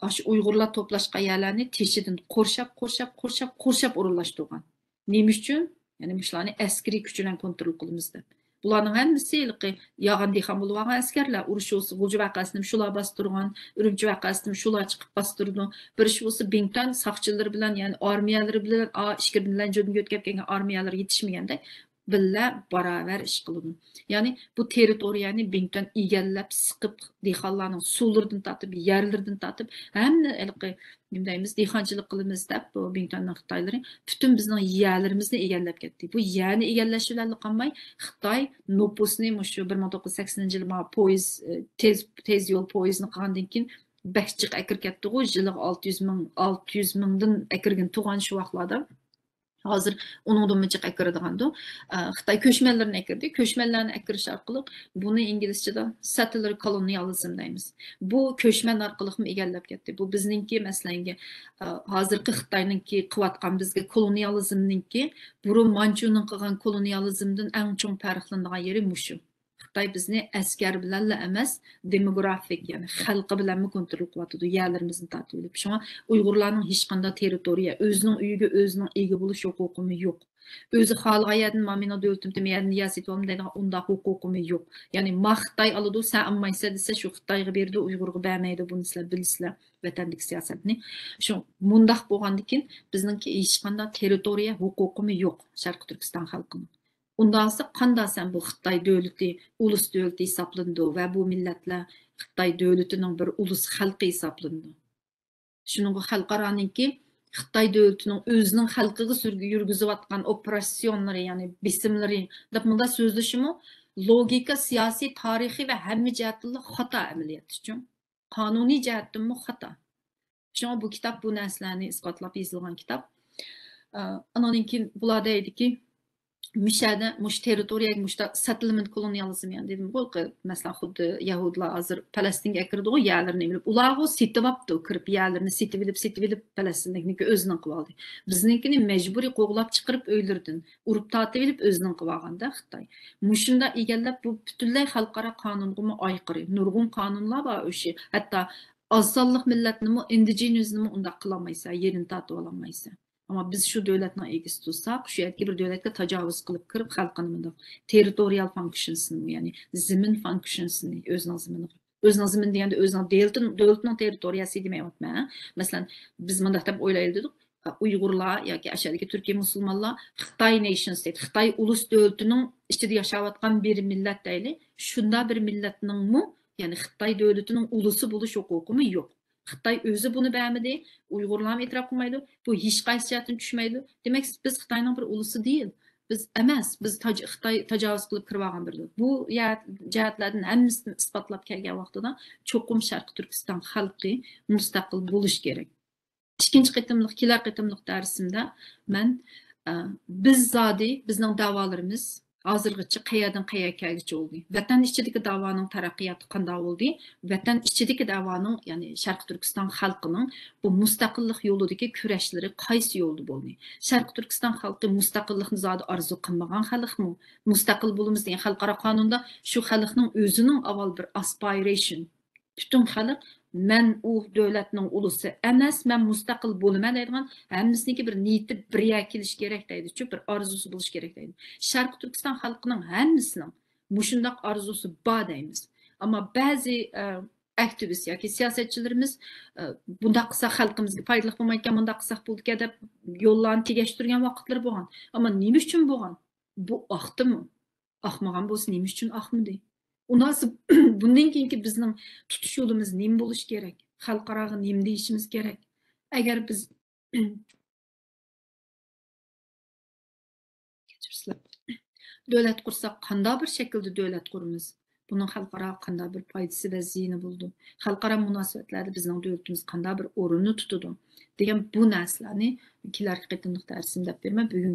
ئاشۇ ئۇيغۇرلار توپلاشقان يەرلەرنى تېشىدىن قورشاپ، قورشاپ، قورشاپ، قورشاپ ئورۇنلاشتۇرغان. نېمە ئۈچۈن؟ يەنى مۇشۇلارنى ئەسكىرىي كۈچ بىلەن كونترول قىلىمىز دەپ. بۇلارنىڭ ھەممىسى ھېلىقى ياغان دېھقان بولۇۋالغان ئەسكەرلەر. ئۇرۇش بولسا غۇلجا ۋەقەسىنى شۇلار باستۇرغان، ئۈرۈمچى ۋەقەسىنى شۇلار چىقىپ باستۇرىدۇ. بىر ئىش بولسا بىڭتۈەن ساقچىلىرى بىلەن، يەنى ئارمىيەلىرى بىلەن، ئا، ئىچكىرىدىن لەنجۇدىن يۆتكەپ كەلگەن ئارمىيەلەر يېتىشمىگەندەك بىللە باراۋەر ئىش قىلىدۇ. يەنى بۇ تېررىتورىيەنى بىڭتۈەن ئىگىلەپ، سىقىپ، دېھقانلارنىڭ سۇلىرىدىن تارتىپ، يەرلىرىدىن تارتىپ، ھەممە ھېلىقى نېمە دەيمىز، دېھقانچىلىق قىلىمىز دەپ، بۇ بىڭتۈەننىڭ خىتايلىرى پۈتۈن بىزنىڭ يەرلىرىمىزنى ئىگىلەپ كەتتى. بۇ يەرنى ئىگىلەش بىلەنلا قالماي، خىتاي نوپۇسنى مۇشۇ بىر مىڭ توققۇز يۈز سەكسىنىنچى يىلى مانا پويىز، ئە، تېز، تېز يول پويىزىنى قىلغاندىن كېيىن بەك جىق ئەكىرىپ كەتتىغۇ، يىلىغا ئالتە يۈز مىڭ، ئالتە يۈز مىڭدىن ئەكىرگىن تۇغان شۇ ۋاقىتلاردا. ھازىر ئۇنىڭدىنمۇ جىق ئەكىرىدىغاندۇ. ئە، خىتاي كۆچمەنلىرىنى ئەكىردى. كۆچمەنلەرنى ئەكىرىش ئارقىلىق بۇنى ئىنگلىزچىدا سەتلەر كولونىيالىزم دەيمىز. بۇ كۆچمەن ئارقىلىقمۇ ئىگىلەپ كەتتى. بۇ بىزنىڭكى، مەسىلەن، ئە، ھازىرقى خىتاينىڭكى قىلىۋاتقان بىزگە كولونىيالىزمنىڭكى بۇرۇن مانچۇنىڭ قىلغان كولونىيالىزمدىن ئەڭ چوڭ پەرقلىنىدىغان يېرى مۇشۇ. خىتاي بىزنى ئەسكەر بىلەنلا ئەمەس، دېموگرافىك، يەنى خەلقى بىلەنمۇ كونترول قىلىۋاتىدۇ، يەرلىرىمىزنى تارتىۋېلىپ. شۇڭا ئۇيغۇرلارنىڭ ھېچقانداق تېررىتورىيە، ئۆزىنىڭ ئۆيىگە ئۆزىنىڭ ئىگە بولۇش ھوقۇقىمۇ يوق. ئۆزى خالىغان يەردىن، ما مېنىڭ دۆلىتىمدە مەن يەردىن يەر سېتىۋالىمەن دەيدىغان ئۇنداق ھوقۇقىمۇ يوق. يەنى ما خىتاي ئالىدۇ، سەن ئالمايسەن دېسە، شۇ خىتايغا بېرىدۇ، ئۇيغۇرغا بەرمەيدۇ. بۇنى سىلەر بىلىسىلەر، ۋەتەندىكى سىياسەتنى. شۇ مۇنداق بولغاندىكىن بىزنىڭكى ھېچقانداق تېررىتورىيە ھوقۇقىمۇ يوق شەرقىي تۈركىستان خەلقىنىڭ. ئۇنداق بولسا قانداق سەن بۇ خىتاي دۆلىتى ئۇلۇس دۆلىتى ھېسابلىنىدۇ ۋە بۇ مىللەتلەر خىتاي دۆلىتىنىڭ بىر ئۇلۇس خەلقى ھېسابلىنىدۇ. شۇنىڭغا خەلقئارانىڭكى خىتاي دۆلىتىنىڭ ئۆزىنىڭ خەلقىگە سۈرگە-، يۈرگۈزۈۋاتقان ئوپېراتسىيونلىرى، يەنى بېسىملىرى دەپ مۇنداق سۆزلىشىمۇ لوگىكا، سىياسىي، تارىخىي ۋە ھەممە جەھەتتىنلا خاتا ئەمەلىيەتتىچۇ. قانۇنىي جەھەتتىنمۇ خاتا. شۇڭا بۇ كىتاب بۇ نەرسىلەرنى ئىسپاتلاپ يېزىلغان كىتاب. ئە، ئانىڭدىن كېيىن بۇلار دەيدىكى، مۇشۇ يەردە، مۇشۇ تېررىتورىيەگە مۇشۇنداق سەتلمېنت كولونىيالىزم، يەنى دېدىمغۇ، مەسىلەن، خۇددى يەھۇدىيلار ھازىر پەلەستىنگە ئەكىرىدىغۇ، يەرلىرىنى ئېلىپ، ئۇلارغۇ سېتىۋاپتۇ، كىرىپ يەرلىرىنى سېتىۋېلىپ، سېتىۋېلىپ پەلەستىنلىكنىڭكى ئۆزىنىڭ قىلىۋالدى. بىزنىڭكىنى مەجبۇرىي قوغلاپ چىقىرىپ ئۆيلىرىدىن، ئۇرۇپ تارتىۋېلىپ ئۆزىنىڭ قىلىۋالغاندا خىتاي. مۇشۇنداق ئىگىلەپ، بۇ پۈتۈنلەي خەلقئارا قانۇنغىمۇ ئايقىرى. نۇرغۇن قانۇنلار بار ئۆشى. ھەتتا ئاز سانلىق مىللەتنىمۇ، ئىندىجېنىزنىمۇ ئۇنداق قىلالمايسەن، يېرىنى تارتىۋالالمايسەن. ئەمما بىز شۇ دۆلەتنىڭ ئىگىسى تۇرساق، شۇ يەردىكى بىر دۆلەتكە تاجاۋۇز قىلىپ كىرىپ، خەلقىنى مۇنداق تېررىتورىيال فانكشنسنى، يەنى زېمىن فانكشنسنى، ئۆزىنىڭ زېمىنىغا، ئۆزىنىڭ زېمىنى دېگەندە ئۆزىنىڭ دۆلىتىنىڭ، دۆلىتىنىڭ تېررىتورىيەسى دېمەيۋاتىمەن. مەسىلەن، بىز مۇنداق دەپ ئويلايلى دېدۇق، ئۇيغۇرلار ياكى ئاشۇ يەردىكى تۈركىي مۇسۇلمانلار خىتاي نېيشن ستېيت، خىتاي ئۇلۇس دۆلىتىنىڭ ئىچىدە ياشاۋاتقان بىر مىللەت دەيلى، شۇنداق بىر مىللەتنىڭمۇ، يەنى خىتاي دۆلىتىنىڭ ئۇلۇسى بولۇش ھوقۇقىمۇ يوق. خىتاي ئۆزى بۇنى بەرمىدى، ئۇيغۇرلارمۇ ئېتىراپ قىلمايدۇ. بۇ ھېچقايسى جەھەتتىن چۈشمەيدۇ. دېمەك، بىز خىتاينىڭ بىر ئۇلۇسى دېيىل. بىز ئەمەس، بىز تاج-، خىتاي تاجاۋۇز قىلىپ كىرىۋالغان بىر دۆلەت. بۇ يە-، جەھەتلەردىن ھەممىسىنى ئىسپاتلاپ كەلگەن ۋاقتىدا چوقۇم شەرقىي تۈركىستان خەلقى مۇستەقىل بولۇشى كېرەك. ئىككىنچى قېتىملىق، كېلەر قېتىملىق دەرسىمدە مەن، ئە، بىز زادى، بىزنىڭ دەۋالىرىمىز ھازىرغىچە قەيەردىن قەيەرگە كەلگۈچە بولدى. ۋەتەن ئىچىدىكى دەۋانىڭ تەرەققىياتى قانداق بولدى؟ ۋەتەن ئىچىدىكى دەۋانىڭ، يەنى شەرقىي تۈركىستان خەلقىنىڭ بۇ مۇستەقىللىق يولىدىكى كۈرەشلىرى قايسى يولدا بولدى؟ شەرقىي تۈركىستان خەلقى مۇستەقىللىقنى زادى ئارزۇ قىلمىغان خەلقمۇ؟ مۇستەقىل بولىمىز دېگەن خەلقئارا قانۇندا شۇ خەلقنىڭ ئۆزىنىڭ ئاۋۋال بىر ئاسپايرېيشن، پۈتۈن خەلق مەن ئۇ دۆلەتنىڭ ئۇلۇسى ئەمەس، مەن مۇستەقىل بولىمەن دەيدىغان ھەممىسىنىڭكى بىر نىيىتى بىر يەرگە كېلىشى كېرەك دەيدىچۇ، بىر ئارزۇسى بولۇشى كېرەك دەيدۇ. شەرقىي تۈركىستان خەلقىنىڭ ھەممىسىنىڭ مۇشۇنداق ئارزۇسى بار دەيمىز. ئەمما بەزى، ئە، ئاكتىۋىست ياكى سىياسەتچىلىرىمىز، ئە، بۇنداق قىلساق خەلقىمىزگە پايدىلىق بولمايدىكەن، مۇنداق قىلساق بولىدىكەن دەپ يوللارنى تېگەشتۈرگەن ۋاقىتلىرى بولغان. ئەمما نېمە ئۈچۈن بولغان؟ بۇ ئاقتىمۇ؟ ئاقمىغان بولسا نېمە ئۈچۈن ئاقمىدى؟ ئۇنداق بولسا بۇندىن كېيىنكى بىزنىڭ تۇتۇش يولىمىز نېمە بولۇشى كېرەك؟ خەلقئاراغا نېمە دېيىشىمىز كېرەك؟ ئەگەر بىز كەچۈرسىلەر. دۆلەت قۇرساق قانداق بىر شەكىلدە دۆلەت قۇرىمىز؟ بۇنىڭ خەلقئاراغا قانداق بىر پايدىسى ۋە زىيىنى بولىدۇ؟ خەلقئارا مۇناسىۋەتلەردە بىزنىڭ دۆلىتىمىز قانداق بىر ئورۇننى تۇتىدۇ؟ دېگەن بۇ نەرسىلەرنى كېلەركى قېتىملىق دەرسىمدە دەپ بېرىمەن. بۈگۈن